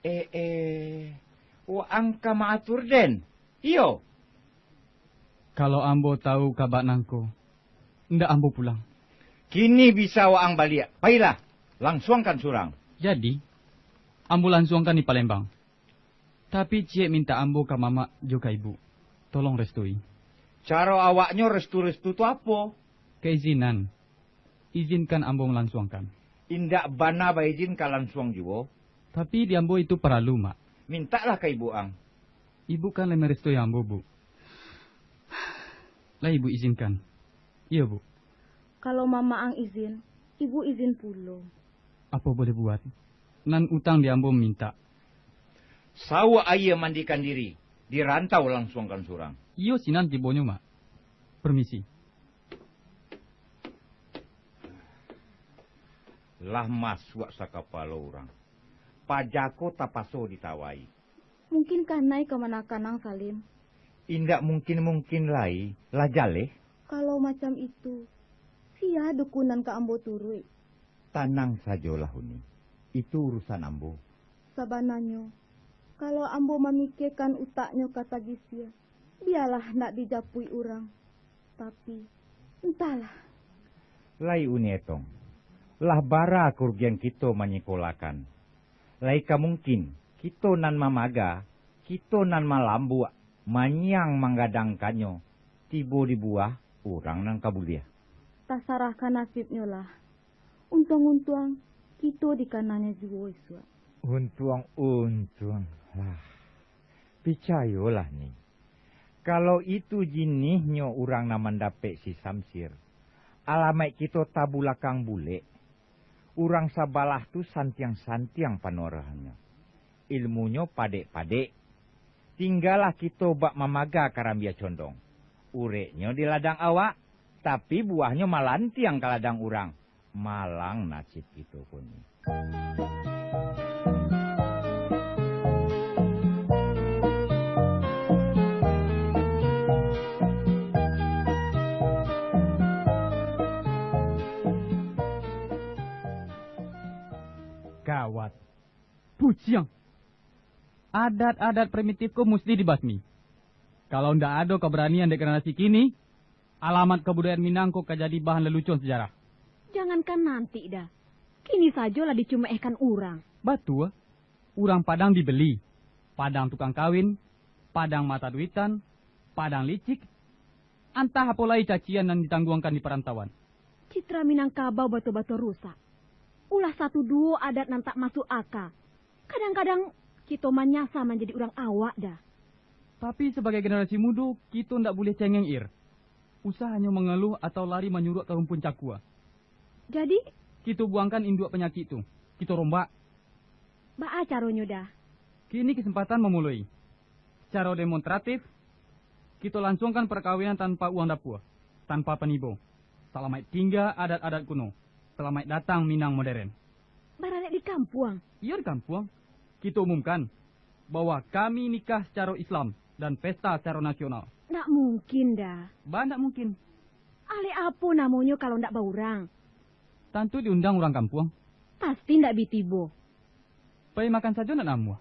Eh, eh, waang ka maatur den? Iyo. Kalau ambo tahu kaba nangko, ndak ambo pulang. Kini bisa waang baliak. Pailah, lansuangkan surang. Jadi, ambo lansuangkan di Palembang. Tapi ciek mintak ambo ka mamak jo ka ibu. Tolong restui. Caro awaknyo restu-restu tu apo? Kaizinan. Izinkan ambo malansuangkan. Indak bana baizin ka lansuang juo. Tapi di ambo itu paralu, Mak. Mintaklah ka ibu ang. Ibu kan lai marestui ambo, Bu. Lai ibu izinkan? Iyo, Bu. Kalau mamak ang izin, ibu izin pulo. Apo boleh buat? Nan utang di ambo mamintak. Sawuak aia mandikan diri, di rantau lansuangkan surang. Iyo sinan tibonyo, Mak. Permisi. Lah masuak sakapalo urang. Paja ko tapaso ditawai. Mungkin kanai kamanakan ang, Salim. Indak mungkin-mungkin lai, lah jaleh. Kalau macam itu, sia dukunan ka ambo turuik? Tanang sajolah, Uni. Itu urusan ambo. Sabananyo, kalau ambo mamikiekan utaknyo ka tagisia, bialah nak dijapuik urang. Tapi, entahlah. Lai Uni Etong, lah bara karugian kito manyikolakan. Lai ka mungkin kito nan mamaga, kito nan malambuak, manyiang manggadangkannyo, tibo di buah urang nan ka buliah. Tasarahkan nasibnyo lah. Untuang-untuang, kito dikananyo juo isuak. Untuang-untuang lah. Picayolah, Ni. Kalau itu jinihnyo urang nan mandapek si Samsir, alamaik kito tabulakang bulek. Urang sabalah tu santiang-santiang panuaraannyo. Ilmunyo padek-padek. Tinggalah kito bak mamaga karambia condong. Ureknyo di ladang awak, tapi buahnyo malantiang ka ladang urang. Malang nasib kito ko ni. Gawat. Puciang. Adat-adat primitif ko musti dibasmi. Kalau ndak ado kabaranian dek generasi kini, alamat kabudayaan Minang ko ka jadi bahan lelucon sejarah. Jangankan nanti dah, kini sajo lah dicumeehkan urang. Batua, urang Padang dibeli, Padang tukang kawin, Padang mata duitan, Padang licik, antah apo lai cacian nan ditangguangkan di parantauan. Citra Minangkabau batua-batua rusak. Ulah satu duo adat nan tak masuak aka. Kadang-kadang kito manyasa manjadi urang awak dah. Tapi sabagai generasi mudo, kito ndak buliah cengeng, Ir. Usah hanyo mangaluah atau lari manyuruak ka rumpun cakua. Jadi? Kito buangkan induak panyakik tu. Kito rombak. Baa caronyo dah? Kini kesempatan mamuloi. Sacaro demonstratif, kito lansuangkan parkawinan tanpa uang dapua, tanpa panibo. Salamaik tingga adat-adat kuno. Salamaik datang Minang moderen. Baralek di kampuang? Iyo, di kampuang. Kito umumkan bahwa kami nikah sacaro Islam dan pesta sacaro nasional. Ndak mungkin dah. Baa ndak mungkin? Alek apo namonyo kalau ndak baurang? Tantu diundang urang kampuang. Pasti ndak bi tibo. Pai makan sajo ndak namuah.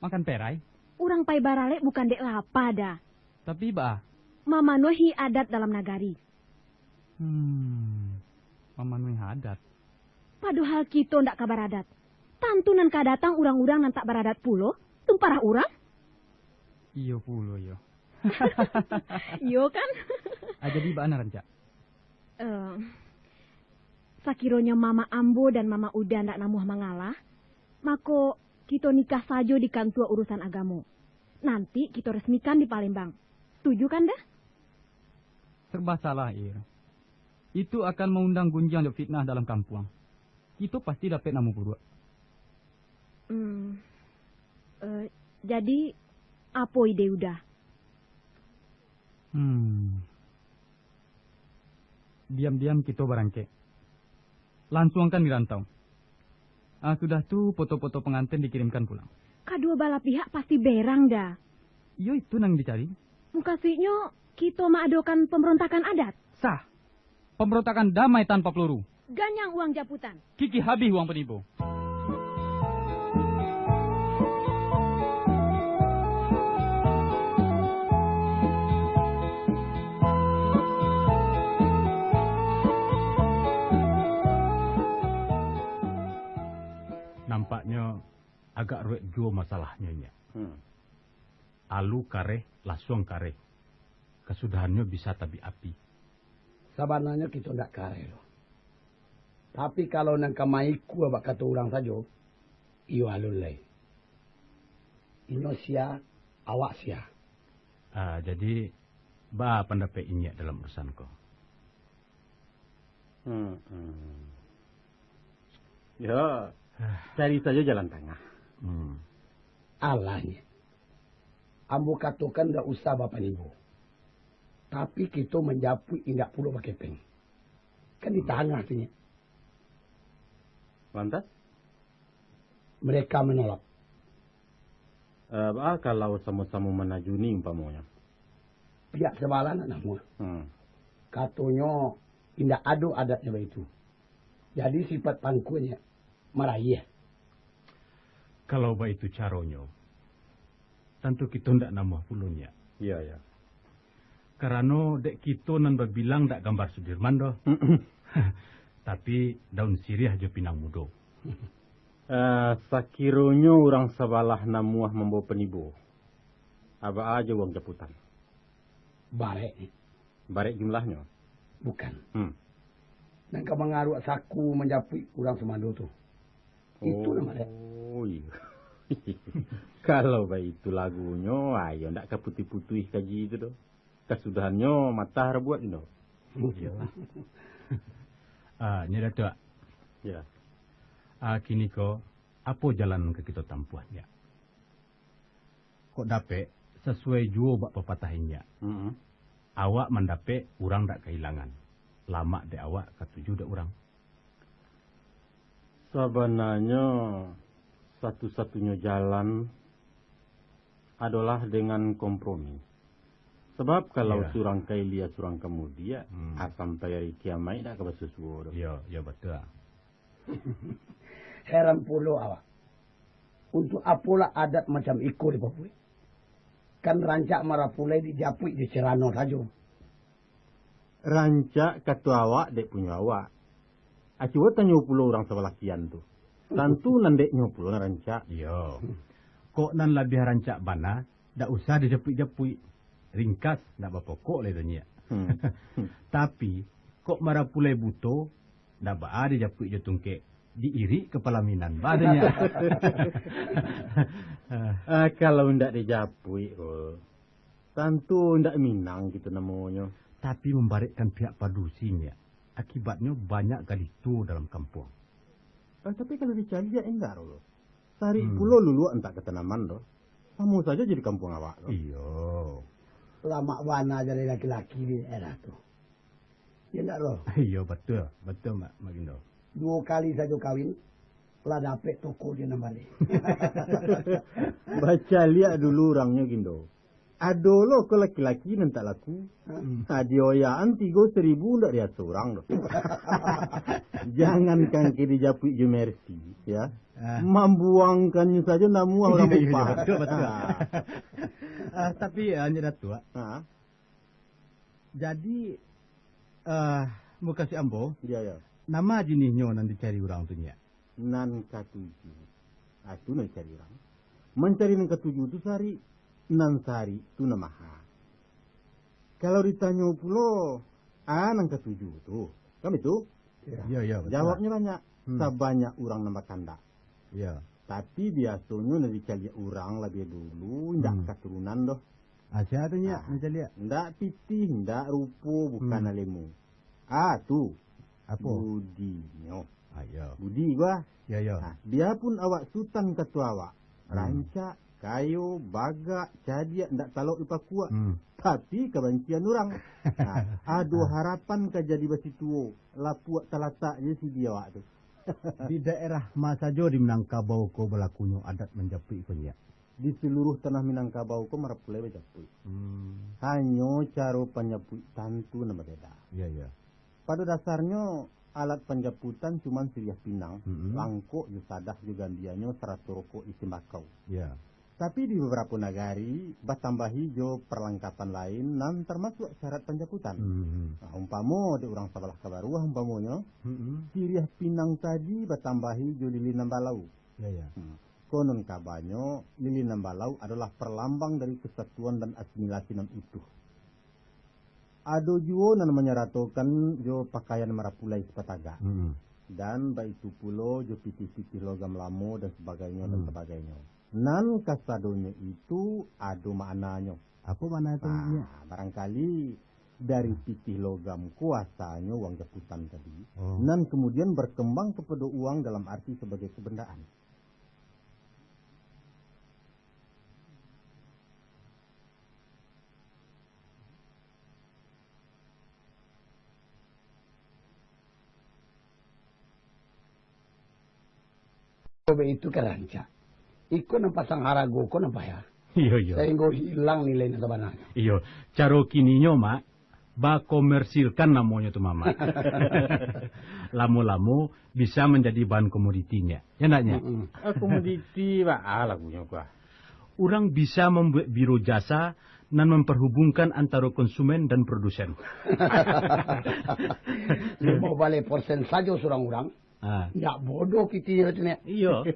Makan perai. Urang pai baralek bukan dek lapa, Da. Tapi, baa? Mamanuahi adat dalam nagari. Hmm, mamanuahi adat. Padohal kito ndak ka baradat. Tantu nan ka datang urang-urang nan tak baradat pulo, tumpah urang. Iyo pulo, iyo. Iyo kan? Ah, jadi baa nan rancak? Eh, sakironyo mamak ambo dan mamak Uda ndak namuah mangalah, mako, kito nikah sajo di kantua urusan agamo. Nanti kito resmikan di Palembang. Setuju kan, Da? Serba salah, Ir. Itu akan maundang gunjiang jo fitnah dalam kampuang. Kito pasti dapek namo buruak. Hmm. Eh, jadi, apo ide Uda? Hmm. Diam-diam kito barangkek. Lansuangkan di rantau. Ah, sudah tu, foto-foto panganten dikirimkan pulang. Kaduo balah pihak pasti berang, Da. Iyo, itu nan dicari. Mukasuiknyo, kito maadokan pambarontakan adat? Sah. Pambarontakan damai tanpa peluru. Ganyang uang japutan. Kikih habih uang panibo. Nampaknyo agak ruwet juo masalahnyo, Nyiak. Hmm. Alu kareh, lasuang kareh. Kasudahannyo bisa tabik api. Sabananyo kito ndak kareh doh. Tapi, kalau nan ka maikua bak kato urang sajo, iyo alun lai. Inyo sia, awak sia. Ah, jadi, baa pandapek Inyiak dalam urusan ko? Hmm, hmm. Yo, cari sajo jalan tangah. Hmm. Alah, Nyiak. Ambo katokan ndak usah bapanibo. Tapi, kito manjapuik indak pulo bakepeng. Kan di tangah tu, Nyiak. Lantas? Mereka menolak. Eh, baa kalau samo-samo manajuni umpamonyo? Pihak sabalah ndak namuah. Hmm. Katonyo, indak ado adatnyo baitu. Jadi, sifat pangkuanyo marayah. Kalau baitu caronyo, tantu kito ndak namuah pulo, Nyiak. Iyo, iyo. Karano dek kito nan babilang ndak gambar Sudirman doh. Tapi, daun siriah jo pinang mudo. Eh, sakironyo urang sabalah namuah mambawa panibo, a baa jo uang japutan? Barek. Barek jumlahnyo? Bukan. Hmm. Nan ka mangaruak saku manjapuik urang sumando tu. Itu nan barek. Oh, iyo. Kalau baitu lagunyo, ayo ndak ka putuih-putuih kaji tu doh. Kasudahannyo matah rabuak, Gindo. Iyo. Ah, nyo Datuak. Ya. Ah, kiniko, apo jalan ka kito tampuah, Nyiak? Kok dapek, sasuai juo bak papatah Inyiak. Mm-mm. Awak mandapek, urang dak kahilangan. Lamak dek awak, katuju dek urang. Sabananyo, satu-satunyo jalan adolah dengan kompromi. Sabab, kalau Iya. surang ka ilia, surang ka mudiak, Hmm. a sampai ari kiamaik dak ka basuo-suo doh. Iyo, iyo, batua. Heran pulo awak. Untuak apolah adat macam iko dipabuek? Kan rancak marapulai dijapuik jo carano sajo. Rancak kato awak dek punyo awak. A, cubo tanyo pulo urang sabalah kian tu. Tantu nan dek nyo pulo nan rancak. Iyo. Kok nan labiah rancak bana, dak usah dijapuik-japuik. Ringkas, dak bapokok lai tu, Nyiak. Hmm. Tapi, kok marapulai buto, dak baa dijapuik jo tungkek. Diirik kapalo minan, baa tu, Nyiak. Ah, kalau ndak dijapuik, oh, tantu ndak minang kito namonyo. Tapi mambarekkan pihak padusi, Nyiak. Akibatnyo banyak gadih tuo dalam kampuang. Eh, tapi kalau dicaliak, indak, Rul. Sarik Hmm. pulo luluak antak ka tanaman tu. Samo sajo jo di kampuang awak tu. Iyo. Lamak bana jaleh laki-laki di daerah tu. Iyo ndak, Rul? Iyo, batua. Batua, Mak, Mak Gindo. Duo kali sajo kawin, lah dapek toko jo nan baleh. Bacaliak dulu urangnyo, Gindo. Ado lo ko laki-laki nan tak laku. Hmm. Ha, dioyakan tigo saribu ndak diaso urang doh. Jangankan ke dijapuik jo Mercy, ya. Ah. Mambuangkannyo sajo namuah urang. Iyo, iyo, upah. Betul, betul. Ah. Ah, tapi, ah, Nyiak Datuak. Ah. Jadi, ah, mukasuik ambo, iya, iya, nama jinihnyo nan dicari urang tu, Nyiak? Nan katuju. Ah, tu nan dicari urang. Mancari nan katuju tu sarik, nan sarik tu nan maha. Kalau ditanyo pulo, ah, nan katuju tu. Kan itu? Iya. Iya, iya, betul. Jawabnyo banyak. Hmm. Sabanyak urang nan bakandak. Iya. Tapi biasonyo nan dicaliak urang labiah dulu, indak, hmm, katurunan doh. Ah, sia tu, Nyiak, ah, nan caliak? Indak pitih, indak rupo, bukan, hmm, alemu. Ah, tu. Apo? Budinyo. Ah, iyo. Budi gua. Iyo, iyo. Nah, biapun awak sutan kato awak, hmm, rancak, kayo, bagak, cadiak, ndak talok dipakuak, hmm, tapi kabancian urang. Nah, ado, ah, harapan ka jadi basituo, lapuak talatak je sidi awak tu. Di daerah ma sajo di Minangkabau ko balakunyo adat manjapuik ko, Nyiak? Di saluruah tanah Minangkabau ko marapulai bajapuik. Hmm. Hanyo caro panjapuik tantu nan babeda. Iya, iya. Pado dasarnyo, alat panjaputan cuman siriah pinang, mm-mm, langkok jo sadah jo gambianyo sarato rokok isi tembakau. Iya. Tapi di babarapo nagari, batambahi jo parlangkapan lain nan tarmasuak syarat panjaputan. Mm-mm. Nah, umpamo dek urang sabalah ka baruah, umpamonyo, mm-mm, siriah pinang tadi batambahi jo lilin nan balau. Iya, iya. Hmm. Konon kabanyo, lilin nan balau adolah parlambang dari kesatuan dan asimilasi nan utuh. Ado juo nan manyaratokan jo pakaian marapulai sipatagak. Hmm. Dan baitu pulo jo pitih-pitih logam lamo dan sabagainyo, dan, hmm, sabagainyo. Nan kasadonyo itu ado maknanyo. Apo makna itu, Nyiak? Nah, barangkali dari, nah, pitih logam ko asalnyo uang japutan tadi, oh, nan kamudian barkambang kapado uang dalam arti sabagai kabandaan. Baitu ka rancak. Iko nan pasang harago ko nan payah. Iyo, iyo. Sainggo hilang nilai nan sabananyo. Iyo, caro kininyo, Mak, bakomersilkan namonyo tu, Mamak. Lamo-lamo bisa manjadi bahan komoditi, Nyiak. Ya ndak, Nyiak? Mm-mm. Ah, komoditi, baa lagunyo ko, ah. Urang bisa mambuek biro jasa nan mamparhubungkan antaro konsumen dan produsen. Cubo baleh porsen sajo surang urang. Ah. Ndak bodoh kitinyo tu, Nyiak. Iyo.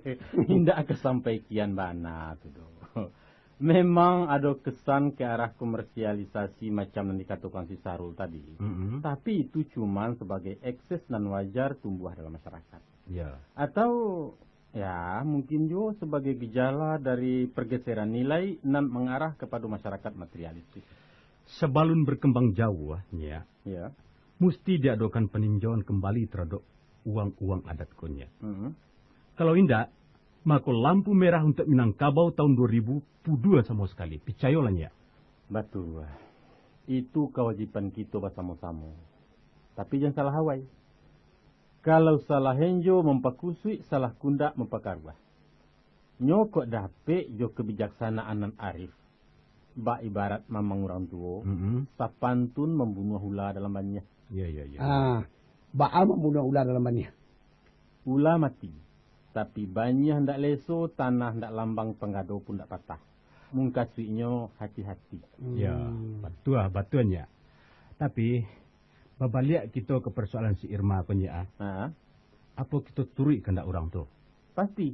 Indak ka sampai kian bana tu doh. Memang ado kesan ke arah komersialisasi macam nan dikatokan si Sarul tadi. Mm-mm. Tapi itu cuman sabagai ekses nan wajar tumbuah dalam masyarakat. Ya. Atau, ya, mungkin juo sabagai gejala dari pergeseran nilai nan mangarah kapado masyarakat materialistis. Sabalun berkembang jauah, Nyiak, ya, musti diadokan paninjauan kambali taradok uang-uang adat ko, Nyiak. Mhm. Kalau indak, mako lampu merah untuak Minangkabau taun duo ribu puduah samo sakali. Picayolah, Nyiak. Batua. Itu kawajiban kito basamo-samo. Tapi jan salah awai. Kalau salah enjo mampakusuik, salah kundak mampakaruah. Nyo kok dapek jo kabijaksanaan nan arif, bak ibarat mamang urang tuo, mm-mm, sapantun mambunuah ula dalam baniah. Iyo, iyo, iyo. Ah, baa mambunuah ula dalam baniah? Ula mati, tapi baniah ndak leso, tanah ndak lambang, panggado pun ndak patah. Mukasuiknyo hati-hati. Yo, hmm, batua, batua, Nyiak. Tapi, babaliak kito ka parsoalan si Irma ko, Nyiak, ah. Ha? Apo kito turuik kandak urang tu? Pasti.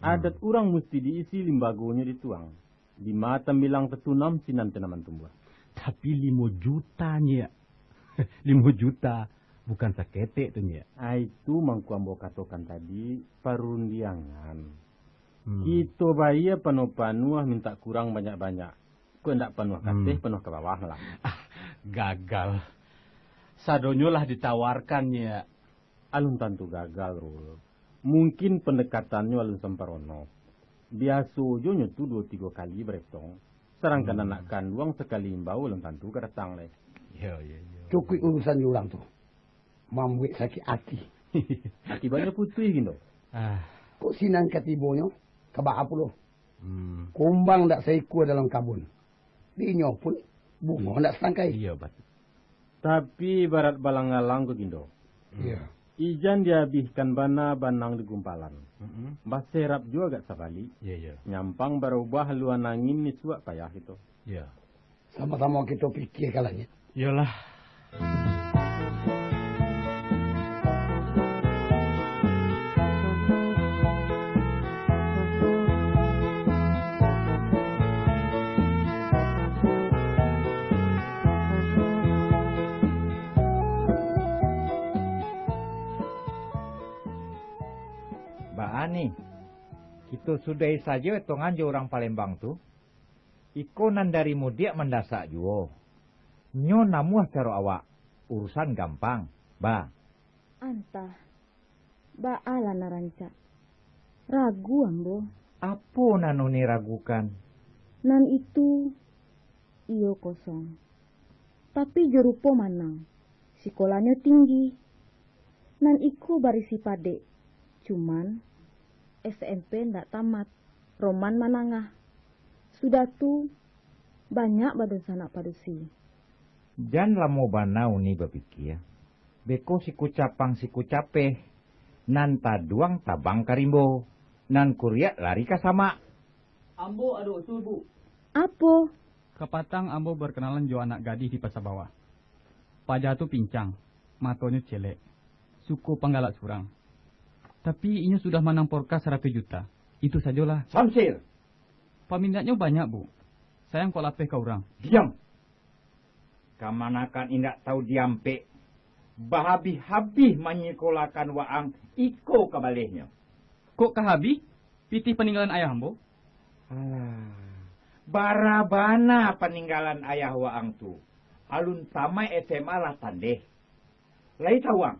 Hmm. Adat urang musti diisi, limbagonyo dituang. Dima tambilang tatunam, sinan tanaman tumbuah. Tapi limo juta, Nyiak. Limo juta, bukan saketek tu, Nyiak. Ah, itu mangko ambo katokan tadi, parundiangan. Hmm. Kito bayia panuah-panuah, mintak kurang banyak-banyak. Kok indak panuah kateh, hmm, panuah ka bawah malah. Ah, gagal. Sadonyo lah ditawarkan, Nyiak. Alun tantu gagal, Rul. Mungkin pandekatannyo alun samparono. Biaso jo nyo tu duo tigo kali baretong. Sadangkan, hmm, anak kanduang sakali imbau alun tantu ka datang lai. Yo, yo, yo. Cukuik urusan jo urang tu. Mambuek sakik ati. Akibatnyo putuih gin tu. Ah. Kok sinan ka tibonyo, ka baa pulo? Hmm. Kumbang dak saikua dalam kabun. Di inyo pun bungo ndak satangkai. Iyo, batua. Tapi ibarat balang-alang ko, Gindo. Iyo. Ijan diabihkan bana, banang digumpalan. Mm-mm. Baserap juo agak sabalik. Iyo, iyo. Nyampang barubah haluan angin, isuak payah kito. Iyo. Samo-samo kito pikia ka langik. Iyolah. Baa ni, kito sudahi sajo etongan jo urang Palembang tu. Iko nan dari mudiak mandasak juo. Nyo namuah caro awak, urusan gampang, ba. Antah, baa lah nan rancak. Ragu ambo. Apo nan Uni ragukan? Nan itu, iyo kosong. Tapi jo rupo manang, sikolahnyo tinggi. Nan iko barisi padek, cuman S M P ndak tamat, roman manangah. Sudah tu, banyak badunsanak padusi. Jan lamo bana Uni bapikia, beko siku capang siku capeh, nan taduang tabang ka rimbo, nan kuriak lari ka samak. Ambo ado usul, Bu. Apo? Kapatang ambo barkanalan jo anak gadih di Pasa Bawah. Paja tu pincang, matonyo celek, suko panggalak surang. Tapi inyo sudah manang porkas saratuih juta. Itu sajolah. Samsir! Paminaknyo banyak, Bu. Sayang kok lapeh ka urang. Diam! Kamanakan indak tahu diampek, bahabih-habih manyikolahkan waang iko ka balehnyo. Kok ka habih? Pitih paninggalan ayah ambo. Alah, bara bana paninggalan ayah waang tu. Alun tamaik S M A lah tandeh. Lai tawang,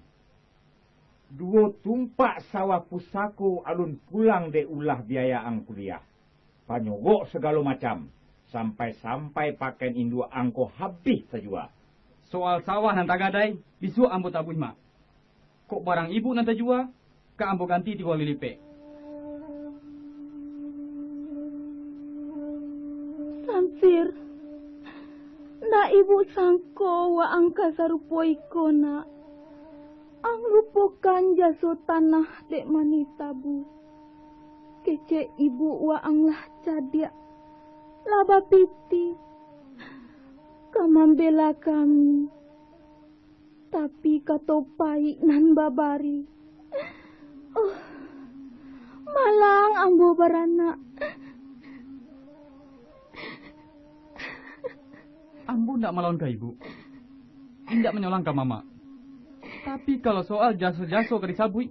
duo tumpak sawah pusako alun pulang dek ulah biayaang kuliah. Panyogok sagalo macam, sampai-sampai pakaian induak ang ko habih tajua. Soal sawah nan tagadai, bisuak ambo tabuih, Mak. Kok barang ibu nan tajua, ka ambo ganti tigo kali lipek. Samsir, ndak ibu sangko waang ka sarupo iko, nak. Ang lupokan jaso tanah dek manita, Bu. Kecek ibu waang lah cadiak, lah bapitih, ka mambela kami. Tapi kato paik nan babari. Oh, malang ambo baranak. Ambo ndak malawan ka ibu, indak manyolang ka mamak. Tapi kalau soal jaso-jaso ka disabuik,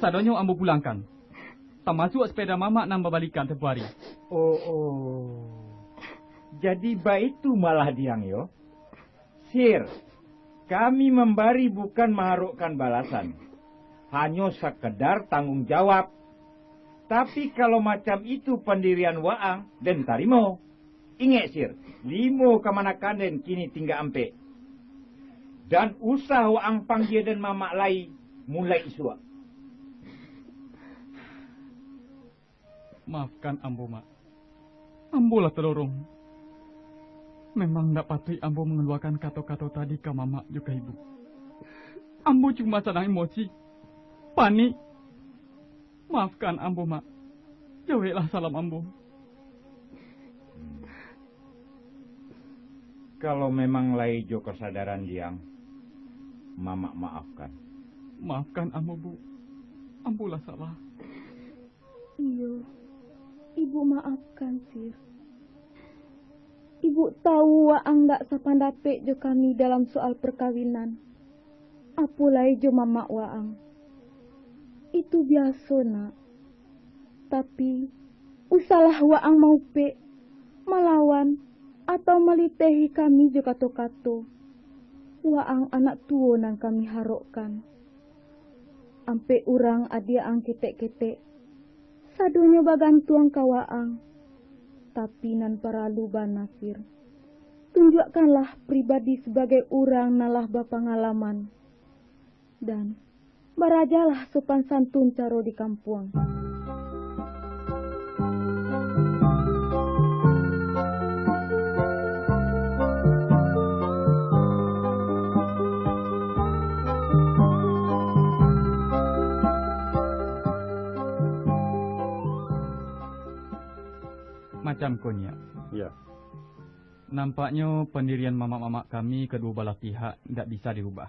sadonyo ambo pulangkan. Tamasuak sepeda mamak nan babalikan tempo ari. Oh, oh. Jadi baitu malah diang yo. Sir, kami mambari bukan maharokkan balasan, hanyo sakedar tanggung jawab. Tapi kalau macam itu pandirian waang, den tarimo. Ingek, Sir, limo kamanakan den kini tingga ampek. Dan usah waang panggia den mamak lai, mulai isuak. Maafkan ambo, Mak. Ambo lah tadorong. Memang ndak patuik ambo mangaluakan kato-kato tadi ka mamak jo ka ibu. Ambo cuma sadang emosi, panik. Maafkan ambo, Mak. Jaweklah salam ambo. Kalau memang lai jo kasadaran diang, mamak maafkan. Maafkan ambo, Bu. Ambo lah salah. Iyo, ibu maafkan, Sir. Ibu tahu waang ndak sapandapek jo kami dalam soal perkawinan. Apo lai jo mamak waang. Itu biaso, nak. Tapi, usahlah waang maupek, malawan, atau malitehi kami jo kato-kato. Waang anak tuo nan kami harokkan. Ampek urang adiak ang ketek-ketek, sadonyo bagantuang ka waang. Tapi nan paralu bana, Sir, tunjuakkanlah pribadi sabagai urang nan lah bapangalaman. Dan barajalah sopan santun caro di kampuang. Macam ko, Nyiak. Iyo. Nampaknyo pandirian mamak-mamak kami kaduo balah pihak indak bisa dirubah.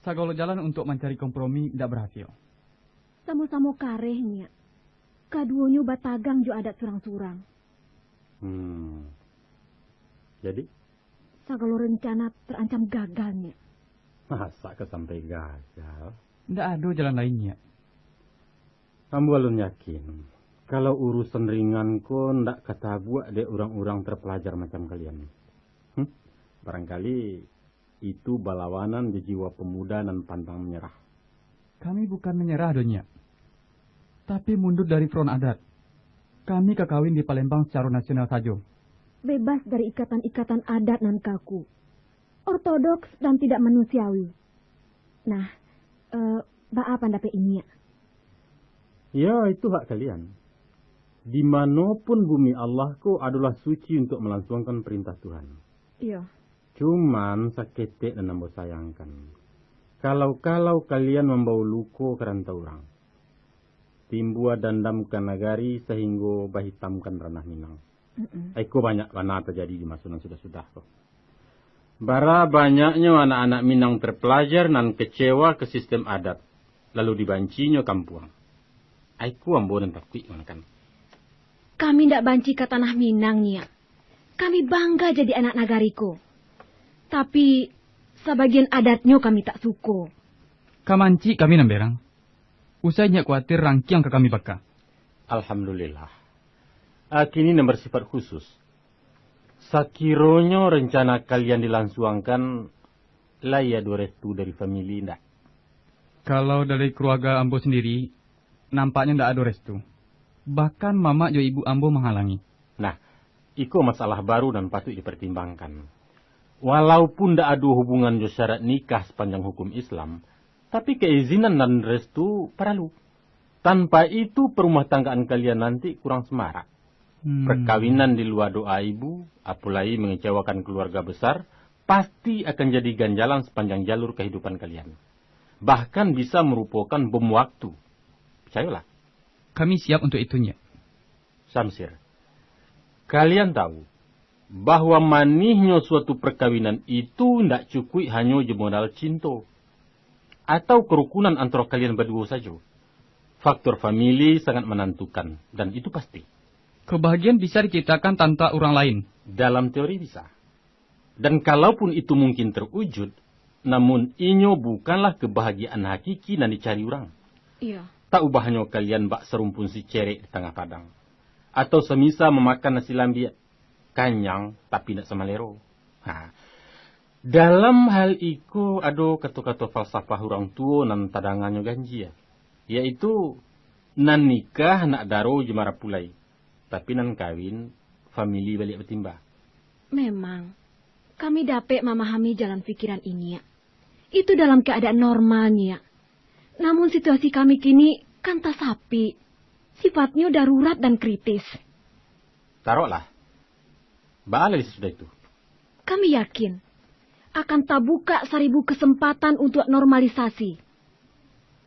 Sagalo jalan untuak mancari kompromi indak barasil. Samo-samo kareh, Nyiak. Kaduonyo batagang jo adat surang-surang. Hmm. Jadi? Sagalo rencana tarancam gagal, Nyiak. Masa ka sampai gagal? Ndak ado jalan lain, Nyiak. Ambo alun yakin, kalau urusan ringan ko ndak ka tabuak dek urang-urang terpelajar macam kalian. Hmm? Barangkali itu balawanan jo jiwa pemuda nan pantang manyarah. Kami bukan manyarah doh, Nyiak. Tapi mundur dari front adat. Kami ka kawin di Palembang sacaro nasional sajo. Bebas dari ikatan-ikatan adat nan kaku, ortodoks dan tidak manusiawi. Nah, eh, baa pandapek Inyiak? Ya, itu hak kalian. Di mano pun bumi Allah ko adolah suci untuk malansuangkan perintah Tuhan. Iyo. Cuman saketek nan ambo sayangkan, kalau-kalau kalian mambawa luko ka rantau urang, timbua dandam ka nagari sahinggo bahitamkan ranah Minang. Mm-mm. Iko banyak bana tajadi di maso nan sudah-sudah ko. Bara banyaknyo anak-anak Minang terpelajar nan kecewa ka sistem adat, lalu dibancinyo kampuang. Iko ambo nan takuik manakan. Kami ndak banci ka tanah Minang, Nyiak. Kami bangga jadi anak nagari ko. Tapi, sabagian adatnyo kami tak suko. Ka mancik kami nan berang. Usai Nyiak kuatir, rangkiang ka kami baka. Alhamdulillah. Ah, kini nan bersifat khusus. Sakironyo rencana kalian dilansuangkan, lai ado restu dari famili ndak? Kalau dari keluarga ambo sendiri, nampaknyo ndak ado restu. Bahkan mamak jo ibuk ambo manghalangi. Nah, iko masalah baru nan patuik dipertimbangkan. Walaupun ndak ado hubungan jo syarat nikah sapanjang hukum Islam, tapi keizinan dan restu paralu. Tanpa itu, perumah tanggaan kalian nanti kurang semarak. Hmm. Perkawinan di lua doa ibu, apolai mengecewakan keluarga besar, pasti akan jadi ganjalan sepanjang jalur kehidupan kalian. Bahkan bisa merupakan bom waktu. Picayolah. Kami siap untuk itu, Nyiak. Samsir, kalian tahu bahwa manihnyo suatu perkawinan itu ndak cukuik hanyo jo modal cinto atau kerukunan antaro kalian baduo sajo. Faktor famili sangat manantukan, dan itu pasti. Kebahagiaan bisa diciptakan tanpa urang lain. Dalam teori bisa. Dan kalaupun itu mungkin terwujud, namun inyo bukanlah kebahagiaan hakiki nan dicari urang. Iyo. Tak ubahnyo kalian bak sarumpun sicerek di tangah padang, atau samisa mamakan nasi lambiak, kanyang tapi indak samalero. Ha. Dalam hal iko ado kato-kato falsafah urang tuo nan tadanganyo ganjia, yaitu, nan nikah anak daro jo marapulai, tapi nan kawin famili baliak batimba. Memang, kami dapek mamahami jalan pikiran Inyiak. Itu dalam keadaan normal, Nyiak. Namun situasi kami kini kan tasapik. Sifatnyo darurat dan kritis. Taroklah. Baa lai sasudah itu? Kami yakin, akan tabukak saribu kesempatan untuak normalisasi.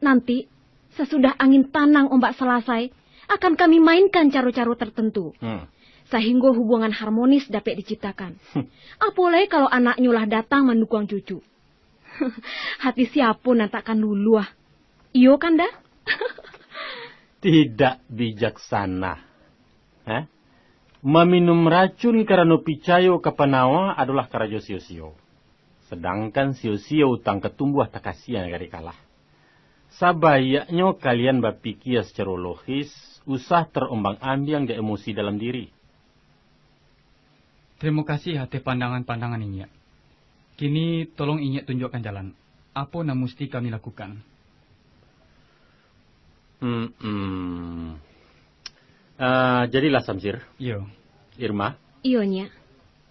Nanti, sasudah angin tanang ombak salasai, akan kami mainkan caro-caro tertentu, hmm, sahinggo hubungan harmonis dapek diciptakan. Apolai kalau anaknyo lah datang mandukuang cucu. Hati siapo nan takkan luluah? Iyo kan, Da? Tidak bijaksana. Hah? Maminum racun karano picayo ka panawa adolah karajo sio-sio. Sadangkan sio-sio utang ka tumbuah takasiang ka dikalah. Sabaiknyo kalian bapikia sacaro logis, usah tarombang-ambiang dek emosi dalam diri. Tarimo kasih ateh pandangan-pandangan Inyiak. Kini, tolong Inyiak tunjuakkan jalan. Apo nan musti kami lakukan? Hmm, hmm. Ah, jadilah, Samsir. Iyo. Irma. Iyo, Nyiak.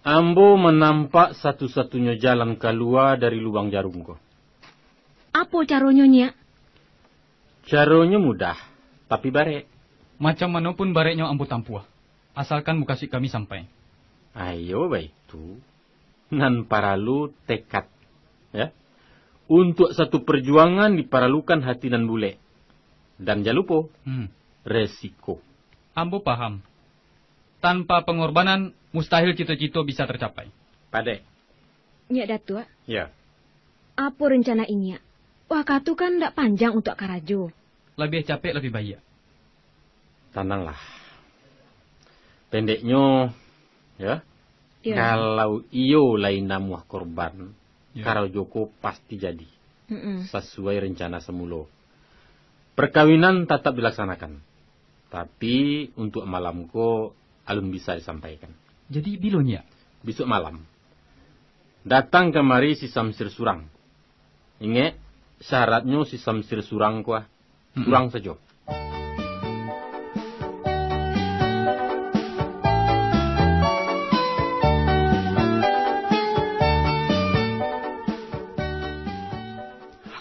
Ambo manampak satu-satunyo jalan kalua dari lubang jarum ko. Apo caronyo, Nyiak? Caronyo mudah, tapi barek. Macam mano pun bareknyo ambo tampuah, asalkan mukasuik kami sampai. Ayo, baitu. Nan paralu tekad, ya. Untuak satu perjuangan diparalukan hati nan bulek. Dan jan lupo, hmm, resiko. Ambo paham. Tanpa pangorbanan, mustahil cito-cito bisa tacapai. Padek. Nyiak Datuak. Ya. Apo rencana Inyiak? Wakatu kan ndak panjang untuak karajo. Labiah capek, labiah baiak. Tananglah. Pendeknyo, ya. Ya. Kalau iyo lai namuah korban, Ya. karajo ko pasti jadi. Mm-mm. Sasuai rencana samulo. Perkawinan tatap dilaksanakan. Tapi, untuak malam ko, alun bisa disampaikan. Jadi, bilo, Nyiak? Bisuak malam. Datang kamari si Samsir surang. Ingek, syaratnyo si Samsir surang ko, ah. Mm-mm. Surang sajo.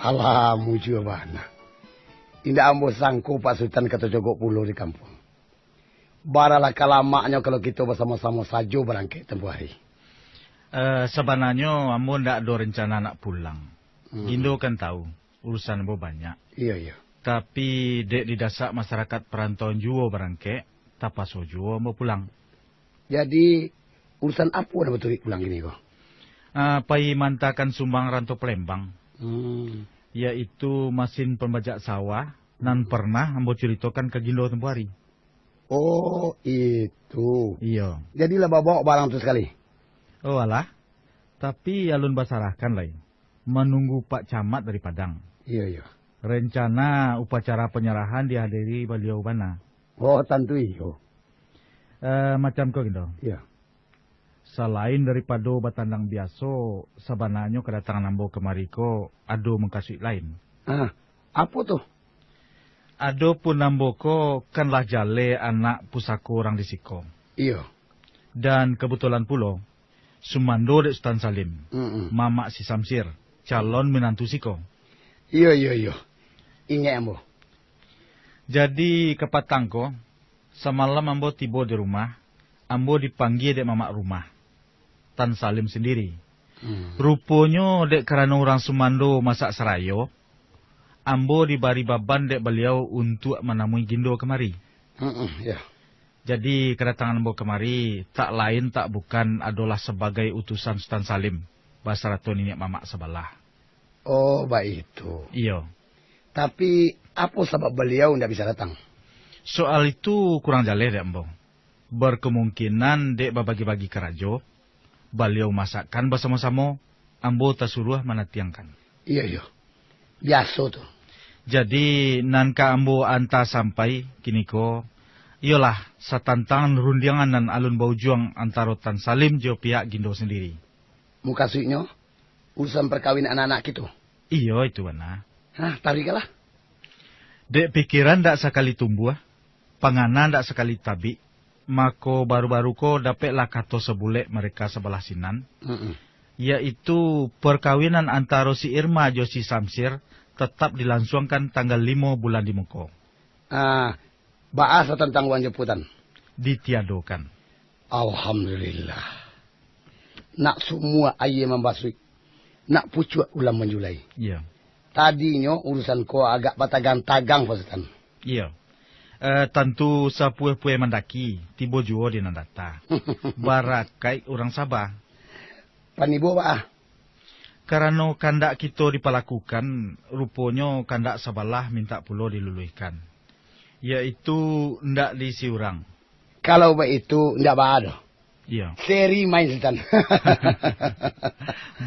Alah, mujua bana. Indak ambo sangko Pak Sutan ka tacogok pulo di kampuang. Baralah ka lamaknyo kalau kito basamo-samo sajo barangkek tempoh ari. Eh, sabananyo ambo ndak ado rencana nak pulang. Hmm. Gindo kan tahu, urusan ambo banyak. Iyo, iyo. Tapi, dek didasak masarakat parantauan juo barangkek, tapaso juo ambo pulang. Jadi, urusan apo nan baturuik pulang kini ko? Ah, pai mantakan sumbang rantau Palembang. Hmm. Yaitu masin pambajak sawah nan pernah ambo curitokan ka Gindo tempoh ari. Oh, itu. Iyo. Jadi lah babawok barang tu sakali? Oh, alah. Tapi alun basarahkan lai. Manunggu Pak Camat dari Padang. Iyo, iyo. Rencana upacara panyarahan dihadiri baliau bana. Oh, tantu iyo. Eh, macam ko, Gindo. Iyo. Salain daripado batandang biaso, sabananyo kadatangan ambo kamari ko ado mukasuik lain. Ah, apo tu? Adopun ambo ko kan lah jaleh anak pusako urang di siko. Iyo. Dan kabutulan pulo, sumando dek Sutan Salim, Mm-mm. mamak si Samsir, calon minantu siko. Iyo, iyo, iyo. Ingek ambo. Jadi, kapatang ko, samalam ambo tibo di rumah, ambo dipanggia dek mamak rumah, Tan Salim sandiri. Hmm. Ruponyo, dek karano urang sumando masak sarayo, ambo dibari baban dek baliau untuak manamui Gindo kamari. Mm-mm, iyo. Jadi, kadatangan ambo kamari, tak lain tak bukan adolah sabagai utusan Sutan Salim, basarato niniak mamak sabalah. Oh, baitu. Iyo. Tapi, apo sabab baliau indak bisa datang? Soal itu kurang jaleh dek ambo. Berkemungkinan dek babagi-bagi karajo, baliau masakkan basamo-samo, ambo tasuruah manatiangkan. Iyo, iyo. Biaso tu. Jadi, nan ka ambo anta sampai kiniko, iyolah satantang rundiangan nan alun baujuang antaro Tan Salim jo pihak Gindo sandiri. Mukasuiknyo, urusan parkawinan anak-anak kito? Iyo, itu bana. Hah, taruihkanlah. Dek pikiran ndak sakali tumbuah, pangana ndak sakali tabik, mako baru-baru ko dapeklah kato sabulek mareka sabalah sinan, Mm-mm. yaitu parkawinan antaro si Irma jo si Samsir tatap dilansuangkan tanggal limo bulan limo ko. Ah, baa satantang wan jo Putan? Ditiadokan. Alhamdulillah. Nak sumua aia mambasuik, nak pucuak ulam manjulai. Iyo. Tadinyo urusan ko agak batagang-tagang, Pak Sutan. Iyo. Eh, tantu sapueh-pueh mandaki, tibo juo di nan data. Barakaik urang saba. Panibo baa? Karano kandak kito dipalakukan, ruponyo kandak sabalah mintak pulo diluluihkan, yaitu ndak diisi urang. Kalau baitu, ndak baa doh. Iyo. Seri main Sutan.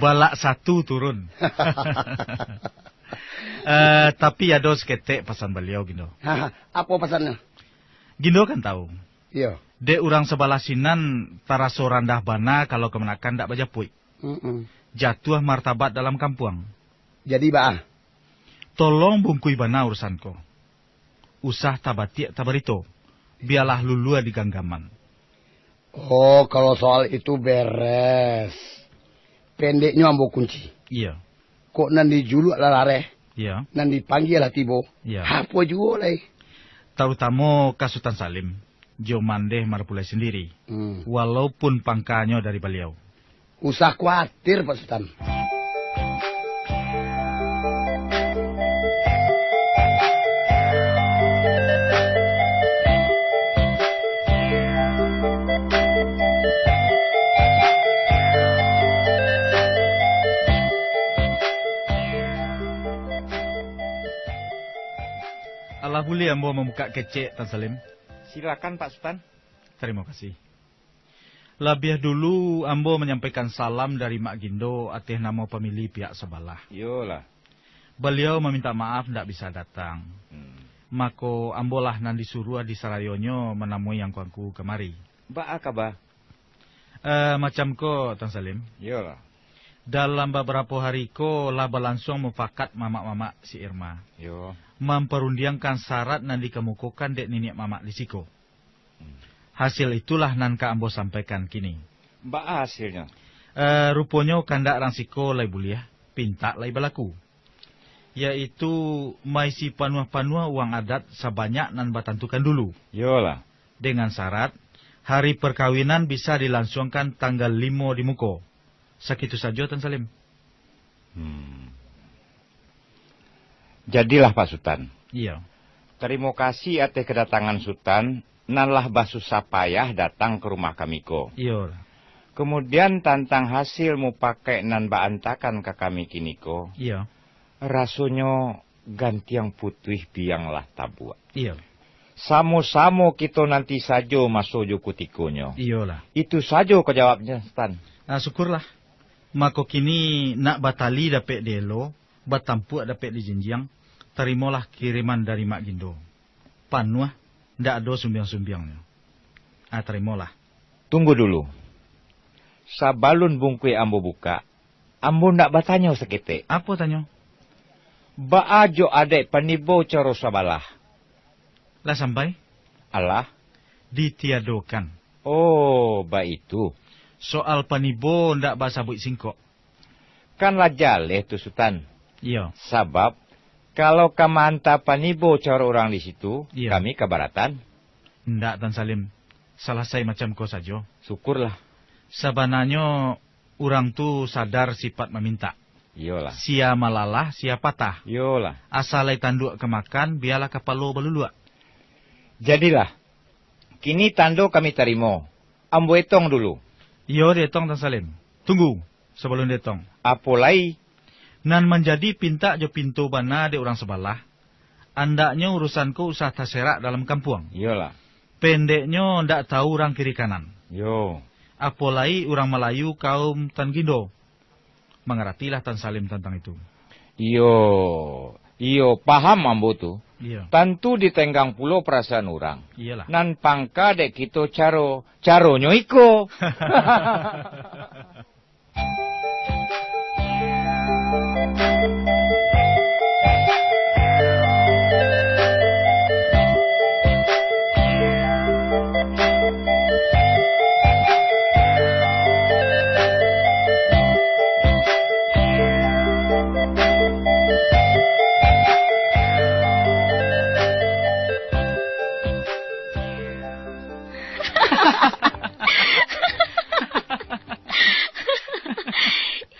Balak satu turun. Eh, tapi ado saketek pasan baliau, Gindo. Apo pasannyo? Gindo kan tahu. Iyo. Dek urang sabalah sinan taraso randah bana kalau kamanakan ndak bajapuik. Mm-mm. Jatuah martabat dalam kampuang. Jadi baa? Tolong bungkui bana urusan ko. Usah tabatiak tabarito. Bialah lulua di ganggaman. Oh, kalau soal itu beres. Pendeknyo ambo kunci. Iyo. Kok nan dijuluak lah lareh, Iyo. nan dipanggia lah tibo. Iyo. Apo juo lai? Tarutamo ka Sutan Salim, jo Mandeh Marapulai sandiri, Hmm. walaupun pangkanyo dari baliau. Usah kuatir, Pak Sutan. Lah buliah ambo mambukak kecek, Tan Salim? Silakan, Pak Sutan. Tarimo kasih. Labiah dulu, ambo manyampaikan salam dari Mak Gindo ateh namo pamilih pihak sabalah. Iyolah. Baliau mamintak maaf ndak bisa datang. Hmm. Mako, ambolah nan disuruah di sarayonyo manamui angku-angku kamari. Baa kaba? Eh, macam ko, Tan Salim. Iyolah. Dalam babarapo hari ko lah balansuang mufakat mamak-mamak si Irma. Iyo. Mamparundiangkan syarat nan dikamukokan dek niniak mamak di siko. Hmm. Hasil itulah nan ka ambo sampaikan kini. Baa hasilnyo? Eh, ruponyo kandak rang siko lai buliah, pintak lai balaku. Yaitu maisi panuah-panuah uang adat sabanyak nan batantukan dulu. Iyolah. Dengan syarat, hari parkawinan bisa dilansuangkan tanggal limo di muko. Sakitu sajo, Tan Salim. Hmm. Jadilah, Pak Sutan. Iyo. Tarimo kasih ateh kadatangan Sutan, nan lah basusah payah datang ka rumah kami ko. Iyo. Kemudian, tantang hasil mupakaik nan baantakan ka kami kiniko, iyo, rasonyo gantiang putuih biang lah tabuak. Iyo. Samo-samo kito nanti sajo maso jo kutikonyo. Iyolah. Itu sajo ka jawabnyo, Sutan. Ah, syukurlah. Mako kini nak batali dapek dielo, batampuak dapek dijinjiang, tarimolah kiriman dari Mak Gindo. Panuah, ndak ado sumbiang-sumbiangnyo. Ah, tarimolah. Tunggu dulu. Sabalun bungkuih ambo bukak, ambo ndak batanyo saketek. Apo tanyo? Baa jo adaik panibo caro sabalah? Lah sampai? Alah. Ditiadokan. Oh, baitu. Soal panibo ndak basabuik singkok. Kan lah jaleh tu, Sutan. Iyo. Sabab, kalau ka maanta panibo caro urang di situ, iyo, kami kabaratan. Indak, Tan Salim. Salasai macam ko sajo. Syukurlah. Sabananyo, urang tu sadar sipat mamintak. Iyolah. Sia malalah, sia patah. Iyolah. Asa lai tanduak ka makan, bialah kapalo baluluak. Jadilah. Kini tando kami tarimo. Ambo etong dulu. Iyo, dietong, Tan Salim. Tunggu, sabalun dietong. Apo lai? Nan manjadi pintak jo pinto bana dek urang sabalah, andaknyo urusan ko usah taserak dalam kampuang. Iyolah. Pendeknyo, ndak tahu urang kiri kanan. Yo. Apo lai urang Malayu kaum Tan Gindo. Mangaratilah Tan Salim tantang itu. Iyo, iyo, paham ambo tu. Iyo. Tantu ditenggang pulo parasaan urang. Iyolah. Nan pangka dek kito caro, caronyo iko.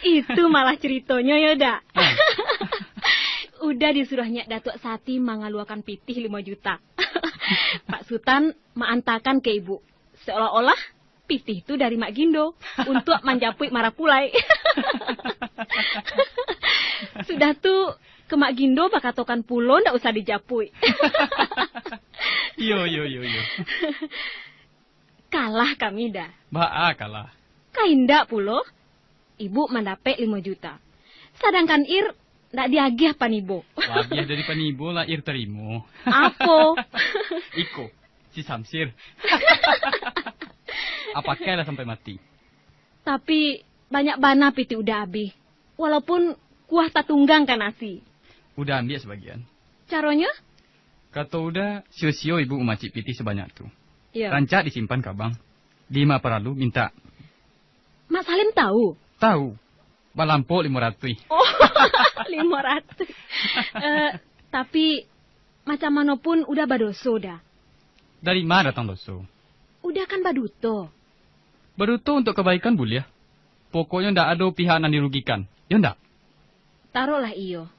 Itu malah ceritonyo, yo dak? Uda disuruah Nyiak Datuak Sati mangaluakan pitih limo juta. Pak Sutan maantakan ka ibu, seolah-olah pitih tu dari Mak Gindo, untuak manjapuik marapulai. Sudah tu, ka Mak Gindo bakatokan pulo ndak usah dijapuik. Iyo, iyo, iyo, iyo. Kalah kami, Da. Baa kalah? Ka indak pulo. Ibu mandapek limo juta. Sadangkan Ir ndak diagiah panibo. Labiah dari panibo lah Ir tarimo. Apo? Iko, si Samsir. Apakailah sampai mati. Tapi, banyak bana pitih Uda abih. Walaupun kuah tatunggang ka nasi. Uda ambiak sabagian. Caronyo? Kato Uda, sio-sio ibu mamacik pitih sabanyak tu. Iyo. Rancak disimpan ka bank. Dima paralu, mintak. Mak Salim tahu? Tahu. Balampok limo ratuih. Oh, limo ratuih. Eh, tapi, macam mano pun Uda badoso, Da. Dari ma datang doso? Uda kan baduto. Baduto untuak kabaikan buliah. Pokoknyo ndak ado pihak nan dirugikan. Yo ndak? Taruhlah iyo.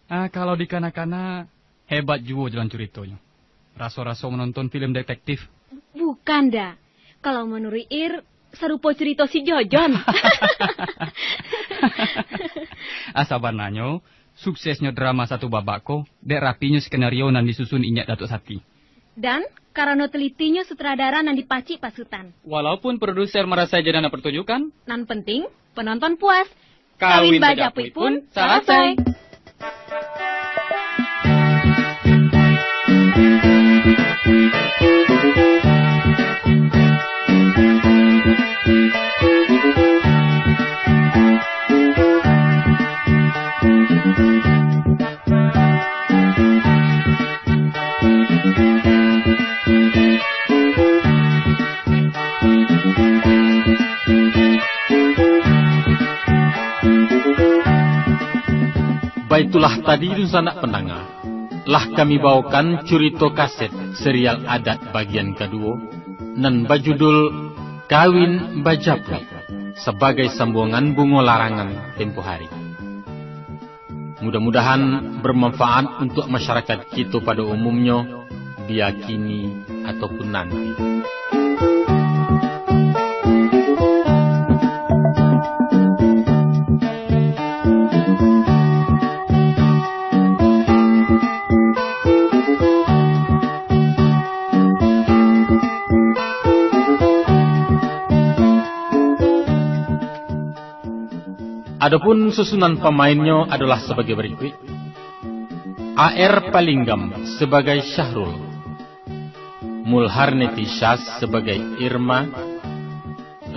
Ah, kalau dikana-kana, hebat juo jalan curitonyo. Raso-raso manonton film detektif. Bukan, Da. Kalau manuruik Ir, sarupo curito si Jojon. Ah, sabananyo, Suksesnyo drama satu babak ko, dek rapinyo skenario nan disusun inyak Datuak Sati. Dan, karano telitinyo sutradara nan dipacik Pak Sutan. Walaupun produser marasai jo dana pertunjukan, nan penting, penonton puas. Kawin Kawin Bajapuik Bajapuik pun pun salasai. Salasai. Baitulah tadi, dunsanak pandanga, lah kami baokan curito kaset serial adat bagian kaduo, nan bajudul Kawin Bajapuik, sabagai sambuangan Bungo Larangan tempo hari. Mudah-mudahan bermanfaat untuak masyarakat kito pado umumnyo, bia kini ataupun nanti. Adopun susunan pamainnyo adolah sabagai barikuik: A R Palinggam sabagai Syahrul, Mulharneti Syaz sabagai Irma,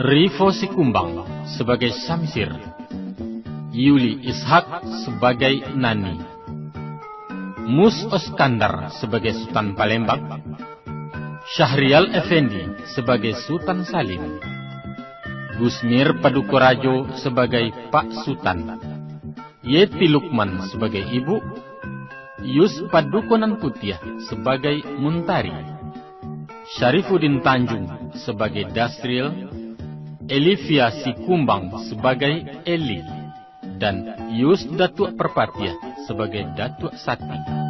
Rifo Sikumbang sabagai Samsir, Yuli Ishak sabagai Nani, Mus Oskandar sabagai Sutan Palembang, Syahrial Effendi sabagai Sutan Salim, Gusmir Paduko Rajo sabagai Pak Sutan, Yeti Lukman sabagai Ibu, Yus Paduko Nan Putiah sabagai Muntari, Syarifuddin Tanjung sabagai Dasril, Elivia Sikumbang sabagai Eli, dan Yus Datuak Parpatiah sabagai Datuak Sati.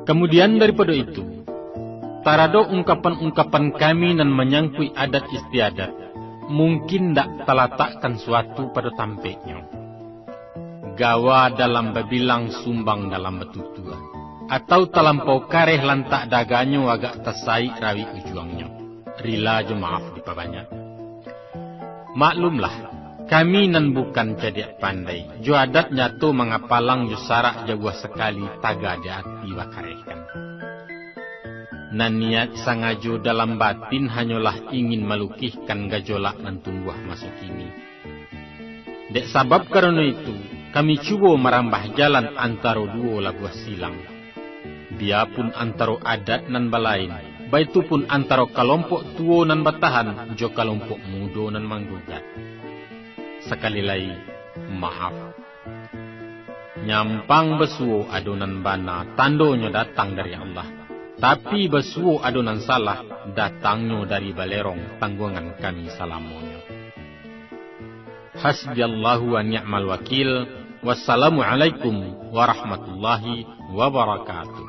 Kamudian daripado itu, taradok ungkapan-ungkapan kami nan manyangkuik adat istiadat, mungkin ndak talatakkan suatu pado tampeknyo. Gawa dalam babilang, sumbang dalam batutua, atau talampau kareh lantak daganyo, agak tasaik rawik ujuangnyo. Rila jo maaf dipabanyak. Maklumlah, kami nan bukan cadiak pandai, jo adat nyato mangapalang, jo sarak jauah sakali taga di ati bakarehkan. Nan niat sangajo dalam batin hanyolah ingin malukihkan gajolak nan tumbuah maso kini. Dek sabab karano itu, kami cubo marambah jalan antaro duo labuah silang. Biapun antaro adat nan balain, baitu pun antaro kalompok tuo nan batahan jo kalompok mudo nan manggugat. Sakali lai, maaf. Nyampang basuo ado nan bana, tandonyo datang dari Allah. Tapi basuo ado nan salah, datangnyo dari balerong tangguangan kami salamonyo. Hasbiyallahu wa ni'mal wakil. Wassalamualaikum warahmatullahi wabarakatuh.